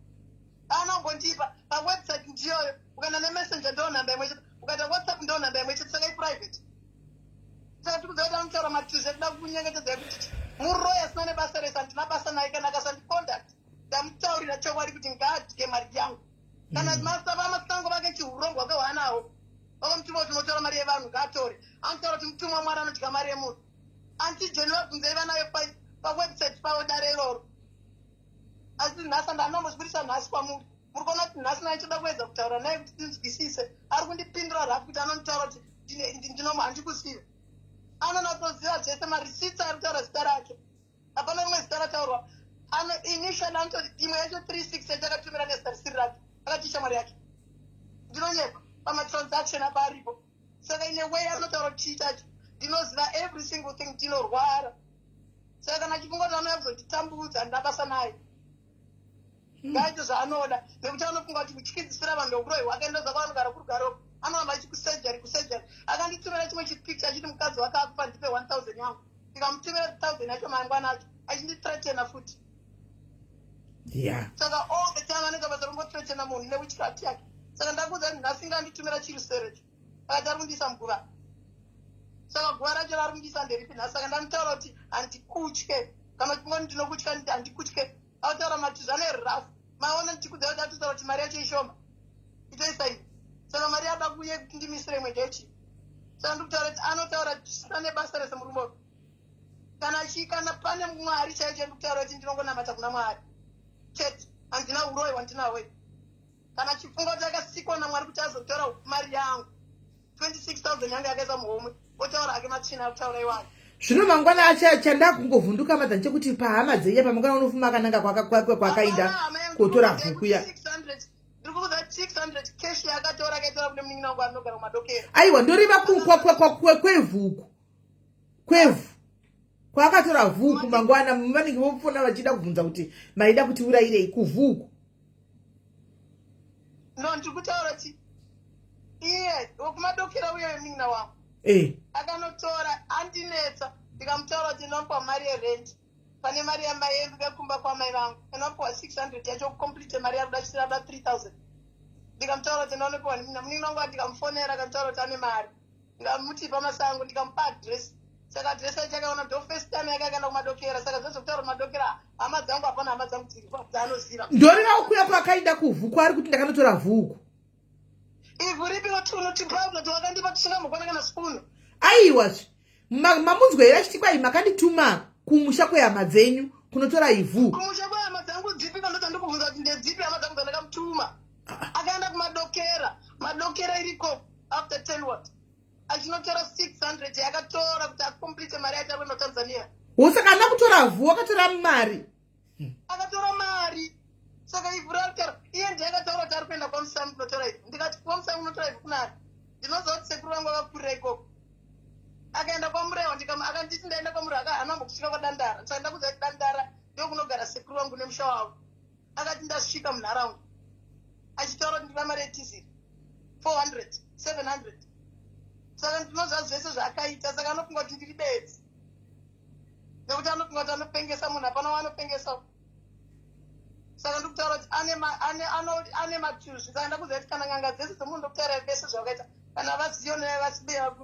Haana kumbondipa. Pawebsite ndiyoyo, ukaenda nemessenger ndo nhamba imwe chete, ukaita WhatsApp ndo nhamba imwe chete, saka iprivate. Saka tikudza kuti anotaura matuzvi ekuda kunyengetedza kuti muroyi asina nebasa rese. Handina basa naye kana akasandicontact. Ndamutaurira chokwadi kuti ngaadye mari yangu kana masa vamasango vake chihurongwa hwake hwaanawo vakamutuma kuti unotora mari yevanhu, ngaatore. Anotaura kuti mutumwa Mwari anodya mari yemunhu. Auntie Jeni, vabvunzei vanayo pawebsite pavo dare iroro. Asi nhasi handanombozvibudisa nhasi kwamuri. Muri kuona kuti nhasi naye toda kuedza kutaura naye kuti tinzwisise. Ari kundipindura rafu kuti anonditaura kuti handikuziva. Anonatsoziva zvese, mareceipts ari kutaura zita rake, hapana rimwe zita rataurwa. Ano initial anototi imwe yacho 36 yachakatumira nezita risiri rake, akati shamwari yake. Ndinonyepa? Pamatransaction apa aripo. Saka ine way anotaura kuti chii chacho, ndinoziva every single thing. Ndinorwara, saka kana achifunga kuti anouya kuzonditambudza, handina basa naye. Ngaite zvaanoda, nekuti anofunga kuti kutyidzisira vanhu ndokuroyi hwake. Ndoza kwaanogara kurugaro, anoramba achi kusurgery, kusurgery. Akanditumira chimwe chipicture achiti mukadzi wake akufa, ndipe 1000 yangu. Ndikamutumira 1000 yacho, mangwana acho achindithreatena futi. Saka all the time anoita basa rongothreatena munhu newitchcraft yake. Saka ndakuudza kuti nhasi nganditumira chiruserecho, akati ari kundisa muguva. Saka guva racho rari kundisa nderipi nhasi? Saka ndamutaura kuti handikutye. Kana uchifunga kuti ndinokutya, handikutye. Autaura matuzvi ane rafu. Maona, ndichikudza kuti atotaura kuti mari yacho ishoma, itoisa iyi. Saka mari yada kuye kuti ndimisire imwe ndechi. Saka ndikutaura kuti anotaura zvisina nebasa rese murume uyu. Kana pane Mwari chaicho, ndikutaura kuti ndinongonamata kuna Mwari chete, handina uroyi hwandinahwo. Kana chifunga kuti akasikwa naMwari kuti azotora mari yangu 26 000 yangu yakaisa muhomwe, otaura ake matsvina akutaura iwayo. Zvino mangwana acha chandakungovhunduka madza nchekuti pahama dzeiya pamangwana unofuma akananga kwakaenda kotora vhukuya. 600, ndiri kuudza 600 cash yakatora, akaitora kune munin'ina wangu anogara kumadokero. Aiwa, ndoreva kwevhuku, kwevhu kwaakatora vhuku. Mangwana vanenge vofona vachida kubvunza kuti maida kuti urayirei kuvhuku. No, ndiri kutaura kuti iye wekumadokera uye wemunin'ina wangu akanotora. Andinetsa, ndikamutaura kuti ndinopiwa mari yerent, pane mari yamaembi vekumba kwamai vangu, inopiwa 600 yacho kucomplete mari yakuda chirada 3000. Ndikamutaura kuti ndinopiwa nemunin'ina wangu, ndikamufonera, akanitaura kuti ane mari. Ndikamuti pamasango, ndikamupa address. Saka address yacho akaona ndo first time yake akaenda kumadokera. Saka zvozvokutaura kumadokera, hama dzangu hapana, hama dzangu dziripo dzaanoziva. Ndoreva kuya kwakaenda kuvhu kwaari kuti ndakanotora vhuku. Ivhu ripi? Tunhu tiprivate wakandipa tisingambokwana kana spoon. Aiwazve, mamunzwa here achiti kwai makandituma kumusha kwehama dzenyu kunotora ivhu? Kumusha kwehama dzangu dzipi? Kandoda ndikubvunza kuti ndedzipi hama dzangu dzandakamutuma? Akaenda kumadokera, madokera iriko after 10 what. Achinotora 600 yakatora kuti acomplete mari yacho akuenda kuTanzania. Saka ana kutora vhu, akatora mari. Akatora mari. Saka ivhu raakutaura, iye ndiye akataura kuti ari kuenda kwaMusami kunotora ivhu. Ndikati, "KwaMusami kunotora ivhu kunani?" Ndinoziva kuti sekuru vangu vakakurira ikoko. Akaenda kwaMurewa, akanditi ndaenda kwaMurewa, haana kusvika kwaDandara. Saka ndakuziva kuti Dandara ndokunogara sekuru vangu nemusha wavo. Akati ndasvika munharaunda achitaura kuti ndina mari yetiziri 400, 700. Saka ndinoziva zvese zvaakaita. Saka anofunga kuti ndiri bedzi, nekuti anofunga kuti anopengesa munhu. Hapana waanopengesa. Saka ndikutaura kuti ane matuzvi. Saka ndakuziva kuti kana n'anga dzese dzemunhu, ndokutaura vese zvavakaita, kana vaZion,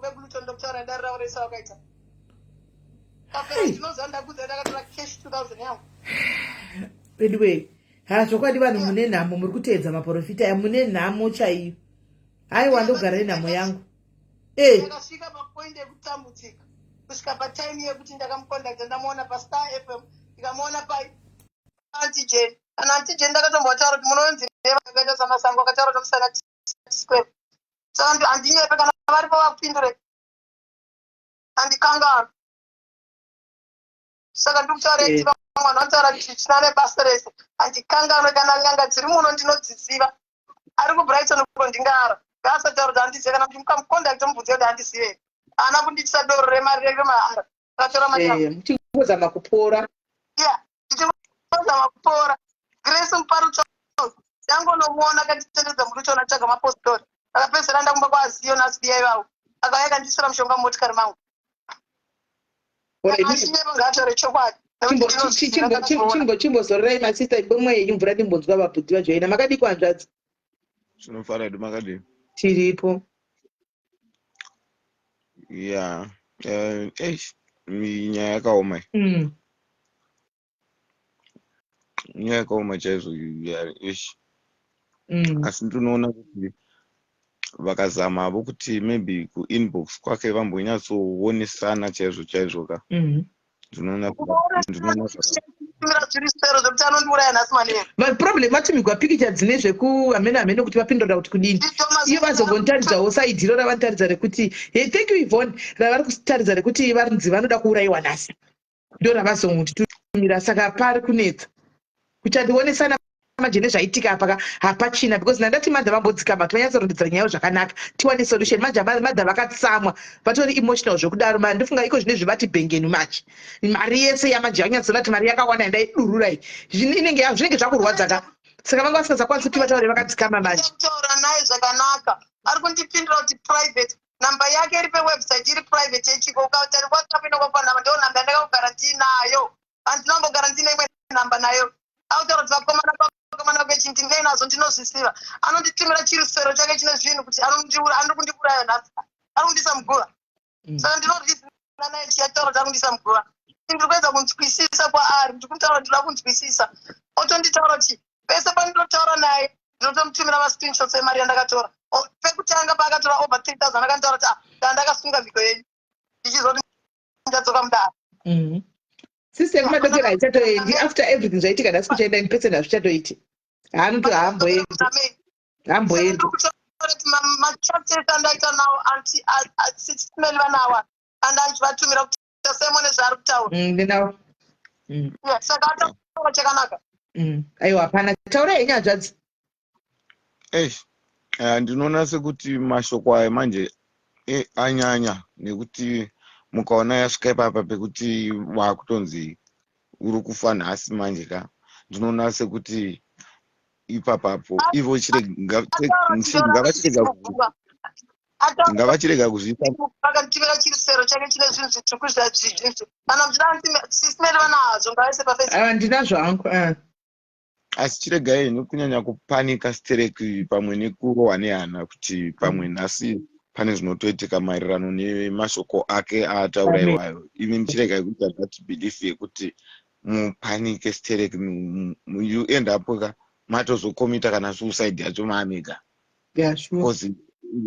vekuLuton, ndokutaura dare ravo rese vakaita kapera. Ndinoziva, ndakuziva ndakatora cash 2000 yangu. Anyway, ha, zvokwadi vanhu mune nhamo. Muri kuteedza maprofita aya, mune nhamo chaiyo. Haiwa, ndogara nenhamo yangu e. Ndakasvika papoint yekutambudzika kusvika patime yekuti ndakamucontacta, ndamuona paStar FM, ndikamuona pai Antigen. Kana Antigen ndakatombotaura kuti munonzi akaita samasango, akataura kuti musana square. Saka handinyepe, kana varipo vapindure, handikanganwa. Saka ndikutaura kuti vamwe vanhu vanotaura kuti china nebasa rese. Handikanganwe. Kana n'anga dziri muno ndinodziziva. Ari kuBrighton uko, ndingara ngaasataura kuti handizive. Kana kuti mukamucontacta, mubvunze kuti handizive. Haana kunditisa doro remari remahara, akatora mari yangu. Muchingozama kupora. Ya, ndichingozama kupora. Grace Muparucho yangonomuona akanditendedza muruchona tsvaga mapostori. Akapedzisira ndakumba kwaZion, asidiya ivavo. Akauya akandisira mushonga mumotikari mangu. Asinyepo, ngaatore chokwadi, nekuti ndinozviziva ndakazviona. Chimbozorerai masista, ibomwe yenyu mvura, ndimbonzwa vabhudhi vajoina. Makadii kuhanzvadzi? Tinofara hedu, makadii? Tiripo. Ya, eish, nyaya yakaoma iyi. Nyaya yakaoma chaizvo, ya, eish. Asi ndinoona kuti vakazamavo kuti maybe kuinbox kwake vambonyatsoonesana chaizvo chaizvo ka. Ndinoona Tumira zviri sero zvekuti anondiuraya nhasi manheru. Problem, vatumigwa pikicha dzine zveku hamene hamene kuti vapindura kuti kudini. Iyo vazongotaridzawo side iro ravanotaridza rekuti, hey, thank you Yvonne, ravari kutaridza rekuti varinzi vanoda kuurayiwa nhasi, ndo ravazongotitumira. Saka pari kunetsa kuti andionesana manje nezvaitika apa ka, hapachina, because ndandati madha vambodzikama kuti vanyatsorondedzera nyaya zvakanaka, tiwane solution. Manje madha vakatsamwa, vatori emotional zvekudaro. Ma ndofunga iko zvinezvi vati bhengenu manje mari yese yamanje yanyatsoona kuti mari yakawanda yandaidurura iyi. Zvinenge zvakurwadza ka. Saka vanga vasingazakwanisi kuti vataure vakadzikama manje. Kutaura naye zvakanaka, ari kundipindura kuti private. Namba yake iri pewebsite iri private yechiko. Ukautari WhatsApp inongopa namba, ndo namba yandakakugara ndiinayo. Handinombogara ndine imwe namba nayo. Autaura kuti vakomana, vakomana vechi ndinei nazvo, ndinozvisiva. Anonditumira chirusero chake chine zvinhu kuti anori kundiuraya nhasi, ari kundisa muguva. Saka ndinorizina naye chiyataura kuti ari kundisa muguva. Ndiri kuedza kunzwisisa kwaari, ndiri kumutaura kuti ndinoda kunzwisisa. Otonditaura kuti pese pandinotaura naye ndinotomutumira mascreenshots emari yandakatora. Pekutanga paakatora over 3000, akanditaura kuti, "Ah, ndaa ndakasunga mhiko yenyu ndichizoti ndadzoka mudaro." Sister yekumadokero haichatoendi after everything zvaitika nhasi. Kuchaenda in person hazvichatoiti. Haanoto haamboendi, haamboendi. Machats ese andaita nawo anti sisimeli vanawa anda andichivatumira kuti semone zvaari kutaura. Ndinawo. Yeah, saka ataura chakanaka. Aiwa, hapana, taurai henyu hanzvadzi. Eish, ndinoona sekuti mashoko aya manje anyanya, nekuti mukaona yasvika ipapa pekuti wakutonzi uri kufa nhasi manje ka, ndinoona sekuti ipapapo ivo ngavachirega kuzviita. Akanditumira chirisero chake chine zvinhu zvitsvuku zvazvizvi. Kana muchida, sisimeli vanazvo, ngavaise paFacebook. Aiwa, ndinazvo hangu, ah. Asi chiregai henyu kunyanya kupanika stereki pamwe nekurohwa nehana kuti pamwe nhasi pane zvinotoitika maererano nemashoko ake aataura Amen. iwayo. Imi muchiregai kuita that belief yekuti mupanike stereki, you end up ka matozocommita kana suicide yacho maamega. Because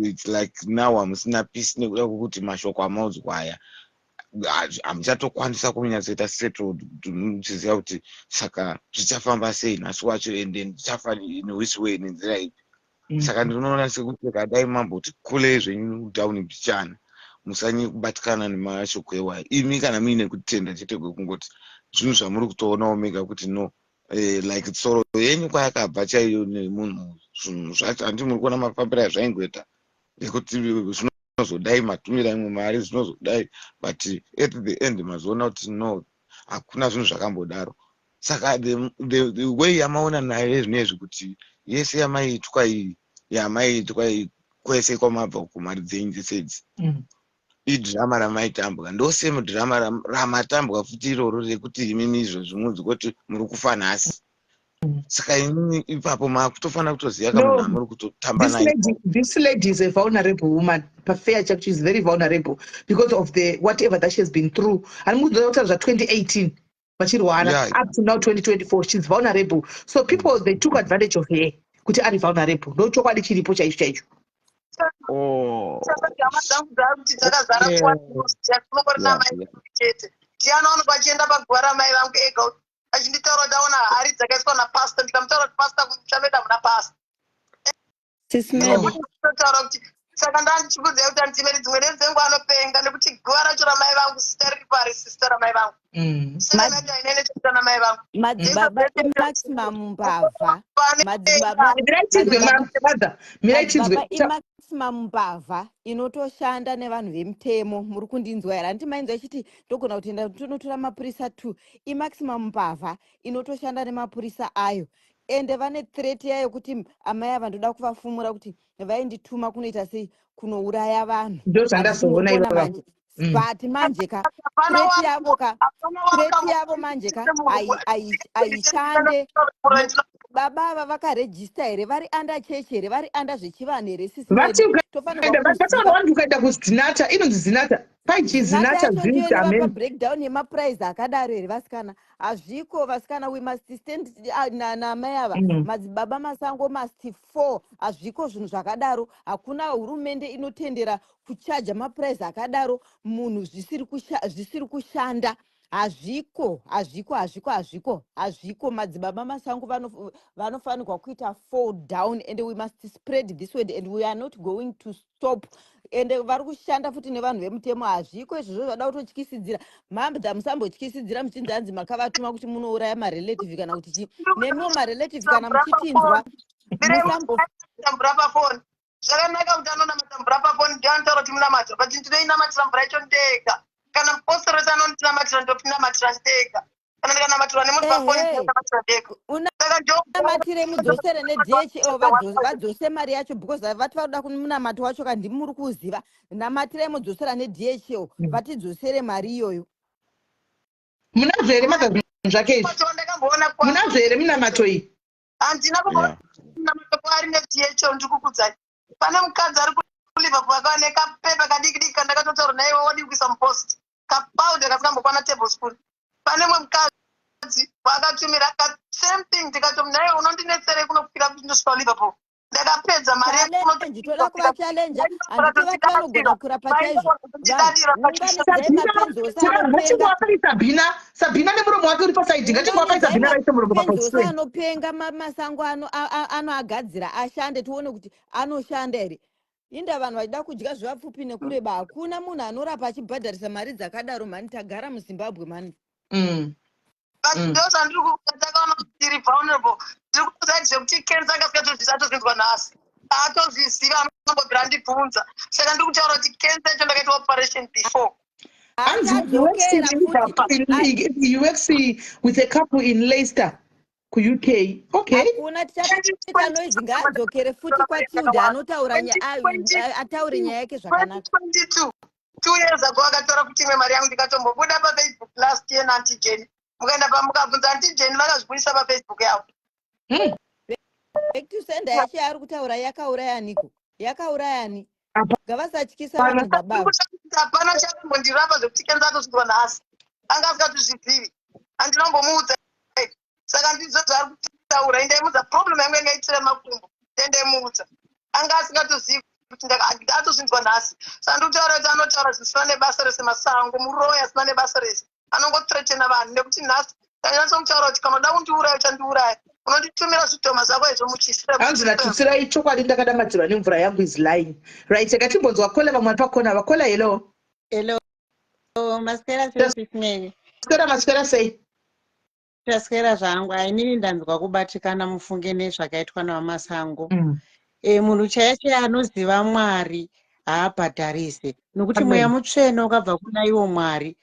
it's like now hamusina peace nekuda kwekuti mashoko amaudzwa aya hamuchatokwanisa kunyatsoita settled, kuti muchiziva kuti saka zvichafamba sei nhasi wacho, ende ndichafa in which way, nenzira ipi. Saka ndinoona sekuti kadai mamboti kulei zvenyu down mbichana. Musanyanye kubatikana nemashoko iwayo. Imi kana muine kutenda chete kwekungoti zvinhu zvamuri kutoonawo mega kuti no, like tsoro yenyu kwayakabva chaiyo nemunhu, zvinhu zvacho handi muri kuona mafambiro azvaingoita, ekuti zvinozodai matumira imwe mari, zvinozodai, but at the end mazoona kuti no, hakuna zvinhu zvakambodaro. Saka the way yamaona nayo zvinezvi kuti yese yamaiitwa iyi, yamaiitwa iyi kwese kwamabva kumari dzenyu dzese idzi, idhirama ramaitambwa. Ndo same dhirama ramatambwa futi iroro rekuti imimi izvozvi munzi kuti muri kufa nhasi. Saka imimi ipapo makutofanira kutoziva kamunhu amuri kutotamba naye. This lady is a vulnerable woman. Pafair check, she's very vulnerable because of the whatever that she has been through. And mukutaura zva 2018 vachirwara up to now 2024, she's vulnerable. So people, they took advantage of her kuti ari vulnerable. Ndo chokwadi chiripo chaicho chaicho. Saka hama dzangu dzakuti dzakazara kuwatinongori namai chete. Ndiani waonekwa achienda paguva ramai vangu ega achinditaura kuti aona hari dzakaiswa napasta? Ndikamutaura kuti pasta kuchameda muna pasta. Sis Melly. Taura kuti saka ndandichikudzai kuti andimeri dzimwe nedzengu anopenga nekuti guva racho ramai vangu sita riri pari sista ramai vangu. Saka ndati ainene chekuita namai vangu. Madzibaba imaximum mbavha. Madzibaba Mirai tinzwe, mother. Mirai tinzwe. Madzibaba imaximum mbavha inotoshanda nevanhu vemutemo. Muri kundinzwa here? Handiti mainzwa ichiti ndogona kutoenda tonotora mapurisa 2? Imaximum mbavha inotoshanda nemapurisa ayo, ende vane threat yayo kuti amai ava ndoda kuvafumura kuti vaindituma kunoita sei, kunouraya vanhu. Ndo zvandazoona Handiti ivava. manje but manje ka, threat yavo ka, threat yavo manje ka haishande. Baba ava vakarejista here? Vari under church here? Vari under zvechivanhu here, sisi? Vati Tofanirwa ukaenda kuziva. vataura wandi ukaenda kuZinatha, inonzi Zinatha paichi Zinata Zinatha yacho ndiyo zvinzi inovapa amen. Breakdown yemaprice akadaro here, vasikana? Hazviko, vasikana. We must stand namai ava. Madzibaba Masango must fall. Hazviko zvinhu zvakadaro. Hakuna hurumende inotendera kuchaja maprice akadaro munhu zvisiri kushanda. Hazviko, hazviko, hazviko, hazviko, hazviko. Madzibaba Masango vanofanirwa kuita fall down, and we must spread this word, and we are not going to stop. Ende vari kushanda futi nevanhu vemutemo. Hazviko izvozvo zvada kutotyisidzira. Mambda musambotyisidzira muchinzi hanzi makavatuma kuti munouraya marelative kana kuti chii. Nemiwo marelative, kana muchitinzwa, musambo Mvura pafoni zvakanaka kuti anonamata mvura pafoni ndio anotaura kuti munamato, but ndinoinamatira mvura yacho ndega. Kana mupostori anondinamatira, ndopinamatira ndega. Kana ndikanamatirwa nemunhu pafoni, ndinonamatira ndega. Saka ndio Unamatire mudzosere neDHL, vadzose mari yacho, because vati vakuda munamato wacho ka ndimi muri kuziva. Namatirai mudzosera neDHL, vatidzosere mari iyoyo. Munazvo here, mother, zvinhu zvake izvi? Macho ndakamboona Munazvo here minamato iyi? Handina kumboona munamato kwaari neDHL. Ndiri kukudzai, pane mukadzi ari kuLiverpool akava nekapepa kadiki diki kandakatotaura naiwe wadii kuisa mupost, kapowder kasingambokwana tablespoon. Pane mumwe mukadzi waakatumira same thing, ndikati naiwe unondinetserei kunofira kuti ndosvika kuLiverpool? Ndakapedza mari. Challenge, toda kuvachallenja. Handiti vati vanogona kurapa chaizvo? Vanhu, unganidzai mapenzi ose anopenga. Ngatingovapai Sabhina, Sabhina nemuromo wake uri pasaidi. Ngatingovapai Sabhina vaise muromo Mapenzi ose paposwe. anopenga masango anoagadzira ashande, tione kuti anoshanda here. Inda vanhu vachida kudya zvevapfupi nekureba. Hakuna munhu anorapa achibhadharisa mari dzakadaro mhani. Tagara muZimbabwe mhani. But ndo zvandiri kutakaona kuti tiri vulnerable. Ndiri kuudza zvekuti cancer angasikatozvisi atozvinzwa nhasi, atozviziva, anombobvira andibvunza. Saka ndiri kutaura kuti cancer yacho ndakaita operation before. Hanzi he works in Achadzokera futi. Liverpool, he works with a couple in Leicester kuUK. Okay. Hakuna, tichaita noise. Ngaadzokere futi kwaTilda, anotaura ataure nyaya yake zvakanaka. 2022, 2 years ago, akatora kuti imwe mari yangu. Ndikatombobuda paFacebook last year naAunty Jeni. Mukaenda pamukabvunza Aunty Jeni, vakazvibudisa paFacebook yavo. Back to sender yacho yaari kutaura yakauraya niko? Yakaurayani? Ngavasatyisa vanhu baba. Hapana chakambondirapa zvekuti cancer atosvikwa nhasi, anga asingatozvizivi, handinombomuudza. Saka ndidzo zvaari kutaura. Indaimudza problem yangu yanga itira makumbo, endaimuudza, anga asingatozivi kuti atozvinzwa nhasi. Saka ndikutaura kuti anotaura zvisina nebasa rese. Masango muroyi asina nebasa rese, anongothreatena vanhu nekuti nhasi ndanyatsomutaura kuti kana uda kundiuraya, uchandiuraya. Unonditumira zvidhoma zvako izvo muchisira. Hanzi naTutsirai, chokwadi ndakadamadzirwa nemvura yangu is lying. Right, yakatimbonzwa caller, vamwe vari pakona. Vacaller, hello. Hello, maswera sei, Sis Mary? Maswera, maswera sei? Taswera zvangu. Ainini ndanzwa kubatikana, mufunge, nezvakaitwa navaMasango. Munhu chaiye chaiye anoziva Mwari haabhadharise, nokuti Mweya Mutsvene wakabva kuna iwo Mwari.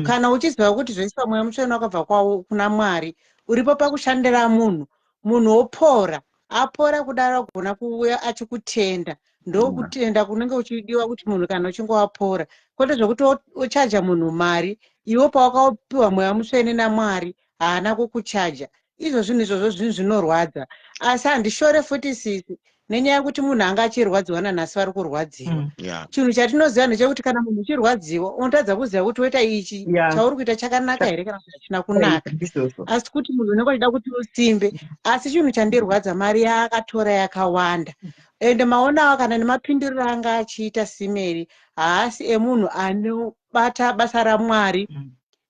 Kana uchiziva kuti zvoiswa Mweya Mutsvene wakabva kwawo kuna Mwari, uripo pakushandira munhu, munhu wopora, apora kudaro agona kuuya achikutenda. Ndokutenda kunenge uchidiwa kuti munhu kana uchinge wapora, kwete zvekuti ochaja munhu mari. Iwe pawakapiwa Mweya Mutsvene naMwari, haana kukuchaja. Izvo zvinhu izvozvo zvinhu zvinorwadza, asi handishore futi sisi, nenyaya yekuti munhu anga achirwadziwa, nanhasi vari kurwadziwa. Chinhu chatinoziva ndechekuti kana munhu uchirwadziwa, unotadza kuziva kuti woita ichi chauri kuita chakanaka here kana kuti hachina kunaka. Ndizvozvo. Asi kuti munhu unenge uchida kuti usimbe. Asi chinhu chandirwadza, mari yaakatora yakawanda, ende maonawo kana nemapinduriro anga achiita Simeri, haasi emunhu anobata basa raMwari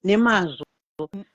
nemazvo.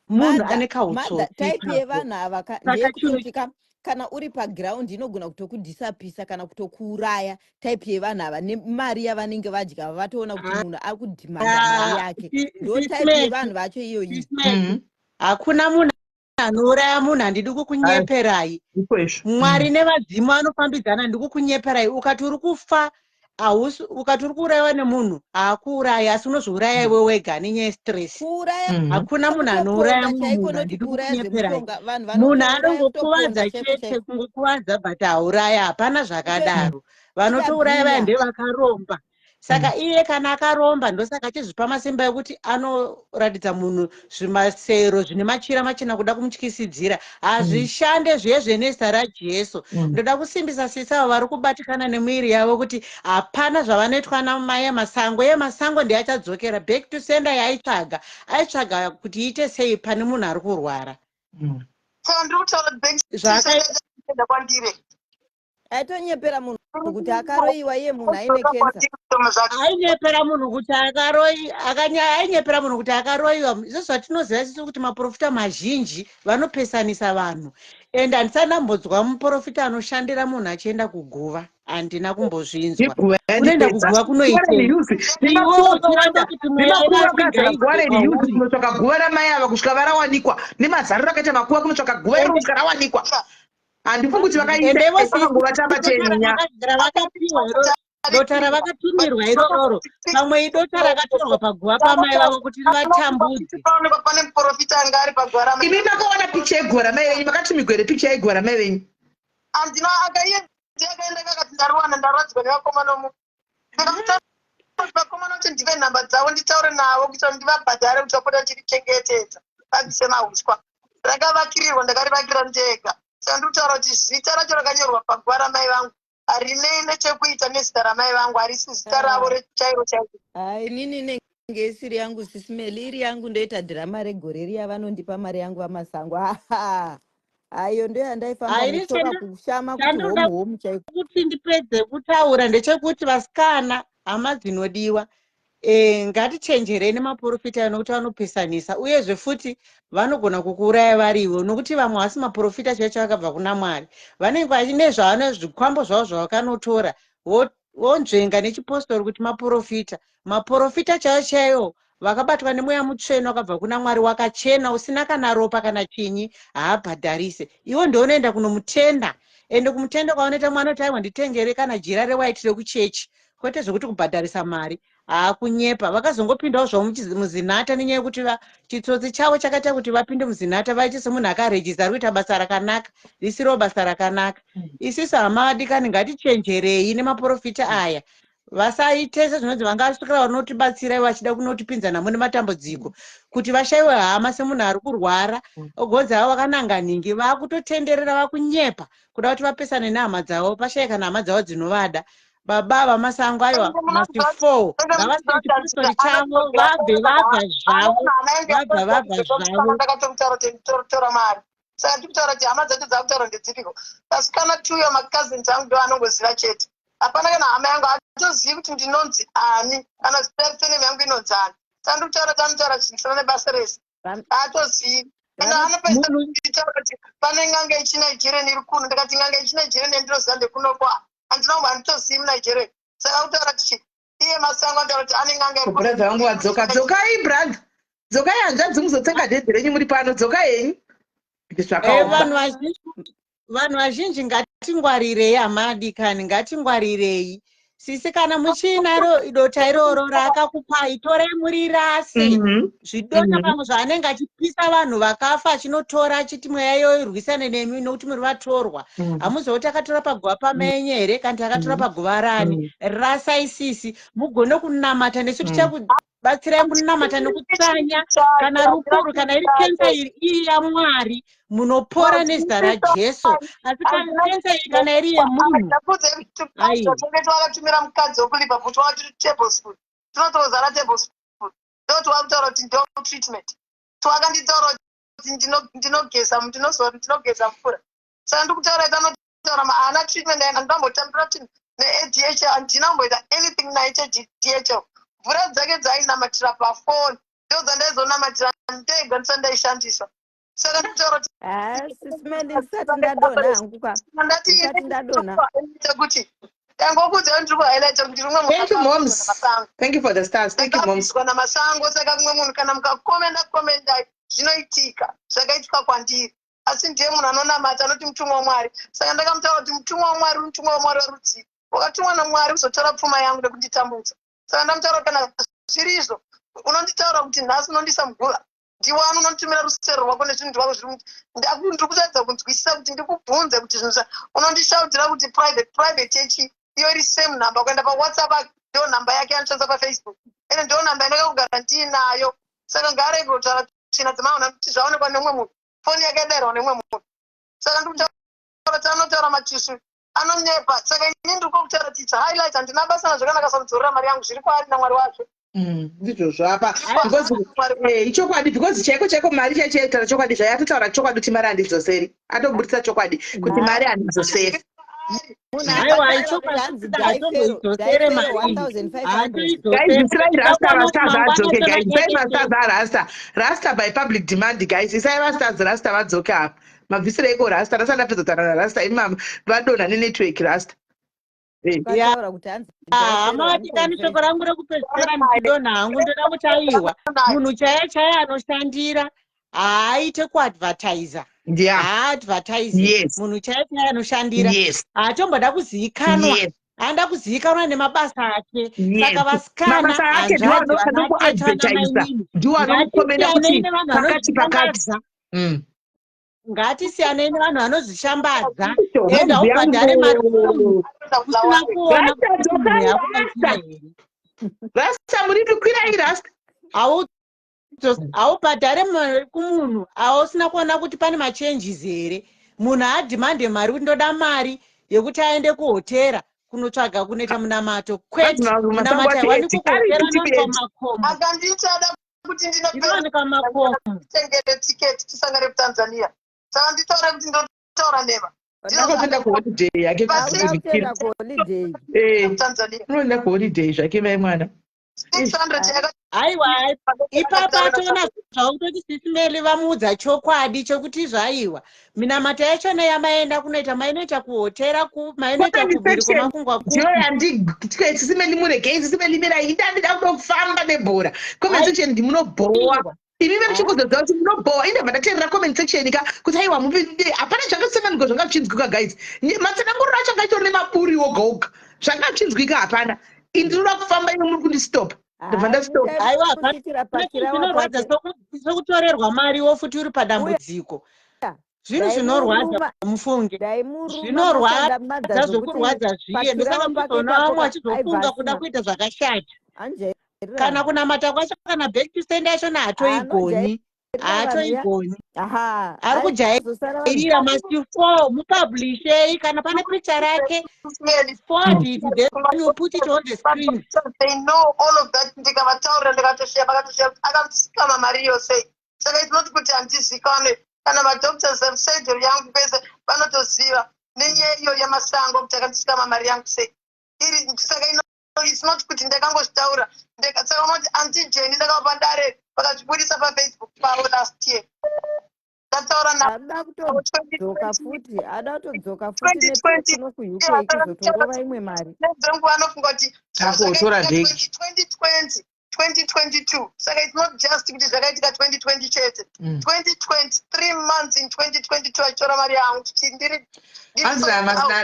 Munhu Mother, ane mother, kautsotsi type ipapo. Yevanhu ava Saka chinhu ndeyekutoti ka kana uri paground inogona kutokudhisapisa kana kutokuuraya. Type yevanhu ava nemari yavanenge vadya, vatoona kuti munhu ari kudhimanda mari yake. Ndo type Sis Mary, yevanhu vacho iyoyi. Sis Mary, hakuna munhu anouraya munhu. Handidi kukunyeperai. Ndiko izvo. Mwari nevadzimu anofambidzana. Ndikukunyeperai, ukati uri kufa hausi, ukati uri kuurayiwa nemunhu, haakuurayi, asi unozviuraya iwe wega nenyaya yestress. Kuuraya Hakuna munhu anouraya kutoponda mumwe chaiko, munhu. noti Handidi kuuraya kukunyeperai. zvemushonga, vanhu Munhu vanotouraya anongokuvadza kutoponda chaiko chete, chaiko. kungokuvadza, but hauraya, hapana zvakadaro. Vanotouraya vaya Kutoita ndevakaromba. Saka iye kana akaromba, ndosaka achizvipa masimba ekuti anoratidza munhu zvimasero zvine machira machena kuda kumutyisidzira. Hazvishande zviye zvenezita raJesu. Ndoda kusimbisa sisi avo vari kubatikana nemuviri yavo kuti hapana zvavanoitwa namai Masango. Iye Masango ndiye achadzokera back to sender yaaitsvaga. Aitsvaga kuti iite sei pane munhu ari kurwara? Saka ndiri kutaura kuti Zvaakaita kwandiri Aitonyepera munhu kuti akaroyiwa, iye munhu aine kensa. Ainyepera munhu kuti akaroi ainyepera munhu kuti akaroyiwa. Izvo zvatinoziva isusu kuti maprofita mazhinji vanopesanisa vanhu, and handisati ndambonzwa muprofita anoshandira munhu achienda kuguva. Handina kumbozvinzwa. Iguva Unoenda yandipedza. kuguva kunoitei iwe uchiramba kuti mweya Nemakuva akazara wevafi guva ngaibve renhiyuzi kwauri? Kunotsvaka guva ramai ava kusvika varawanikwa, nemazariro akaita makuva, kunotsvaka guva iro kusvika rawanikwa, handifungi kuti vakaita Ende ivo vakangova tamba cheninya. Ravakapiwa iro dota ravakatumirwa irororo, pamwe idota rakatorwa paguva pamai vavo kuti rivatambudze. Paonekwa pane muprofita anga ari paguva ramai. Imi makaona picha yeguva ramai venyu? Makatumigwa here picha yeguva ramai venyu? Handina. Akaiye ndiye akaenda, kakati ndariwana, ndarwadzwa nevakomana omu. Ndikamuta vakomana kuti ndipe nhamba dzavo nditaure navo kuitira kuti ndivabhadhare kuti vapota vachirichengetedza, vabvise mahuswa. Rakavakirirwa, ndakarivakira ndega. Saka ndiri kutaura kuti zita racho rakanyorwa paguva ramai vangu harinei nechekuita nezita ramai vangu, harisi zita ravo rechairo chairo. Hai, inini inenge isiri yangu, Sis Meli. Iri yangu ndoita dhirama regore riya, vanondipa mari yangu vaMasango. Ayo ndo yandaifamba Hairi netsoka kushama kuti chandoda homu homu chaiko. Kuti ndipedze kutaura ndechekuti vasikana, hama dzinodiwa, ngatichenjerei nemaprofita, nokuti vanopesanisa, uyezve futi vanogona kukuuraya varivo, nokuti vamwe havasi maprofita chaicho akabva kuna Mwari. Vanenge vachine zvavano zvikwambo zvavo zvavakanotora, vonzvenga nechipostori kuti maprofita. Maprofita chaivo chaivo vakabatwa nemweya mutsvene wakabva kuna Mwari, wakachena, usina kana ropa kana chinyi, haabhadharise. Iwo ndounoenda kunomutenda, ende kumutenda kwaunoita mwana kuti aiwa, nditengere kana jira rewhite rekuchechi, kwete zvekuti kubhadharisa mari. Haakunyepa. Vakazongopindawo zvavo muzinata nenyaya yekuti chitsotsi chavo chakaita kuti vapinde muzinata, vaite semunhu akarejista ari kuita basa rakanaka, risiriwo basa rakanaka. Isisu hama vadikani, ngatichenjerei nemaprofita aya. Vasaite sezvinonzi vangasvikira vanotibatsira ivo vachida kunotipinza namo nematambudziko, kuti vashayiwe hama semunhu ari kurwara, ogonzi avo vakananga nhingi, vakutotenderera, vakunyepa kuda kuti vapesane nehama dzavo, pashaye kana hama dzavo dzinovada. Baba vaMasango, aiwa, must fall. Ngavasiye chipostori chavo, vabve vabva zvavo, vabva vabva zvavo. Ndakatomutaura kuti nditora mari. Saka ndiri kutaura kuti hama dzacho dzakutaura ndedziriko? Vasikana tuyo, macousins angu ndo anongoziva chete. Hapana kana hama yangu hatozivi kuti ndinonzi ani, kana zita rename yangu inonzi ani. Saka ndiri kutaura kuti anotaura zvinhu zvisina nebasa rese, haatozivi. Anopesa Munhu kutaura kuti pane n'anga yechinigerian iri kuno. Ndikati n'anga yechinigerian yandinoziva ndekunokwa, handina kumba, handitozivi muNigerian. Saka kutaura tichi iye Masango anotaura kuti ane n'anga iri kuno. Brother vangu vadzoka. Dzokai, brother, dzokai hanzvadzi, muzotsenga dhedhi renyu muri pano. Dzokai henyu. Zvakaoma. Vanhu vazhinji ngatingwarirei, hamadikani, ngatingwarirei. Sisi, kana muchiinaro dota iroro raakakupai, torai murirase. Zvidota pamwe zvaanenge achipisa vanhu vakafa, achinotora achiti mweya iyoyo irwisane nemi nokuti muri vatorwa. Hamuziva kuti akatora paguva pamenye here kana kuti akatora paguva rani. Rasai sisi, mugone kunamata nesu. Tichakubatsirai kunamata nekutsanya. Kana rukuru, kana iri kensa iri, iri yaMwari, munopora nezita raJesu. Asi kana kensa iyi, kana iri yemunhu, aiwa. Tinge twakatumira mukadzi wekuLiverpool, twakati tablespoon, tinotozara tablespoon, ndo twakutaura kuti ndo treatment. Twakanditaura kuti ndinogeza, ndinogeza mvura. Saka ndikutaura kuti anotaura haana treatment. Andambotambira kuti neADHL, handina kumboita anything naye cheDHL. Mvura dzake dzainamatira pafoni ndo dzandaizonamatira ndega, ndisati ndaishandisa. Saka ndikutaura kuti Ha, sisimeni, ndisati ndadonha hangu ka. Ndati Ndisati ndadonha. kuti ndangokudza kuti ndiri kuhighlighta kuti rimwe. Thank you, moms. Thank you for the stars. Thank you, moms. Ndakabviswa naMasango. Saka kumwe munhu kana mukakomenda, komendai, zvinoitika zvakaitika kwandiri. Asi ndiye munhu anonamata, anoti mutumwa waMwari. Saka ndakamutaura kuti mutumwa waMwari, mutumwa waMwari warudzii wakatumwa naMwari kuzotora pfuma yangu nekunditambudza? Saka ndamutaura, kana zviri izvo unonditaura kuti nhasi unondisa mugura, ndiwani unonditumira rusero rwako nezvinhu zvako zviri. Ndiri kutaridza kunzwisisa kuti ndikubvunze kuti zvinhu unondishaudzira kuti private, private yechi? Iyo iri same number kuenda paWhatsApp, ndo nhamba yake yanoshandisa paFacebook, ende ndo nhamba yandakakugara ndiinayo. Saka ngaarege kutaura tsvina dzemaona kuti zvaonekwa nemumwe munhu, foni yake yadairwa nemumwe munhu. Saka ndikutaura kuti anotaura matishu, anonyepa. Saka ini ndiri kutaura kuti its highlight, handina basa nazvo. Kana akasamudzorera mari yangu, zviri kwaari naMwari wacho. Ndizvozvo apa, because ichokwadi, because chaiko chaiko mari chaichaitaura chokwadi, zvayo atotaura chokwadi kuti mari handidzoseri. Atobudisa chokwadi kuti mari handidzoseri. Aiwa, ichokwadi, hatomboidzosere mari. Guys, isai Rasta mastars adzoke. Guys, isai mastars aRasta. Rasta, by public demand, guys, isai mastars, Rasta vadzoke apa. Mabvisireiko Rasta? Rasta, ndapedza kutaura naRasta, imama vadonha nenetwork, Rasta. Ukataura kuti hanzi Hama vadikani, shoko rangu rekupedzisira, ndichidonha hangu, ndoda kuti aiwa, munhu chaiye chaiye anoshandira haaite kuadvertisa. Haadvertise. Munhu chaiye chaiye anoshandira haatomboda kuzivikanwa. Haanda kuzivikanwa nemabasa ake. Saka vasikana, Mabasa ake ndiwo hanzvadzi, vanatete, anokuadvertisa, vanamainini, ndiwo anomukomenda ngatisiyanei kuti nevanhu pakati pakati. vanozvishambadza. Ngatisiyanei nevanhu vanozvishambadza. Enda ubhadhare mari kumunhu usina kuona Rasta, kuti munhu dzokai, yakubatsira Rasta. here. Rasta, muri kwirai, Rasta. Haubhadhare mari kumunhu ausina kuona kuti pane machanges here. Munhu haadhimande mari kuti ndoda mari yekuti aende kuhotera kunotsvaga kunoita munamato, kwete. Masango Munamato ati haiwanikwi eti, ari kuhotera, kuti inowanikwa eti. mumakomo. Akandichada kuti Inowanikwa mumakomo. ndinotengere tiketi tisangane kuTanzania. Saka nditaure kuti ndotaura nema. Akatoenda kuholiday yake. Akuda kutoenda kuholiday. Tanzania. Unoenda kuholiday zvake, mai mwana. 600 yaka. Aiwa, ipapa atoona zvakutoti Sisimeli vamuudza chokwadi chokuti zvaiwa minamato yachona yamaenda kunoita, mainoita kuhotera, mainoita kumhiri kwemakungwa kupi? Ndiyo yanditi Sisimeli muregei, Sisimeli mirai, indandida kuda kufamba nebhora. Comment section ndimunobhowa imi vemuchikuzoziva kuti munobhowa. Indabva ndateerera comment section ka kuti aiwa, mupi hapana zvakasanganirwa, zvanga zvichinzwika, guys. Matsananguriro acho anga itori nemaburi oga oga, zvanga zvichinzwika hapana. Indinoda kufamba, imi muri kundistopa, ndabva ndastopa. Aiwa, hapana zvinorwadza sokutorerwa mariwo futi uri padambudziko. Zvinhu zvinorwadza, mufunge. Zvinorwadza zvokurwadza zviye. Ndosaka muchizoona vamwe vachizofunga kuda kuita zvakashata. Kana kunamata kwacho, kana back to sender yachona haatoigoni, haatoigoni, ari kujairira. Must mupublishei kana pane picture rake, forward it, then you put it on the screen. They know all of that. Ndikavataurira, ndikatoshiya, vakatoshiya kuti akasikama mari iyo sei. Saka it's not kuti handizikanwe. Kana madoctors surgery yangu kwese vanotoziva nenyaya iyo yamasango kuti akandisikama mari yangu sei iri. Saka it's not kuti ndakangozvitaura. Saka unoti Auntie Jenny ndakavapa dare, vakazvibudisa paFacebook pavo last year. Ada kutodzoka futi, ada kutodzoka futi nekuno kuUK kuzotorova imwe mari. Nedzenguva anofunga kuti Takutora bhegi. 2020, 2022, saka it's not just kuti zvakaitika 2020 chete. 2020, 3 months in 2022 achitora mari yangu ndiri Hanzi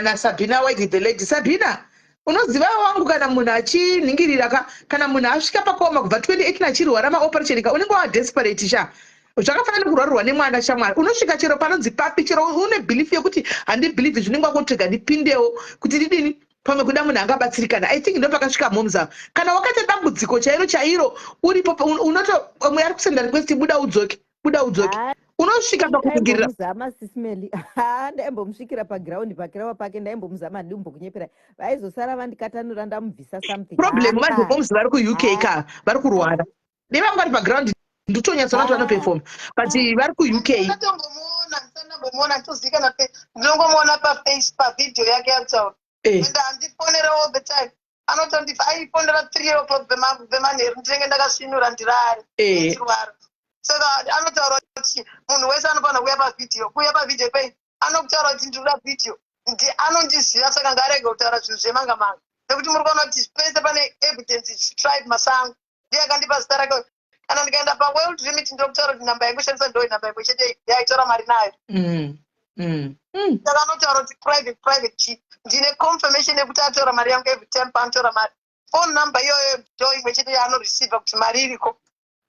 naSabhina White the lady. Sabhina, unoziva wangu, kana munhu achinhingirira ka, kana munhu asvika pakaoma kubva 2018 achirwara maoperation ka, unenge wadesperate sha. Zvakafanana nekurwarirwa nemwana shamwari. Unosvika chero panonzi papi, chero une belief yekuti handibelieve, zvinenge wakotrega, ndipindewo kuti ndidini, pamwe kuda munhu angabatsirikana. I think ndo pakasvika momza. Kana wakaita dambudziko chairo chairo uripo, unoto mwe ari kusenda request, buda udzoke, buda udzoke. Unosvika pakuningirira. Ndaimbomuzama, Sis Melly. Ha, ndaimbomusvikira pagiraundi pakirawa pake, ndaimbomuzama. Ndimbokunyepera, vaizosara vandikatanura ndamubvisa something. Problem manje, moms vari kuUK ka, vari kurwara. Nevanga vari paground, ndotonyatsoona kuti vanoperform, but vari kuUK. Ndatombomuona, ndisandambomuona nditozivikana, ndinongomuona paface, pavhidhiyo yake yakutaura. Ende handifonera all the time, anotondifa aifonera 3 o'clock vemanheru, ndinenge ndakasvinura ndirare ndichirwara. Saka anotaura kuti munhu wese anofanira kuuya pavhidhiyo. Kuuya pavhidhiyo pei? Anokutaura kuti ndinoda vhidhiyo, anondiziva. Saka ngaarege kutaura zvinhu zvemanga manga, nekuti muri kuona kuti pese pane evidence. Tribe Masango ndiye akandipa zita rake. Kana ndikaenda paWorld Remit, ndokutaura kuti namba yangoshandisa ndo namba imwe chete yaitora mari nayo. Saka anotaura kuti private, private chi? Ndine confirmation yekuti atora mari yangu. Every time paanotora mari, phone number iyoyo ndo imwe chete yaanoreceiva kuti mari iriko.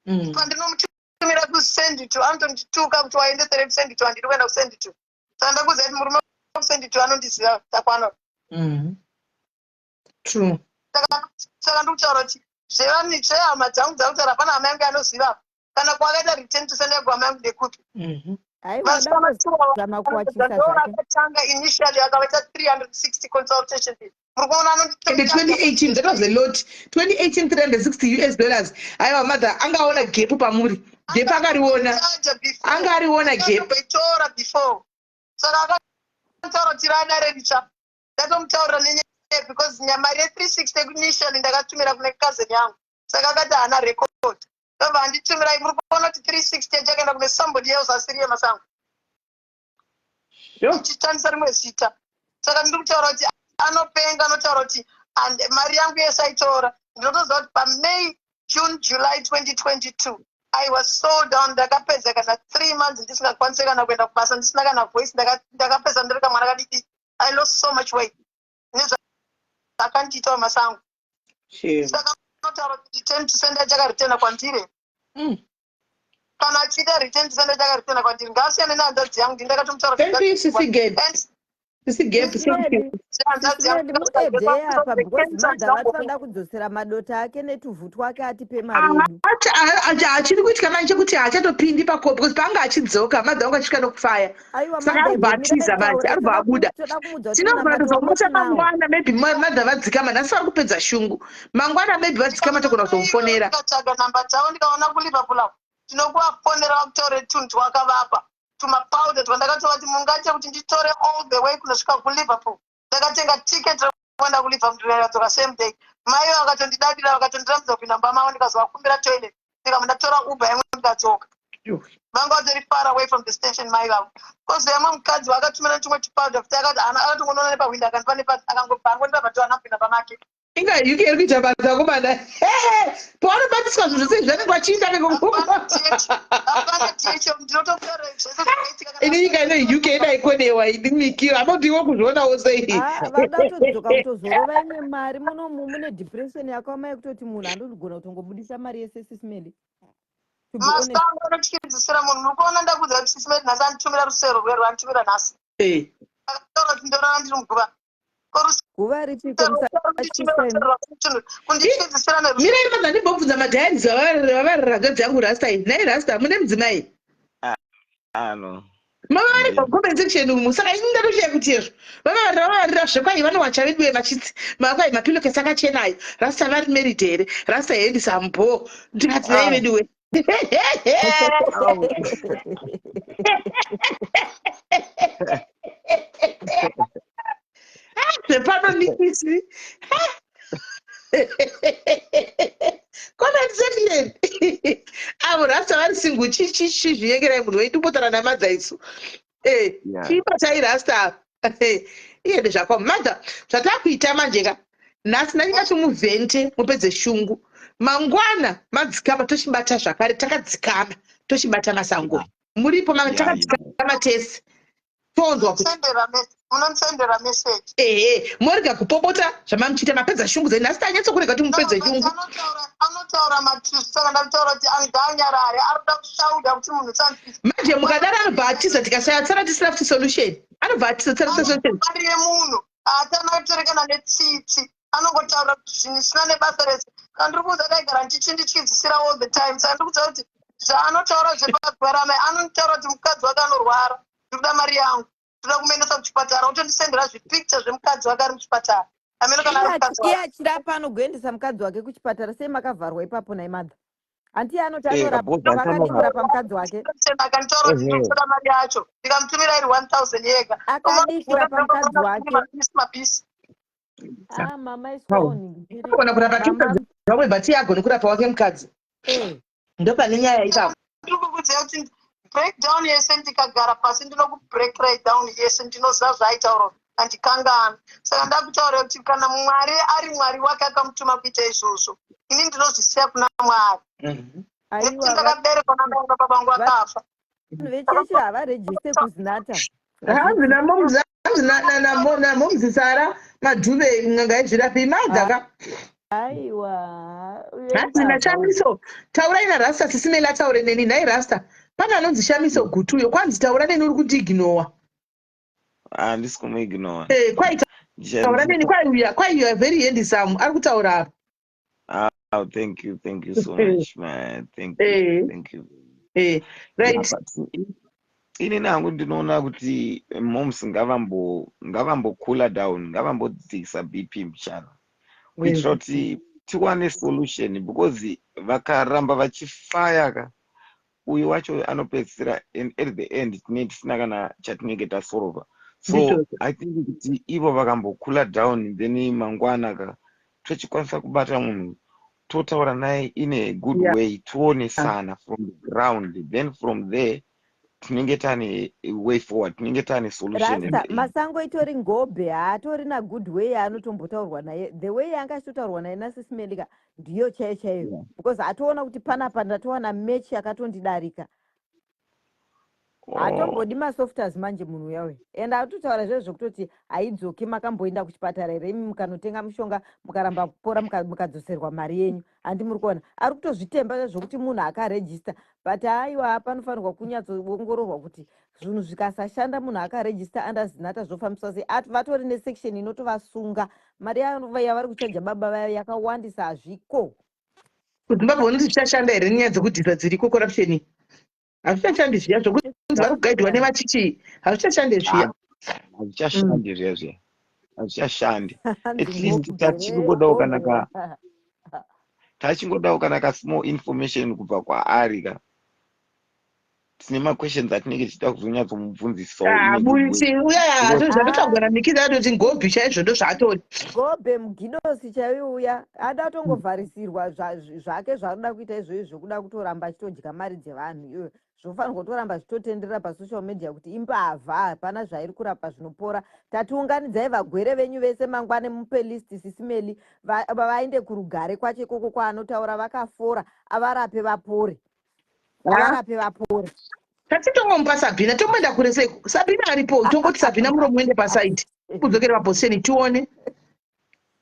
Pandinomutumira kusend to, anotondituka kuti waendesere kusend to, handidi kuenda kusend to. Saka ndakuudza kuti murume wekusend to anondiziva takwana. True. Saka ndikutaura kuti zvevanhu, zvehama dzangu dzakutaura, hapana hama yangu yanoziva. Kana kwakaita return to sender kuhama yangu ndekupi? Aiwa, ada kuwachisa zvake. Akatanga initially akavaita 360 consultation, muri kuona. And 2018, that was a lot. 2018, 360 US dollars. Aiwa, mother angaona gap pamuri, gap akariona, anga ariona gap. Itora before. Saka akataura kuti radare richa, ndatomutaurira nenyaya because mari ye360 initially ndakatumira kune cousin yangu. Saka akati haana record, ndobva anditumirai. Muri kuona kuti 360 yachakaenda kune somebody else asiri yeMasango, achishandisa rimwe zita. Saka ndiri kutaura kuti anopenga. Anotaura kuti mari yangu yese aitora. Ndinotoziva kuti paMay, June, July 2022 I was so down. Ndakapedza kana 3 months ndisingakwanisi kana kuenda kubasa, ndisina kana voice. Ndakapedza ndiri kamwana kadiki. I lost so much weight nezvaakandiitawo Masango. Saka anotaura kuti return to sender chakaritena kwandiri. Kana achiita return to sender chakaritena kwandiri, ngaasiyane nehanzvadzi yangu. Ndindakatomutaura. Thank you, Sisi Gab. Sisi Gab, thank you. Muede apa, because mother vatoda kudzosera madota ake netuvhu twake, atipe mari yedu. Achiri kuitika manje chekuti haachatopindi pacall, because paanga achidzoka, mother wangu achisvika nokufaya. Aiwa. Saka aribva atiza manje, aribva abuda. Toda kumuudza kuti Tinogona munamato kuzomuta wako tinawo. mangwana, maybe mother vadzikama. Nhasi vari kupedza shungu. Mangwana maybe vadzikama, togona kuzomufonera. Ndikatsvaga namba dzavo, ndikaona kuLiverpool apo, tinokuvafonera vakutaure tunhu twakavapa, tumapowder twandakatova kuti mungaite kuti nditore all the way kunosvika kuLiverpool. Ndakatenga ticket rekuenda kuLiverpool, ndikadzoka same day. Mai vakatondidadira, vakatondirambidza kupinda mumba mavo. Ndikazovakumbira toilet, ndikabva ndatora Uber yangu, ndikadzoka. Vanga vatori far away from the station mai vavo. Kozouya mumwe mukadzi vakatumira tumwe tupowder futi. Akati akatongonoona nepahwindo, akandipa nepa, akangobva angondipa bhato, ana kupinda pamake. Inga UK iri kuita basa komana. Pavanobatiswa zvinhu zvese zvanenge vachiita. Hapana DHL, ndinototaura zvese zvakaitika kana Ini nyika ino UK idaikonewa ini, amodiwo kuzvionawo sei? Ah, vada kutodzoka kutozorova imwe mari munomu. Mune depression yakaoma yekutoti munhu andogona kutongobudisa mari yese, Sis Melly, to be honest. Masango anotyidzisira munhu. Muri kuona, ndakudza kuti Sis Melly nhasi anditumira rusero rwe rwanditumira nhasi. Akataura kuti ndorara ndiri muguva. Guva ripiko? Musatyisa. Kundityidzisira. Mirai maza, ndimbobvunza madiaries vavarira hanzvadzi yangu Rasta iyi. Nhai Rasta, mune mudzimai? Ano. Mava vari pacomment section umu. Saka ini ndatoshaya kuti ezvo vavavarira, vavarira zvekwai vanowacha veduwe machitsi makwai mapillowcase akachena ayo. Rasta vari married here? Rasta handsome bo. Ndikati nai veduwe. Au. Zvepano nikisi comment section avo Rasta vari single. Chii? Chizvinyengerai munhu wenyu, timbotaura namadha isu. Eh, chibatai rasta apa. Iye ndezvakwa madha zvatakuita manje ka. Nhasi ndachida muvhente mupedze shungu. Mangwana madzikama tochibata zvakare takadzikama tochibata masango. Muripo manga takadzikama tese. Tonzwa kuti Munondisendera message. Ehe, morega kupopota zvamamuchiita mapedza shungu dzenyu. Nhasi tanyatsokurega kuti mupedze shungu. Anotaura matusi saka ndakutaura kuti angaanyarare ari kuda kushauda kuti munhu sanzi. Manje mukadaro anobva atiza tikasaya tsara tisina futi solution. Anobva atiza tsara tisina solution. Mari yemunhu haatana kutorekana netsitsi anongotaura kuti zvinhu zvisina nebasa rese. Kana ndiri kuudza ndaigara ndichindityidzisira all the time saka ndiri kuudza kuti zvaanotaura zvepagwarama anotaura kuti mukadzi wake anorwara ndiri kuda mari yangu ndoda kumuendesa kuchipatara otondisendera zvipicture zvemukadzi wake ari muchipatara ameno kana ari mukadzi iye achirapa anogoendesa mukadzi wake kuchipatara sei makavharwa ipapo nhai madha hanti iye anoti Eh, anorapa kabhodha akadii achanorapa. kurapa mukadzi wake akanitaura kuti ndinotoda mari yacho ndikamutumira iri 1000 yega akadii kurapa mukadzi wake mapisi mapisi ah mama iswaoni Anogona kurapa mama vamwe but iye agone kurapa wake mukadzi. eh Ndopane nyaya ipapo. Ndiri kukuudzai kuti breakdown yese ndikagara pasi ndinokubreakirai down yese ndinoziva zvaaitaura handikangani saka ndakutaura kuti kana mwari ari mwari wake akamutuma kuita izvozvo ini ndinozvisiya kuna mwari nekuti Aiwa ndakaberekwa namai baba vangu vakafa vanhu vechechi havarejiste kuzinata Hanzi namomzi hanzi namomzi Sara Madhuve n'anga yezvirapi imadha ka. Aiwa Hanzi naShamiso taurai naRasta sisimeli ataure neni nhai Rasta pane anonzi Shamiso Gutu uyo kwanzi taura neni uri kundiignowa. Handisi kumuignore. Eh, kwai taura neni kwai uya kwai you are very handsome ari kutaura apa. Oh, thank you, thank you so much, man. Thank you, thank you. Right. Yeah, but ini nangu ndinoona kuti moms ngavambo ngavambo cooler down, ngavambodzikisa BP mbichana kuitira kuti tiwane solution because vakaramba vachifaya ka uyu wacho anopedzisira and at the end tinenge tisina kana chatinenge tasolva. So Ndizvozvo. I think kuti ivo vakambocooler down then mangwana ka tochikwanisa kubata munhu totaura naye in a good way toonesana from the ground then from there tinenge tane way forward tinenge tane solution at Rasta the end. Masango itori ngobhe haatorina good way yaanotombotaurwa naye the way yaanga achitotaurwa naye nasisimelika ndiyo chaiyo chaiyo because atoona kuti panapa ndatowana match yakatondidarika haatombodi masofters manje munhu uya uyu and atotaura zvezvo zvekutoti haidzoki makamboenda kuchipatara here imi mukanotenga mushonga mukaramba kupora mukadzoserwa mari yenyu handi muri kuona ari kutozvitemba zvokuti munhu akarejista but aiwa panofanirwa kunyatsoongororwa kuti zvinhu zvikasashanda munhu akarejista under zinata zvofambiswa sei vatori nesection inotovasunga mari yavari kuchaja baba vaya yakawandisa hazviko kuzimbabwe unoti zvichashanda here nenyaya dzekudhisa dziriko corruption hazvichashandi zviya zvokunzi vari kugaidwa nevachichi hazvichashandi zviya hazvichashandi zviya zviya hazvichashandi at least tachingodawo kana ka tachingodawo kana ka small information kubva kwaari ka tine maquestions atinenge tichida kuzonyatsomubvunzisawo Busi uya zvatotaurwa naMikita atoti ngobhi chaizvo ndo zvaatori gobhe mugidosi chaiyo uya ada kutongovharisirwa zvake zvaanoda kuita izvozvo zvokuda kutoramba achitodya mari dzevanhu iyoyo zvofanirwa kutoramba zvichitotenderera pasocial media kuti imbavha hapana zvairi kurapa zvinopora tatiunganidzai vagwere venyu vese mangwane mupe list sisimeli vaende kurugare kwacho ikoko kwaanotaura vakafora avarape vapore avarape vapore tatitongomupa Sabhina tomboenda kure sei Sabhina aripo tongoti Sabhina muromo uende pasaidi kudzokera paposition tione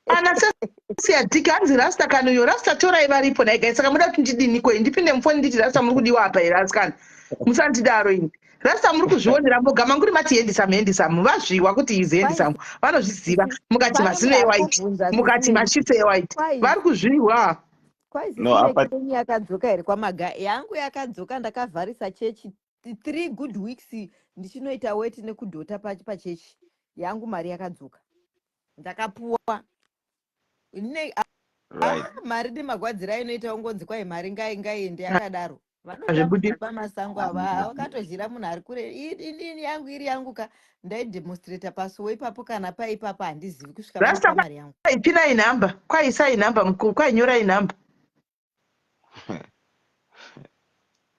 ana sesiadiki hanzi rasta kana uyo rasta torai varipo nhai saka muda kuti ndidini koi ndipinde mufoni nditi rasta muri kudiwa apa here asikana musandidaro ini rasta muri kuzvionera moga manguri mati handsome handsome vazviwa kuti is handsome vanozviziva mukati mazino ewhite mukati mashitsi ewhite vari kuzviwa No, apa- kwaizisienyu yakadzoka here kwamaga yangu yakadzoka ndakavharisa chechi 3 good weeks ndichinoita weti nekudhota pachechi yangu mari yakadzoka ndakapuwa mari nemagwadziro ainoita ungonzi kwai mari ngai ngaiende yakadaro Hazvibudi. vanoda masango ava vakatodyira munhu ari kure inini yangu iri yangu ka ndaidemonstrata pasuwo ipapo kana paipapa handizivi kusvika Rasta vandipa mari yangu kwaipinai nhamba kwaisai nhamba mukuru kwainyorai nhamba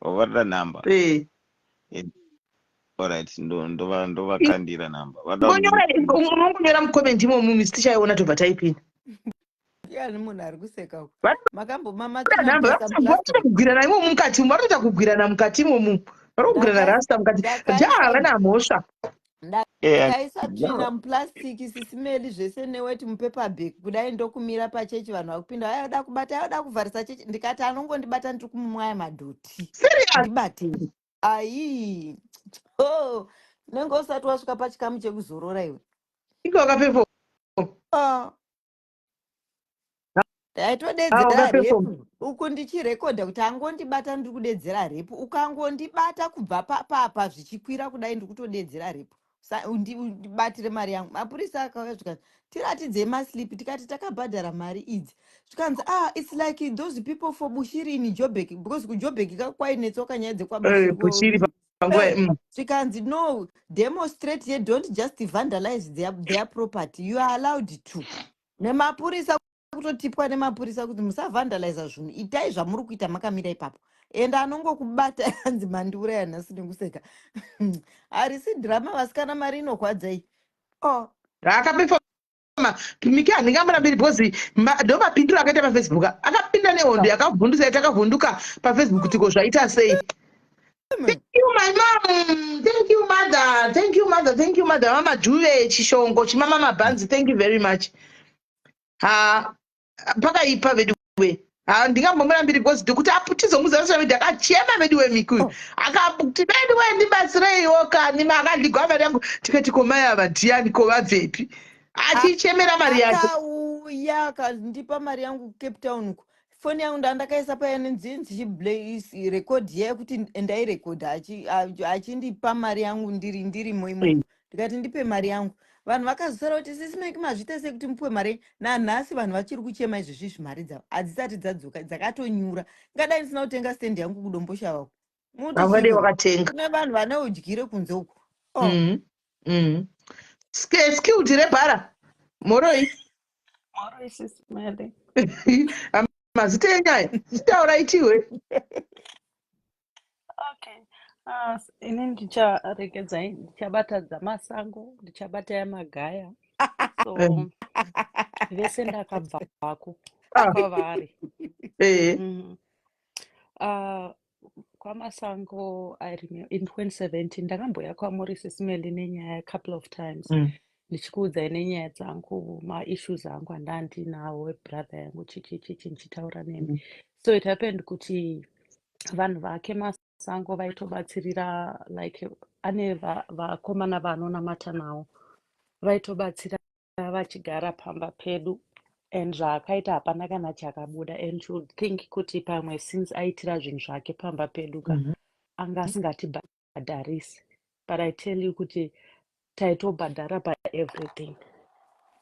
Vada nhamba? Eh. Alright, ndovakandira nhamba. Ngonyora, unongonyora mucomment imomo, misi tichaiona, tobva taipinda. Ndiani munhu ari kuseka uku? Makambomama Vada nhamba, vatoda kugwirana imomo mukati umu, varikuita kugwirana mukati imomo, vari kugwirana rasta mukati. Ja, havana mhosva. Ndakaisa tsvina muplastic, Sis Melly, zvese neweti mupaper bag kudai, ndokumira pachechi. Vanhu vakupinda, ayoda kubata, ayoda kuvharisa chechi. Ndikati anongondibata ndiri kumumwaya madhoti. Serious? Ndibatei ai? Oh, unenge usati wasvika pachikamu chekuzorora iwe. Inge wakaperform? Ah. Ndaitodedzera Wakaperform. rape uku ndichirekodha kuti angondibata ndiri kudedzera rape. Ukangondibata kubva papapa zvichikwira kudai, ndiri kutodedzera rape. Undibatire mari yangu. Mapurisa akauya, zvikanzi, "Tiratidzei maslip." Tikati takabhadhara mari idzi. Zvikanzi, "Ah, it's like those people for Bushiri in Joburg," because kuJoburg kakwainetsoka nyaya dzekwaBushiri. Bushiri panguva. Zvikanzi, "No, demonstrate here, don't just vandalize their property, you are allowed to." Nemapurisa, kutotipwa nemapurisa kuti musavhandaliza zvinhu, itai zvamuri kuita makamira ipapo. Ende anongokubata, anzi mandiuraya nhasi nekuseka. Harisi dhirama, vasikana, mari inokwadzai. Oh. Akaperforma Miki, handingamurambiri because ndo mapindiro akaita paFacebook. Akapinda nehondo yakavhundusa, yatakavhunduka paFacebook kuti ko zvaita sei. Thank you, my mom. Thank you, mother. Thank you, mother. Thank you, mother. Mama Juve Chishongo, Chimama Mabhanzi. Thank you very much. Ha, pakaipa veduwe. Ha, ndingambomurambiri because ndikuti aputizomuziva kuti akachema veduwe Miki uyu. Oh. Akabuti, "Veduwe, ndibatsireiwo kani, makandligwa mari yangu." Tikati, "Komai ava ndiani? Ko vabvepi?" Achichemera mari yake. Akauya akandipa mari yangu kuCape Town uko. Foni yangu ndandakaisa paya nenzinzichirekodhi yekuti ndairekodha achindipa mari yangu ndirimo imomo. Ndikati, "Ndipe mari yangu." Vanhu vakazosara kuti, "Sisi Meki, mazviita sei kuti mupiwe mari?" Nanhasi vanhu vachiri kuchema izvezvizvi, mari dzavo hadzisati dzadzoka, dzakatonyura. Ngadai ndisina kutenga stendi yangu kuDomboshawa. Vangadei wakatenga. Kune vanhu vane udyire kunze uko, oh. Skilled rebhara, moroi. Moroi, Sis Melly. Mazita enyaya chitaurai tiwe. Okay. Ini ndicharegedzai, ndichabata dzamasango, ndichabata yamagaya. So vese ndakabvako kwavari. Kwamasango, I remember in 2017 ndakamboya kwamuri, Sis Melly, nenyaya a couple of times, ndichikuudzai nenyaya dzangu, maissues angu andandinawo ebrother yangu, chichi chichi, ndichitaura nemi. So it happened kuti vanhu vake masango vaitobatsirira, like ane vakomana vaanonamata navo vaitobatsira vachigara pamba pedu, and zvaakaita hapana kana chakabuda. And you would think kuti pamwe since aitira zvinhu zvake pamba pedu ka, anga asingatibhadharisi, but I tell you kuti taitobhadhara paeverything.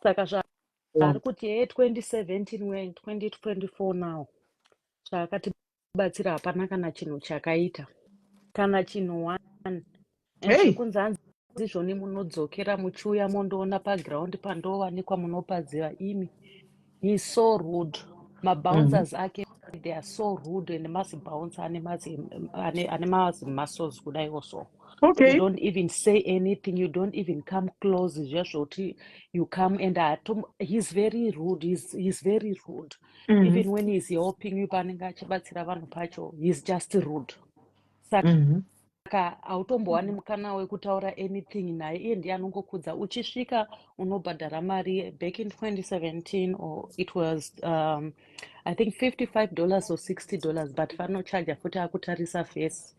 Saka zvaari kuti ye 2017, we 2024 now, zvaakatibatsira hapana kana chinhu chakaita, kana chinhu one. And zvekunzi hanzi izvoni munodzokera muchiuya mondoona paground pandowanikwa, munopaziva imi. He is so rude. Mabouncers ake, they are so rude, and mazibouncer ane mazimuscles kudaiwo so. You don't even say anything, you don't even come close. Zviya zvoti you come and he's very rude. He's very rude. Even when he's helping you, paanenge achibatsira vanhu pacho, he's just rude. Saka hautombowani mukana wekutaura anything naye. Iye ndiye anongokudza. Uchisvika unobhadhara mari. Back in 2017 or it was I think $55 or $60, but vanochaja futi akutarisa face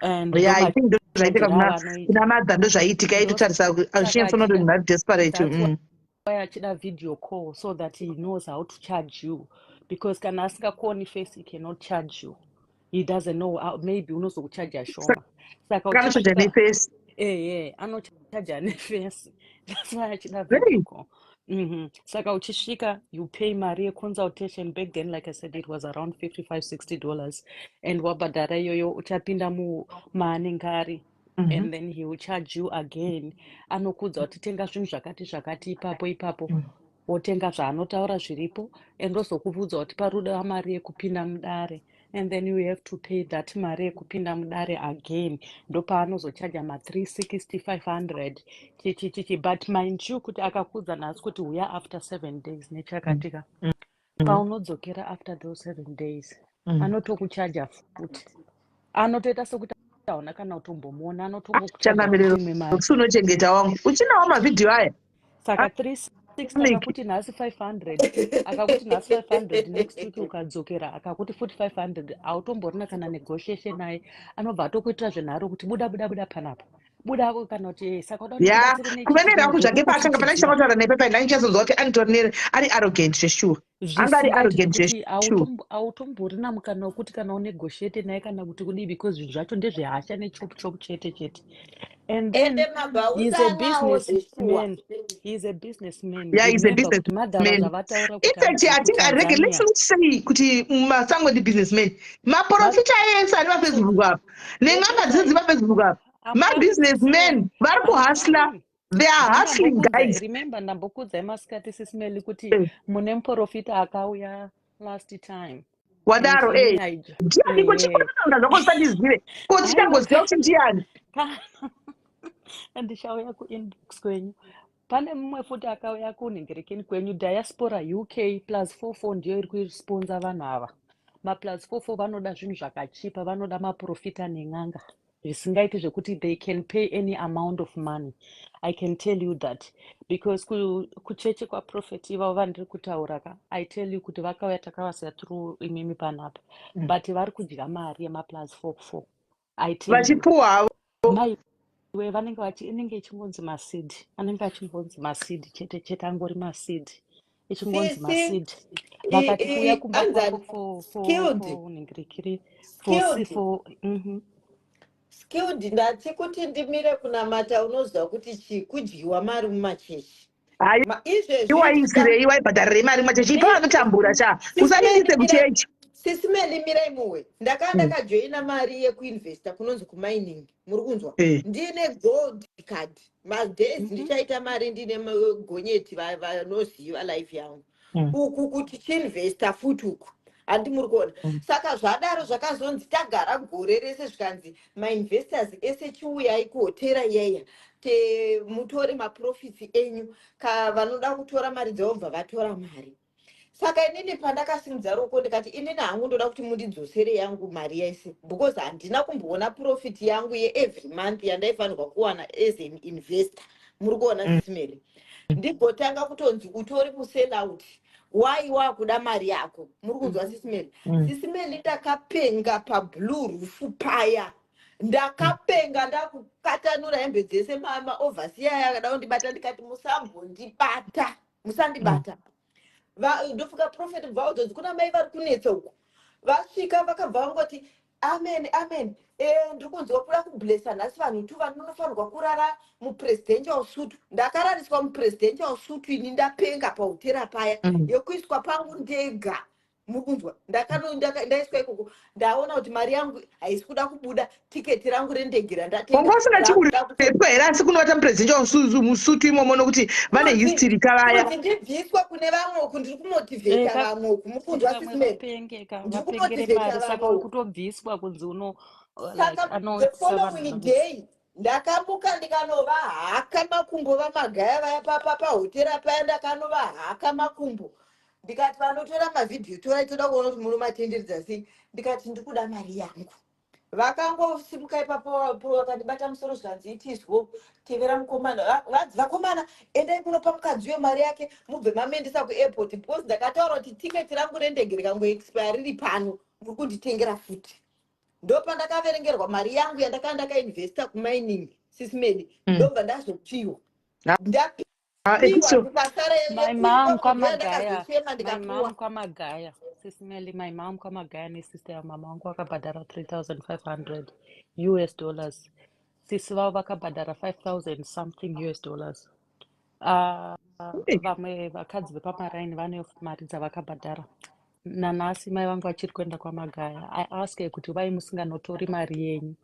and Yeah, I think ndozvaitika ndomachajira avanoita. Kuna madha ndozvaiitika, aitotarisa achinyatsona kuti munhu ari desperate. That's why achida video call, so that he knows how to charge you, because kana asingakoni face, he cannot charge you. He doesn't know how, maybe unozokuchaja shoma. Saka Anochaja uchisvika neface. Ehe, anochaja neface. That's why achida video call. Saka uchisvika, you pay mari yeconsultation. Back then, like I said, it was around 55 $60, and wabhadhara iyoyo, uchapinda mumaanenge ari, and then he will charge you again. Anokuudza kuti tenga zvinhu zvakati zvakati ipapo ipapo. Wotenga zvaanotaura zviripo, and ozokuudza kuti paruda mari yekupinda mudare. And then you have to pay that mari yekupinda mudare again. Ndopaanozochaja ma360, 500, chichi chichi. But mind you kuti akakudza nhasi kuti uya after 7 days nechakatika, paunodzokera after those 7 days, anotokuchaja futi. Anotoita sekuti hauna kana kutombomuona, anotongokuchaja Changamiriro, futi imwe mari. Kuti unochengeta wangu, uchinawo mavhidhiyo aya? Saka 360, Miki. akakuti nhasi 500, akakuti nhasi 500, next week ukadzokera akakuti futi 500. Hautomborina kana negotiation naye. Anobva atokuitira zvenharo kuti buda, buda, buda panapa, buda, kana kuti saka uda kuti Ya, ndibatsire nechi kuvenera chii hangu zvake paatanga pana ndokukuchidzira. Ndichakutaura nepepa, ndanichazonzwa kuti anitori ari arrogant zveshuwa, anga ari Zvisingaiti arrogant zvekuti zveshuwa. Hautomborina mukana wekuti kana unegotiate naye kana kuti kudii, because zvinhu zvacho ndezvehasha nechop chop chete chete. And then Ende he's a mabhausa anawo zveshuwa. businessman, he's a businessman. Yeah, he's a Remember kuti madhara businessman. zvavataura kuti In fact, anzi I think I reckon, let's kuTanzania not say kuti Masango ndi businessman. Maprofita ese ari paFacebook apa nen'anga dzese paFacebook apa mabusinessmen vari kuhustla. They are hustling, guys. Remember ndambokudzai masikati, Sis Melly, kuti mune muprofita akauya last time. Wadaro. And ini Ndiani ko? Chikotaura zvako, usandizive ko, tichangoziva kuti ndiani. Ndichauya kuinbox kwenyu. Pane mumwe futi akauya kunhengerekeni kwenyu, diaspora UK +44 ndiyo iri kusponsor vanhu ava. Ma+44 vanoda zvinhu zvakachipa, vanoda maprofita nen'anga zvisingaiti zvekuti they can pay any amount of money. I can tell you that because kuchechi kwaprophet ivavo vandiri kutaura ka, I tell you kuti vakauya, takavasiya through imimi panapa, but vari kudya mari yema+44, I tell you. Vachipuwa havo. Maiwe, vanenge vachi inenge ichingonzi maseed, anenge achingonzi maseed chete chete, angori maseed, ichingonzi Sisi, maseed. Vakati kuuya kumba anzani kwako for Skilled. for ningirikiri for Skilled. For Skilled, ndati kuti ndimire kunamata. Unoziva kuti chii kudyiwa mari mumachechi? Hai. Izvezvi Iwaisirei, waibhadharirei mari machechi ipa? Vanotambura cha, usanyanyise kuchechi. Sisi Melly, mirai muwe. Ndakanga ndakajoina mari yekuinvesta kunonzi kumining, muri kunzwa? Eh. Ndine gold card madays, ndichaita mari, ndine gonyeti vanoziva life yangu uku kuti chiinvesta futi uku, handi muri kuona? Saka zvadaro zvakazonzi tagara gore rese, zvikanzi mainvestors ese chiuyai kuhotera iyaiya, te mutore maprofits enyu. Ka vanoda kutora mari dzavo bva vatora mari. Saka inini pandakasimudza ruoko ndikati, inini hangu ndoda kuti mundidzosere yangu mari yese, because handina kumboona profit yangu yeevery month yandaifanirwa kuwana as an investor, muri kuona? Sis Melly, ndigotanga kutonzi utori kusell out, wai wakuda mari yako, muri kunzwa? Sis Melly, Sis Melly, ndakapenga pablue roof paya, ndakapenga, ndakukatanura hembe dzese. Maoverseer aya akada kundibata, ndikati musambondibata, musandibata. Ndofuka prophet bva kuna mai vari kunetsa uku. Vasvika vakabva vangoti, "Amen, amen." Ndiri kunzwa kuda kublessa nhasi vanhu tu vanofanirwa kurara mupresidential suite. Ndakarariswa mupresidential suite ini ndapenga pahotera paya, yekuiswa pangu ndega, muri kunzwa? Ndaiswa ikoko, ndaona kuti mari yangu haisi kuda kubuda, tiketi rangu rendege randatenga Wanga usingati rakuda kurepwa here? Asi kunovata mupresidential musuit imomo, nokuti vane history kavaya. Kuti ndibviswe kune vamwe uku, ndiri kumotivheta vamwe uku, muri kunzwa? Vamwe Sis Melly, vapengeka, ndiri vapengere kumotivheta mari, saka vamwe uri uku. kutobviswa kunzi uno like Saka the anoitisa vanhu following day ndakamuka ndikanovahaka makumbo vaMagaya vaya pahotera paya. Ndakanovahaka makumbo ndikati, vanotora mavhidhiyo torai, toda kuona kuti munomatenderedza sei. Ndikati ndikuda mari yangu. Vakangosimuka ipapo po vakandibata musoro, zvanzi itizwo tevera mukomana. Vanzi vakomana, endai kunopa mukadzi uyo mari yake, mubve mamuendesa kuairport, because ndakataura kuti tiketi rangu rendege rikangoexpire riri pano, muri kunditengera futi. Ndopandakaverengerwa mari yangu yandakanga ndakainvesta kumining, Sis Melly. Ndobva ndazopiwa, ndapiwa, Ekutso ndikasara My mom yekuipapo. kwaMagaya, Ndakazochema, my ndikapiwa. mom kwaMagaya, Sis Melly, my mom kwaMagaya nesister yamama wangu vakabhadhara 3500 US dollars. Sisi vavo vakabhadhara 5000 something US dollars. Vamwe vakadzi vepamaraini vane mari dzavakabhadhara. Nanhasi mai vangu vachiri kuenda kwaMagaya. I ask her kuti why musinganotori mari yenyu.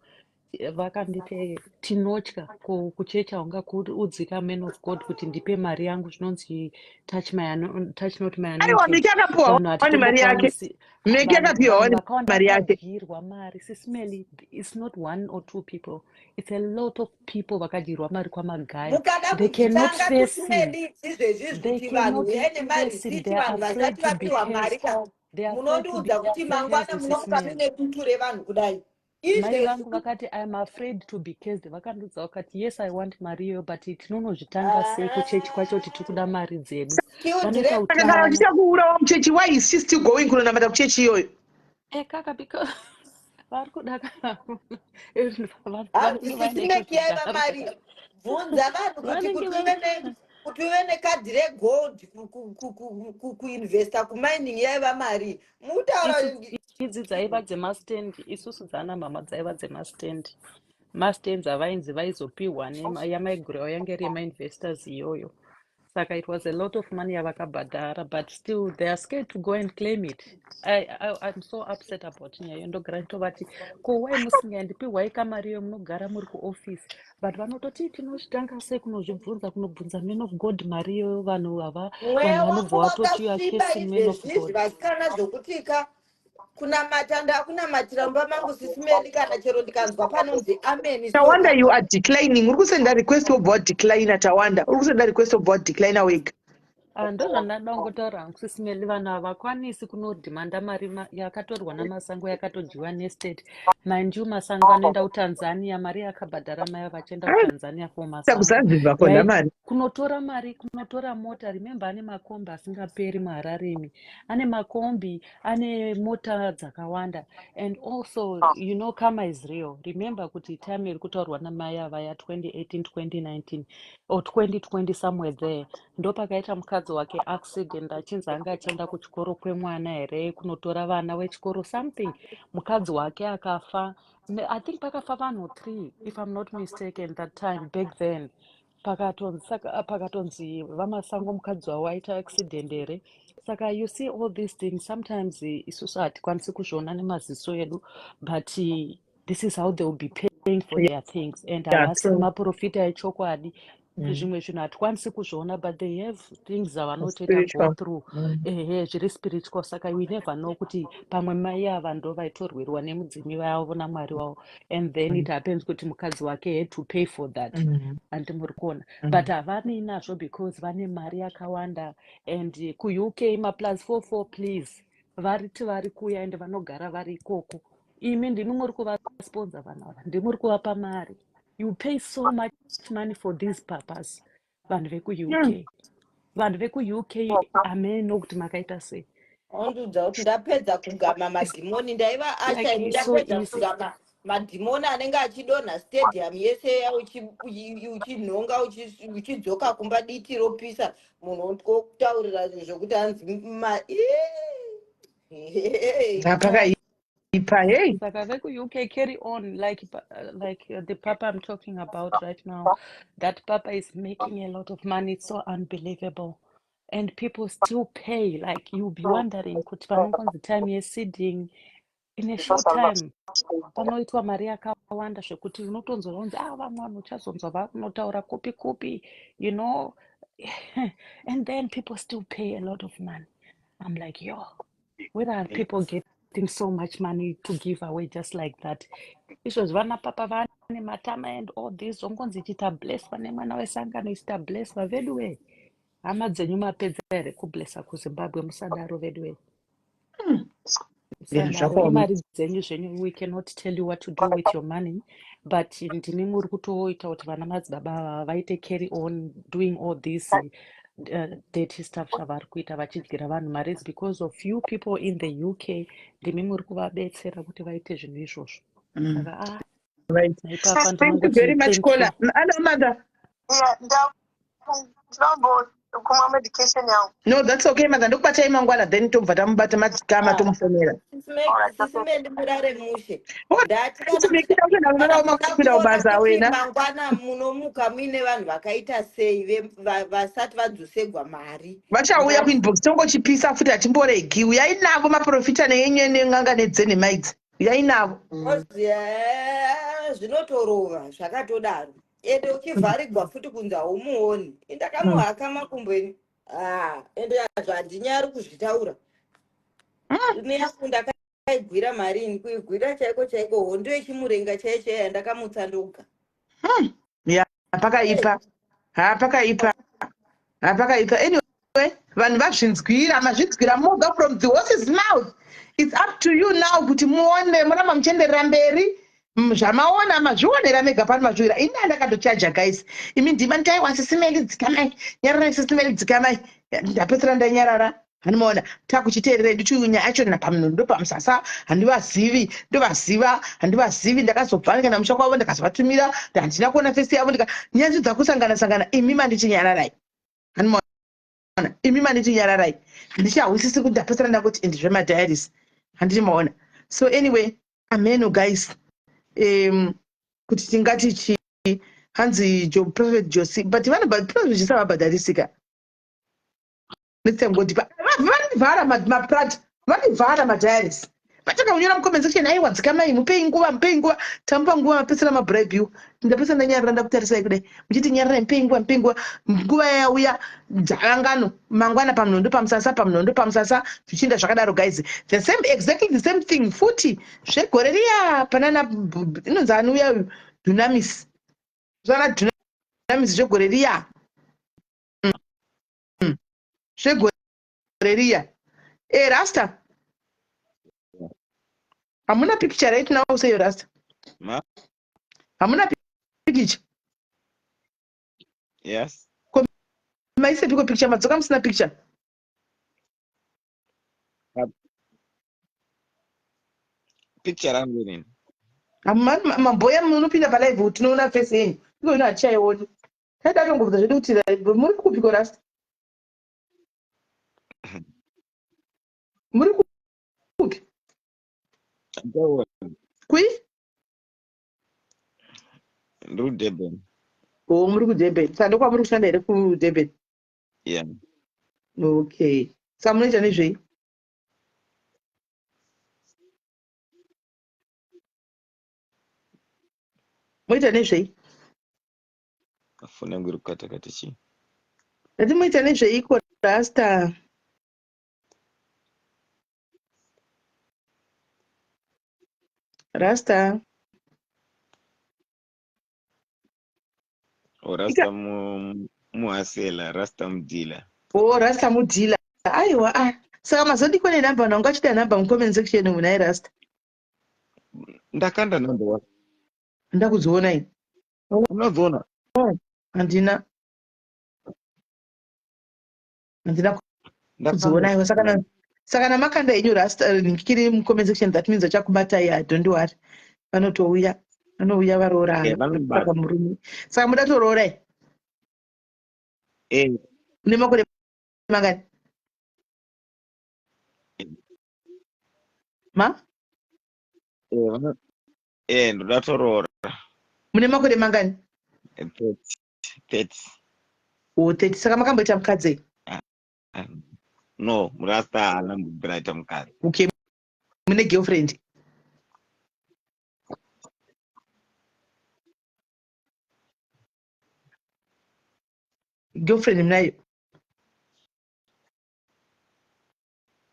Vakanditi tinotya kuchechi, haungakuudzika man of God kuti ndipe mari yangu, zvinonzi touch my touch not my Aiwa, anointed. Meki akapiwa Vanhu wani mari yake. hatitombokwanisi. Meki Vanhu akapiwa vanhu wani vakawanda mari yake. vakadyirwa mari, Sis Melly. It's not one or two people, it's a lot of people vakadyirwa mari kwamagaya. Mukada They cannot kuzvitanga face him. Sis Melly, izvezvizvi They kuti vanhu cannot uyai face him. nemarisiti, They are vanhu afraid vasati to be vapiwa mari cursed. ka, They are afraid to be munondiudza kuti mangwana cursed, munomuka Sis Melly. muine dutu revanhu kudai Mai izvezvi. vangu vakati, "I am afraid to be cursed." Vakandiudza vakati, "Yes, I want mari iyoyo, but tinonozvitanga sei kuchechi kwacho kuti tiri kuda mari dzedu?" Skilled. Vanoita Saka kana utano. vachichakuurawa muchechi, why is she still going kunonamata kuchechi iyoyo? Ekaka, because vari kuda vanenge Hanzi vaine Sis Meki yaiva kuzvigaro. mari. Bvunza vanhu kuti Vanenge kuti vaine uve ne kuti uve nekadhi regold kuinvesta kumining yaiva mari mutaura. Isu idzi dzaiva dzemastendi, isusu dzana mama dzaiva dzemastendi, mastands avainzi vaizopiwa yamaiguru yange iri yemainvestors iyoyo. Saka it was a lot of money yavakabhadhara, but still they are scared to go and claim it. I'm so upset about nyaya iyo. Ndogara nditovati, "Ko wai musingaendipiwai kamari iyo? Munogara muri kuoffice." But vanototi, "Tinozvitanga sei kunozvibvunza, kunobvunza man of God mari iyoyo?" Vanhu hava Mweya vanhu wangu vanobva vatoti, "You are wakasviba cursing man of izvezvizvi, God." vasikana, zvokuti ka kunamata ndakunamatira mumba mangu, Sis Melly, kana chero ndikanzwa panonzi ameni. Tawanda, Soka. you are declining. Uri kusenda request wobva wadeclina. Tawanda, uri kusenda request wobva wadeclina wega. Ah, ndozvandada kungotaura hangu, Sis Melly. Vanhu havakwanisi kunodhimanda mari yakatorwa namasango, yakatodyiwa nestate. Mind you, Masango anoenda kuTanzania, mari yakabhadhara mai vachienda kuTanzania for Masango. KuZanzibar kona mari. Kunotora mari, kunotora mota. Remember, ane makombi asingaperi muHarare imi, ane makombi, ane mota dzakawanda. And also, karma is real. Remember kuti time iri kutaurwa namai ava ya2018, 2019 or 2020, somewhere there, ndopakaita mukadzi wake accident, achinzi anga achienda kuchikoro kwemwana here, kunotora vana wechikoro, something. Mukadzi wake akafa. I think pakafa vanhu three, if I'm not mistaken, that time back then. Pakatonzi, saka pakatonzi vaMasango mukadzi wavo aita accident here. Saka you see, all these things sometimes isusu hatikwanisi kuzviona nemaziso edu, but this is how they will be paying for their things and havasi maprofita echokwadi. Zvimwe zvinhu hatikwanisi kuzviona, but they have things zvavanotoita go Spiritual. through, ehe, zviri spiritual. Saka we never know kuti pamwe mai ava ndo vaitorwirwa nemudzimi vavo namwari wavo, and then it happens kuti mukadzi wake had to pay for that. Handi muri kuona? But havanei nazvo because vane mari yakawanda. And kuUK, maplus 44, please, variti vari kuuya ende vanogara vari ikoko. Imi ndimi muri kuvasponsa vanhu ava, ndimi muri kuvapa mari. You pay so much money for these papas. Vanhu vekuUK, vanhu vekuUK, amen, nokuti makaita sei? Ondiudza kuti ndapedza kugama madhimoni, ndaiva asha. Like, Ini it's so ndapedza easy. kugama madhimoni anenge achidonha stadium yese ya uchinhonga uchidzoka kumba, diti ropisa, munhu okutaurira zvokuti hanzi ma Ii. Pakaipa, hey. Saka veku-UK, carry on. Like the papa I'm talking about right now, that papa is making a lot of money. It's so unbelievable, and people still pay. Like, you'll be wondering kuti vanongonzi time yeseeding, in a short time panoitwa mari yakawanda zvekuti unotonzwa unzi, ah, vamwe vanhu uchazonzwa vakunotaura kupi kupi, and then people still pay a lot of money. I'm like, "Yo, where are people getting so much money to give away just like that?" Izvozvi vana papa vane matama and all this, zvongonzi ichiita blesswa nemwana wesangano, ichiita blesswa. Veduwe, hama dzenyu mapedza here kublessa kuZimbabwe? Musadaro, veduwe. Zvinhu Musadaro. Zvakaoma. Imari dzenyu zvenyu, we cannot tell you what to do with your money, but ndimi muri kutoita kuti vana madzibaba ava vaite carry on doing all this dirty stuff zvavari kuita, vachidyira vanhu mari. It's because of few people in the UK, ndimi muri kuvabetsera kuti vaite zvinhu izvozvo. Saka ah, naipapa Thank you very ndinongoti much, thank you. caller. Hello, mother. Yeah, ndinombokumwa medication yangu. No, that's okay, mother. Ndokubatai mangwana, then tobva tamubata madzikama, tomufonera. Sis Melly, murare mushe. Ndati Kana kana kupinda kuona kubasa kuti wena. mangwana munomuka muine vanhu vakaita sei vasati vadzosegwa mari. Vachauya Ndati kuinbox, tongochipisa futi, hatimboregi. Uyai navo maprofita neenyu nen'anga nedzenhema idzi. Uyai navo. Zvinotorova zvakatodaro. Ende uchivharigwa futi kunzi haumuoni. Indakamuhaka makumbo ini. Ah, ende zvandinyari kuzvitaura. Neyangu ndakaigwira mari ini kuigwira chaiko chaiko hondo yechimurenga chaiyo chaiyo yandakamutsa ndoga. Ya, pakaipa. Ha, pakaipa. Ha, pakaipa. Anyway, vanhu vazvinzwira, mazvinzwira moga from the horse's mouth. It's up to you now kuti muone, muramba muchienderera mberi. Zvamaona mazvionera mega pano mazviwira. Ini ndakatochaja guys. Imi ndima ndaiwa sisi Meli dzikamai. Nyararai sisi Meli dzikamai. Ndapedzisira ndanyarara. Handimaona takuchiteerera edu chiunya yacho napamunondo pamusasa handivazivi ndovaziva handivazivi ndakazobva kana musha kwavo ndakazovatumira handina kuona fesi yavo ndika nyanzvi dzakusangana sangana imi mandichinyararai handimaona imi mandichinyararai handichahwisisi kuti ndapedzisira ndakuti ende zvemadiaries handiti maona so anyway ameno guys kuti tingati chii hanzi prophet josi but vanhu prophet josi havabhadharisika next time go deeper vanivhara maprat vanivhara madiaries vatanga kunyora mucomment section aiwa dzikamai mupei nguva mupei nguva tamupa nguva mapedzisira mabribiwa ndapedzisira ndanyarara ndakutarisai kudai muchiti nyararai mupei nguva mupei nguva nguva yauya dzavangano mangwana pamunondo pamusasa pamunondo pamusasa zvichienda zvakadaro guys the same exactly the same thing futi zvegore riya panana inonzi ani uya uyu dunamis zvana dunamis zvegore riya Zvegore riya. Eh, Rasta. Hamuna picture right now say Rasta. Ma? Hamuna picture. Yes. Ko maisepiko picture madzoka musina picture. Picture rangu inini. Mamboya munopinda palive tinoona face yenyu. Iko ino hatichaioni. Taida tongobvunza zvedu kuti muri kupiko Rasta? Muri kupi? Kui? Ndiri kuDurban. Oh, muri kuDurban. Saka ndokwamuri kushanda here kuDurban? Yeah. Okay. Saka munoita nezvei? Moita nezvei? Foni yangu iri kukata kata chii? Ndati moita nezveiko Rasta? Rasta. Oh, Rasta mu muhasela, Rasta mudhila. Oh, Rasta mudhila. Aiwa ah. Saka mazodikwa nenhamba vanhu vanga vachida nhamba mucomment section umu nhai Rasta. Ndakanda nhamba wa. Ndakudziona ini. Unodziona? Handina. Handina kudziona iwe saka na saka namakanda enyu rasta kiri mucomment section that means vachakubatai ah, don't worry. Vanotouya. Vanouya varoorana. Eh, vanobata. Saka murume. Saka muda toroorai. Eh, Une makore mangani? Ma? eh, Eh, ndoda toroora. Mune makore mangani? 30. 30. Oh, 30. Saka makamboita mukadzi? Ah, ah, no, murasta haana mbobvira aita mukadzi. Okay. Mune girlfriend? Girlfriend munayo?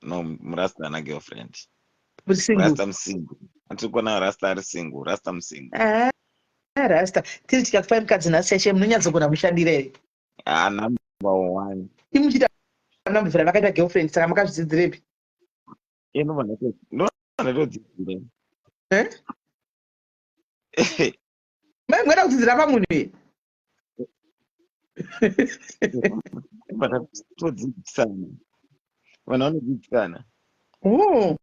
No, murasta haana girlfriend. Muri single? Rasta musingle. Andiri kuona rasta ari single, rasta musingle. Ah, rasta. Tiri tikakupai mukadzi nhasi chaiche munonyatsogona mushandira here? Ah, number one. Imi muchiita munambobvira makaita girlfriend saka makazvidzidzirepi? Eh, ndobva ndatodzidzira. Eh? Mai munoda kudzidzira pamunhu here? Todzidzisana. Vanhu vanodzidzisana. Oh.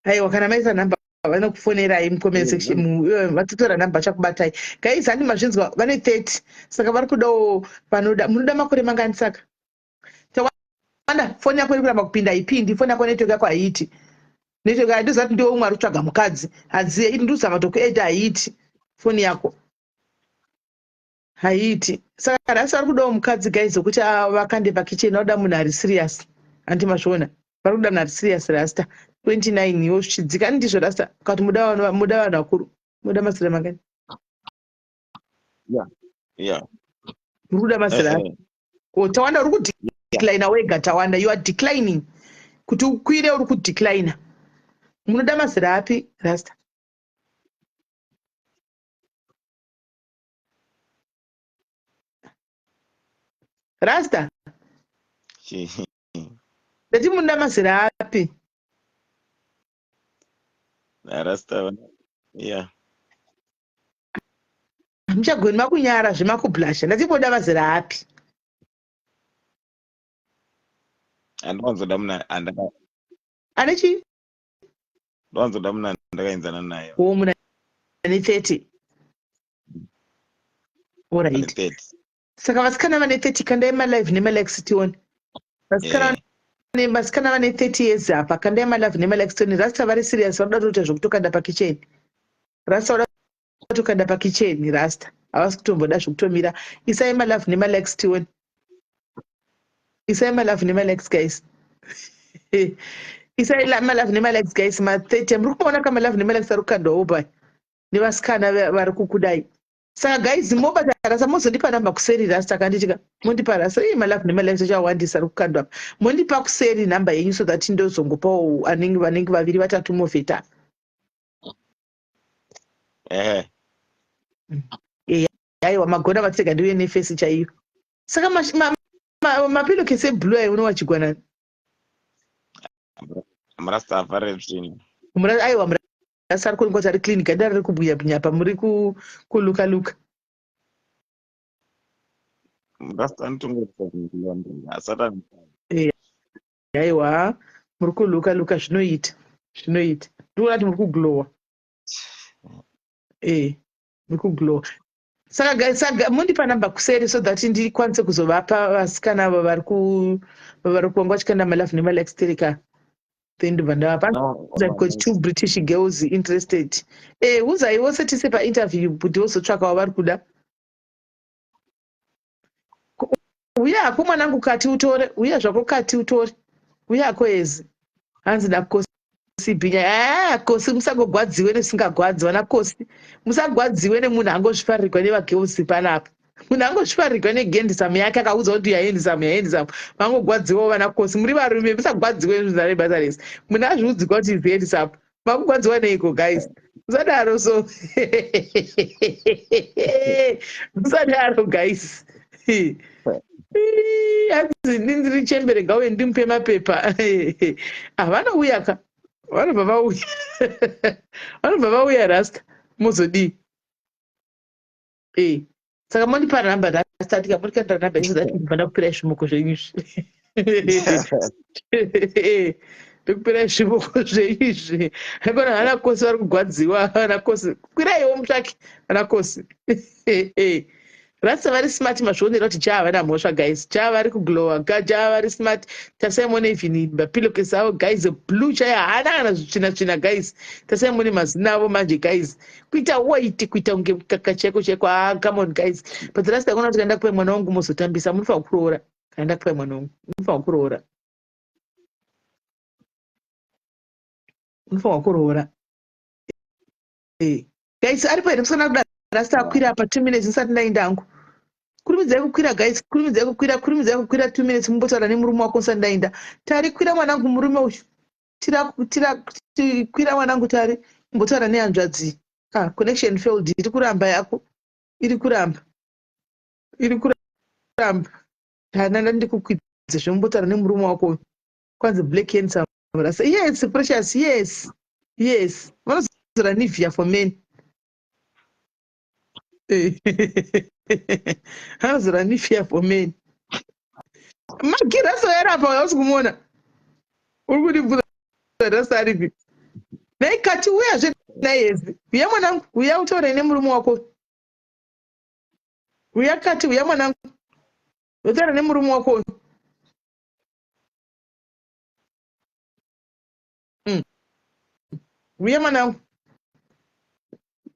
Aiwa kana maisa nhamba vanokufonerai mucomment section vatotora nhamba vachakubatai. Guys handi mazvinzwa vane 30 saka vari kudawo vanoda munoda makore mangani saka? Tawanda foni yako iri kuramba kupinda haipindi foni yako network yako haiiti. Network handiziva kuti ndiwe umwe ari kutsvaga mukadzi. Hanzi ndikuzama kutokuedha haiiti foni yako. Haiiti. Saka nhasi vari kudawo mukadzi guys wekuti vakande pakitchen vanoda munhu ari serious. Hanti mazviona? Vari kuda munhu ari serious rasta. 29 iwo zvichidzika ndizvo rasta ukati muda vanhu muda vanhu vakuru muda mazera mangani yeah yeah muri kuda mazera eh, eh. Oh, Tawanda uri kudeclina wega Tawanda you are declining kuti ukwire uri kudeclina munoda mazera api rasta rasta ndati munoda mazera api rasta yeah hamuchagoni makunyara zvemakublasha ndati moda mazera api andiwanzoda muna ane chii ndowanzoda muna ndakaenzana naye o muna ane 30 orit saka vasikana vane 30 kandai malive nemalikes tione vasikana eh. vasikana vane 30 years apa kandai malive nemalikes tione rasta vari serious vanoda kutoita zvekutokanda pakicheni rasta vada kutokanda pakicheni rasta havasi kutomboda zvekutomira isai malove nemalikes tione isai malove nemalikes guys isai malove nemalikes guys ma30 muri kumaona ka malove nemalikes ari kukandwawo pai nevasikana vari kukudai saka guys mobata rasa mozondipa namba kuseri rasta kanditika mondipa rasa ii malove nemalikes achawandisa ari kukandwa apa mondipa kuseri nhamba yenyu so that ndozongopawo anenge vanenge vaviri vatatu movheta ehe eh, aiwa magona vatsega ndiuye nefesi chaiyo saka mapillowcase eblue ayo unowachigwanani murasta avhare tsvina aiwa murasta ari kuonekwa kuti ari clean ganda riri kubwinya bwinya apa muri kuluka luka murasta anotongoita asati eh, aiwa muri kuluka luka zvinoita zvinoita ndikuona kuti muri kuglowa eh muri kuglowa saka saka mondipa number kuseri so that ndikwanise kuzovapa vasikana avo vari ku vari kuanga vachikanda malove nemalikes tereka then ndobva ndavapa No, I've got two British girls interested. Eh, uzai vose tise painterview kuti vozotsvakawo vari kuda. Uya hako mwanangu kati utore, uya zvako kati utore. Uya hako ezi. Hanzi nakosi bhinya. Ah, kosi musangogwadziwe nesingagwadzi vana kosi. Musagwadziwe nemunhu angozvifarirwa nevagirls panapa. Munhu angozvifarirwa negendisamu yake akaudzwa kuti yaendisamu yaendisamu. Mangogwadziwawo vana kosi. Muri varume musagwadziwe nezvizare basa rese. Munhu azviudzikwa kuti is handsome. Makugwadziwa neiko guys? Musadaro so. Musadaro guys. Hanzi ini ndiri chembere gauye ndimupe mapepa. Ah, vanouya ka. Vanobva vauya. Vanobva vauya rasta. Mozodii? Eh. Saka mondipa number rasta ndikamurikandira number so that ndibva ndakupirai zvimoko zvenyu izvi. Eh, ndikupirai zvimoko zvenyu izvi. Haikona vana kosi vari kugwadziwa vana kosi. Kwiraiwo mutsvake vana kosi. Eh. Rasta vari smart mazvionera kuti jaa havana mhosva guys. Jaa vari kuglowa, jaa vari smart. Tasai muone even mapillowcase avo guys blue chaiyo haana kana zvitsvina tsvina guys. Tasai muone mazina avo manje guys. Kuita white kuita kunge mukaka chaiko chaiko. Ah, come on guys. But rasta kuona kuti kana ndakupai mwana wangu mozotambisa munofanira kuroora. Kana ndakupai mwana wangu munofanira kuroora. Munofanira kuroora. Eh. Guys, aripo here musikana kuda rasta akwira apa 2 minutes ndisati ndaenda hangu. Kurumidzai kukwira guys, kurumidzai kukwira, kurumidzai kukwira 2 minutes mumbotaura nemurume wako ndisati ndaenda. Tari kwira mwanangu murume uyu. Tira tira kwira mwanangu Tari mumbotaura nehanzvadzi. Ah, connection failed iri kuramba yako. Iri kuramba. Iri kuramba. Tana ndikukwidze zvemumbotaura nemurume wako uyu. Kwanzi black handsome rasta. Yes, precious, yes. Yes. Vanozora Nivea for men. Vanozora Nivea for men. Magi rasta yarapa hausi kumuona. Uri kundibvunza rasta aripi? Nhai kati uya zve nhai hezi. Uya mwanangu, uya utaure nemurume wako. Uya kati uya mwanangu. Utaure nemurume wako. Uya mwanangu.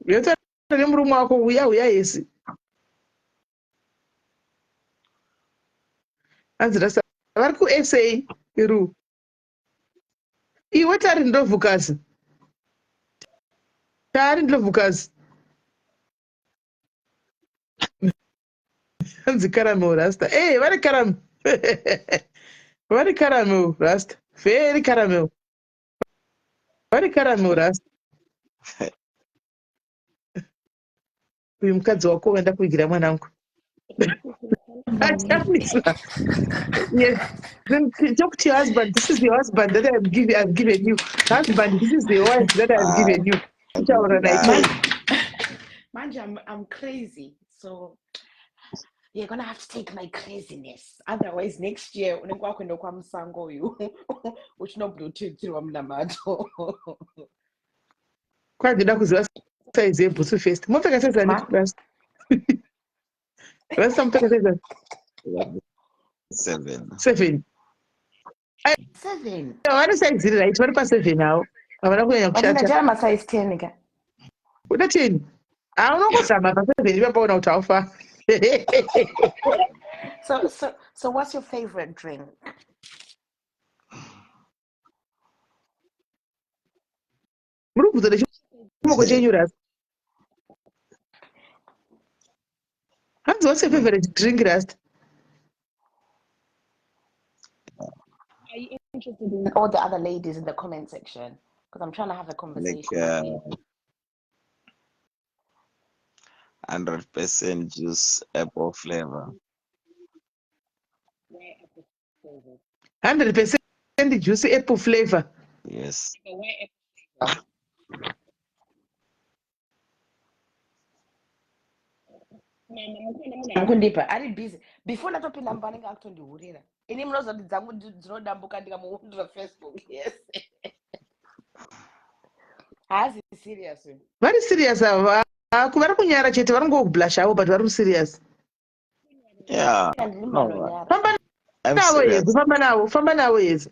Uya utaure nemurume wako, uya uya hezi. Hanzi rasta vari kuSA iru. Iwe Tari Ndlovukazi. Tari Ndlovukazi. Hanzi caramel rasta. Eh, vari caramel. Vari caramel rasta. Very caramel. Vari caramel rasta. Uyu mukadzi wako wenda kuvigira mwanangu. Achamisa. Yes. Then talk to your husband. This is your husband that I've given, I've given you. Husband, this is the wife that I've given you. Kutaura naye. Manje, I'm crazy. So you're gonna have to take my craziness. Otherwise, next year, unenge wakuenda kwamusango uyu uchinobluetoothirwa munamato. Kwandida kuziva size yebhutsu first. Mopfeka size ani? Rasta. Rasta mopfeka size ani? Seven. Seven. Seven. Vari size iri right, vari pa seven avo. Havana kunyanya kushata. Ndachara ma size 10 ka. Uda 10. Ah, unongozama pa seven ipapo ona kuti haufa. So what's your favorite drink? Muri kubvunza nechimoko chenyu rasta. Hanzi what's your favorite drink rasta? Are you interested in all the other ladies in the comment section? Because I'm trying to have a conversation Like, with you. 100% juice apple flavor. 100% juice apple flavor. Yes. Kundipa ari busy before ndatopinda mumba anenge akutondihurira ini munozoti dzangu dzinodambuka ndikamuundira Facebook. Yes, haazi serious uyu. Vari serious ava. Vari kunyara chete, vari ngokublush avo, but vari serious. Yeah. Ndini No, munonyara. Famba I'm navo serious. yedzi, famba navo, famba navo yedzi.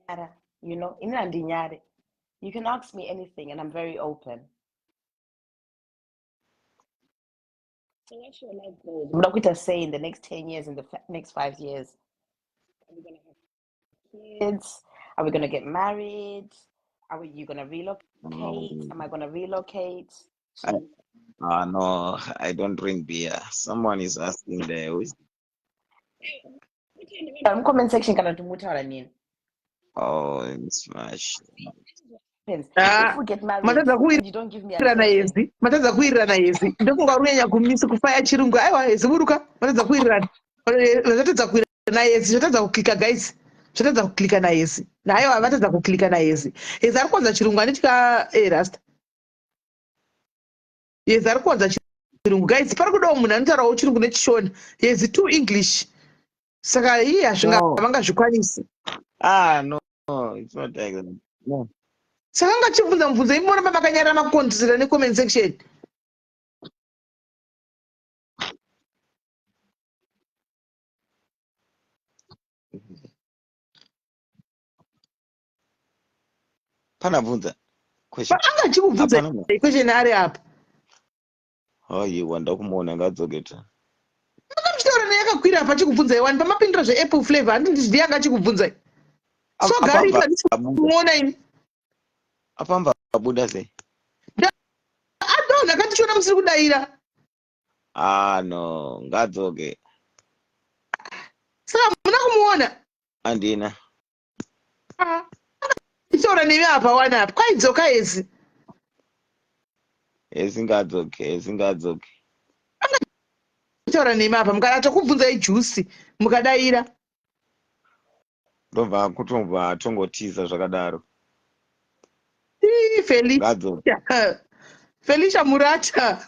Nyara, ini handinyare. You can ask me anything and I'm very open. So what's your life goals? Muda kuita say in the next 10 years, in the next 5 years? Are we going to have kids? Are we going to get married? Are you going to relocate? Am I going to relocate? No, I don't drink beer. Someone is asking there. Who is... I'm comment section kana kuti mutaura nini. Oh, it's smash. Depends. Ah, If we get married matadza and you don't give me kuwirirana attention. yezi, matadza kuwirirana yezi. Ndofunga uri kunyanya kumisa kufaya chirungu. Aiwa yezi buruka, matadza kuwirirana. Matadza kuwirirana yezi, zvatadza kuklika guys. Zvatadza kuklika na yezi. Aiwa vatadza kuklika na yezi. Yezi ari kuwanza chirungu anditya rasta. Yezi ari kuwanza chirungu guys. Pari kudawo munhu anotaurawo chirungu nechishona. Yezi too English. Saka iye hazvinga No. vangazvikwanisi. Ah, no, it's not like that. No. Saka ngachibvunza mubvunzo imi moramba makanyarara makonzera necomment section. Pana bvunza question. Anga achikubvunza Hapana munhu. question ari apa. Aiwa, ndakumuona ngadzoke ta. Muchitaura naye akakwira apa achikubvunzai wani pamapindura zveapple flavor handiti ndiye anga achikubvunzai. So gari Apamba handisi abuda. kumuona ini. Apamba abuda sei? Adonha akatichiona musiri kudaira. Ah, no, ngadzoke. Saka hamuna kumuona. Andina. Ah, Ndichitaura nemi apa wani apa. Kwaidzoka yezi. Esi ngadzoke, esi ngadzoke. Ndichitaura nemi apa mukada tokubvunzai juice mukadaira. Ndobva kutobva tongotiza zvakadaro. Ii, Felicia. Ngadzoke. Felicia Murata.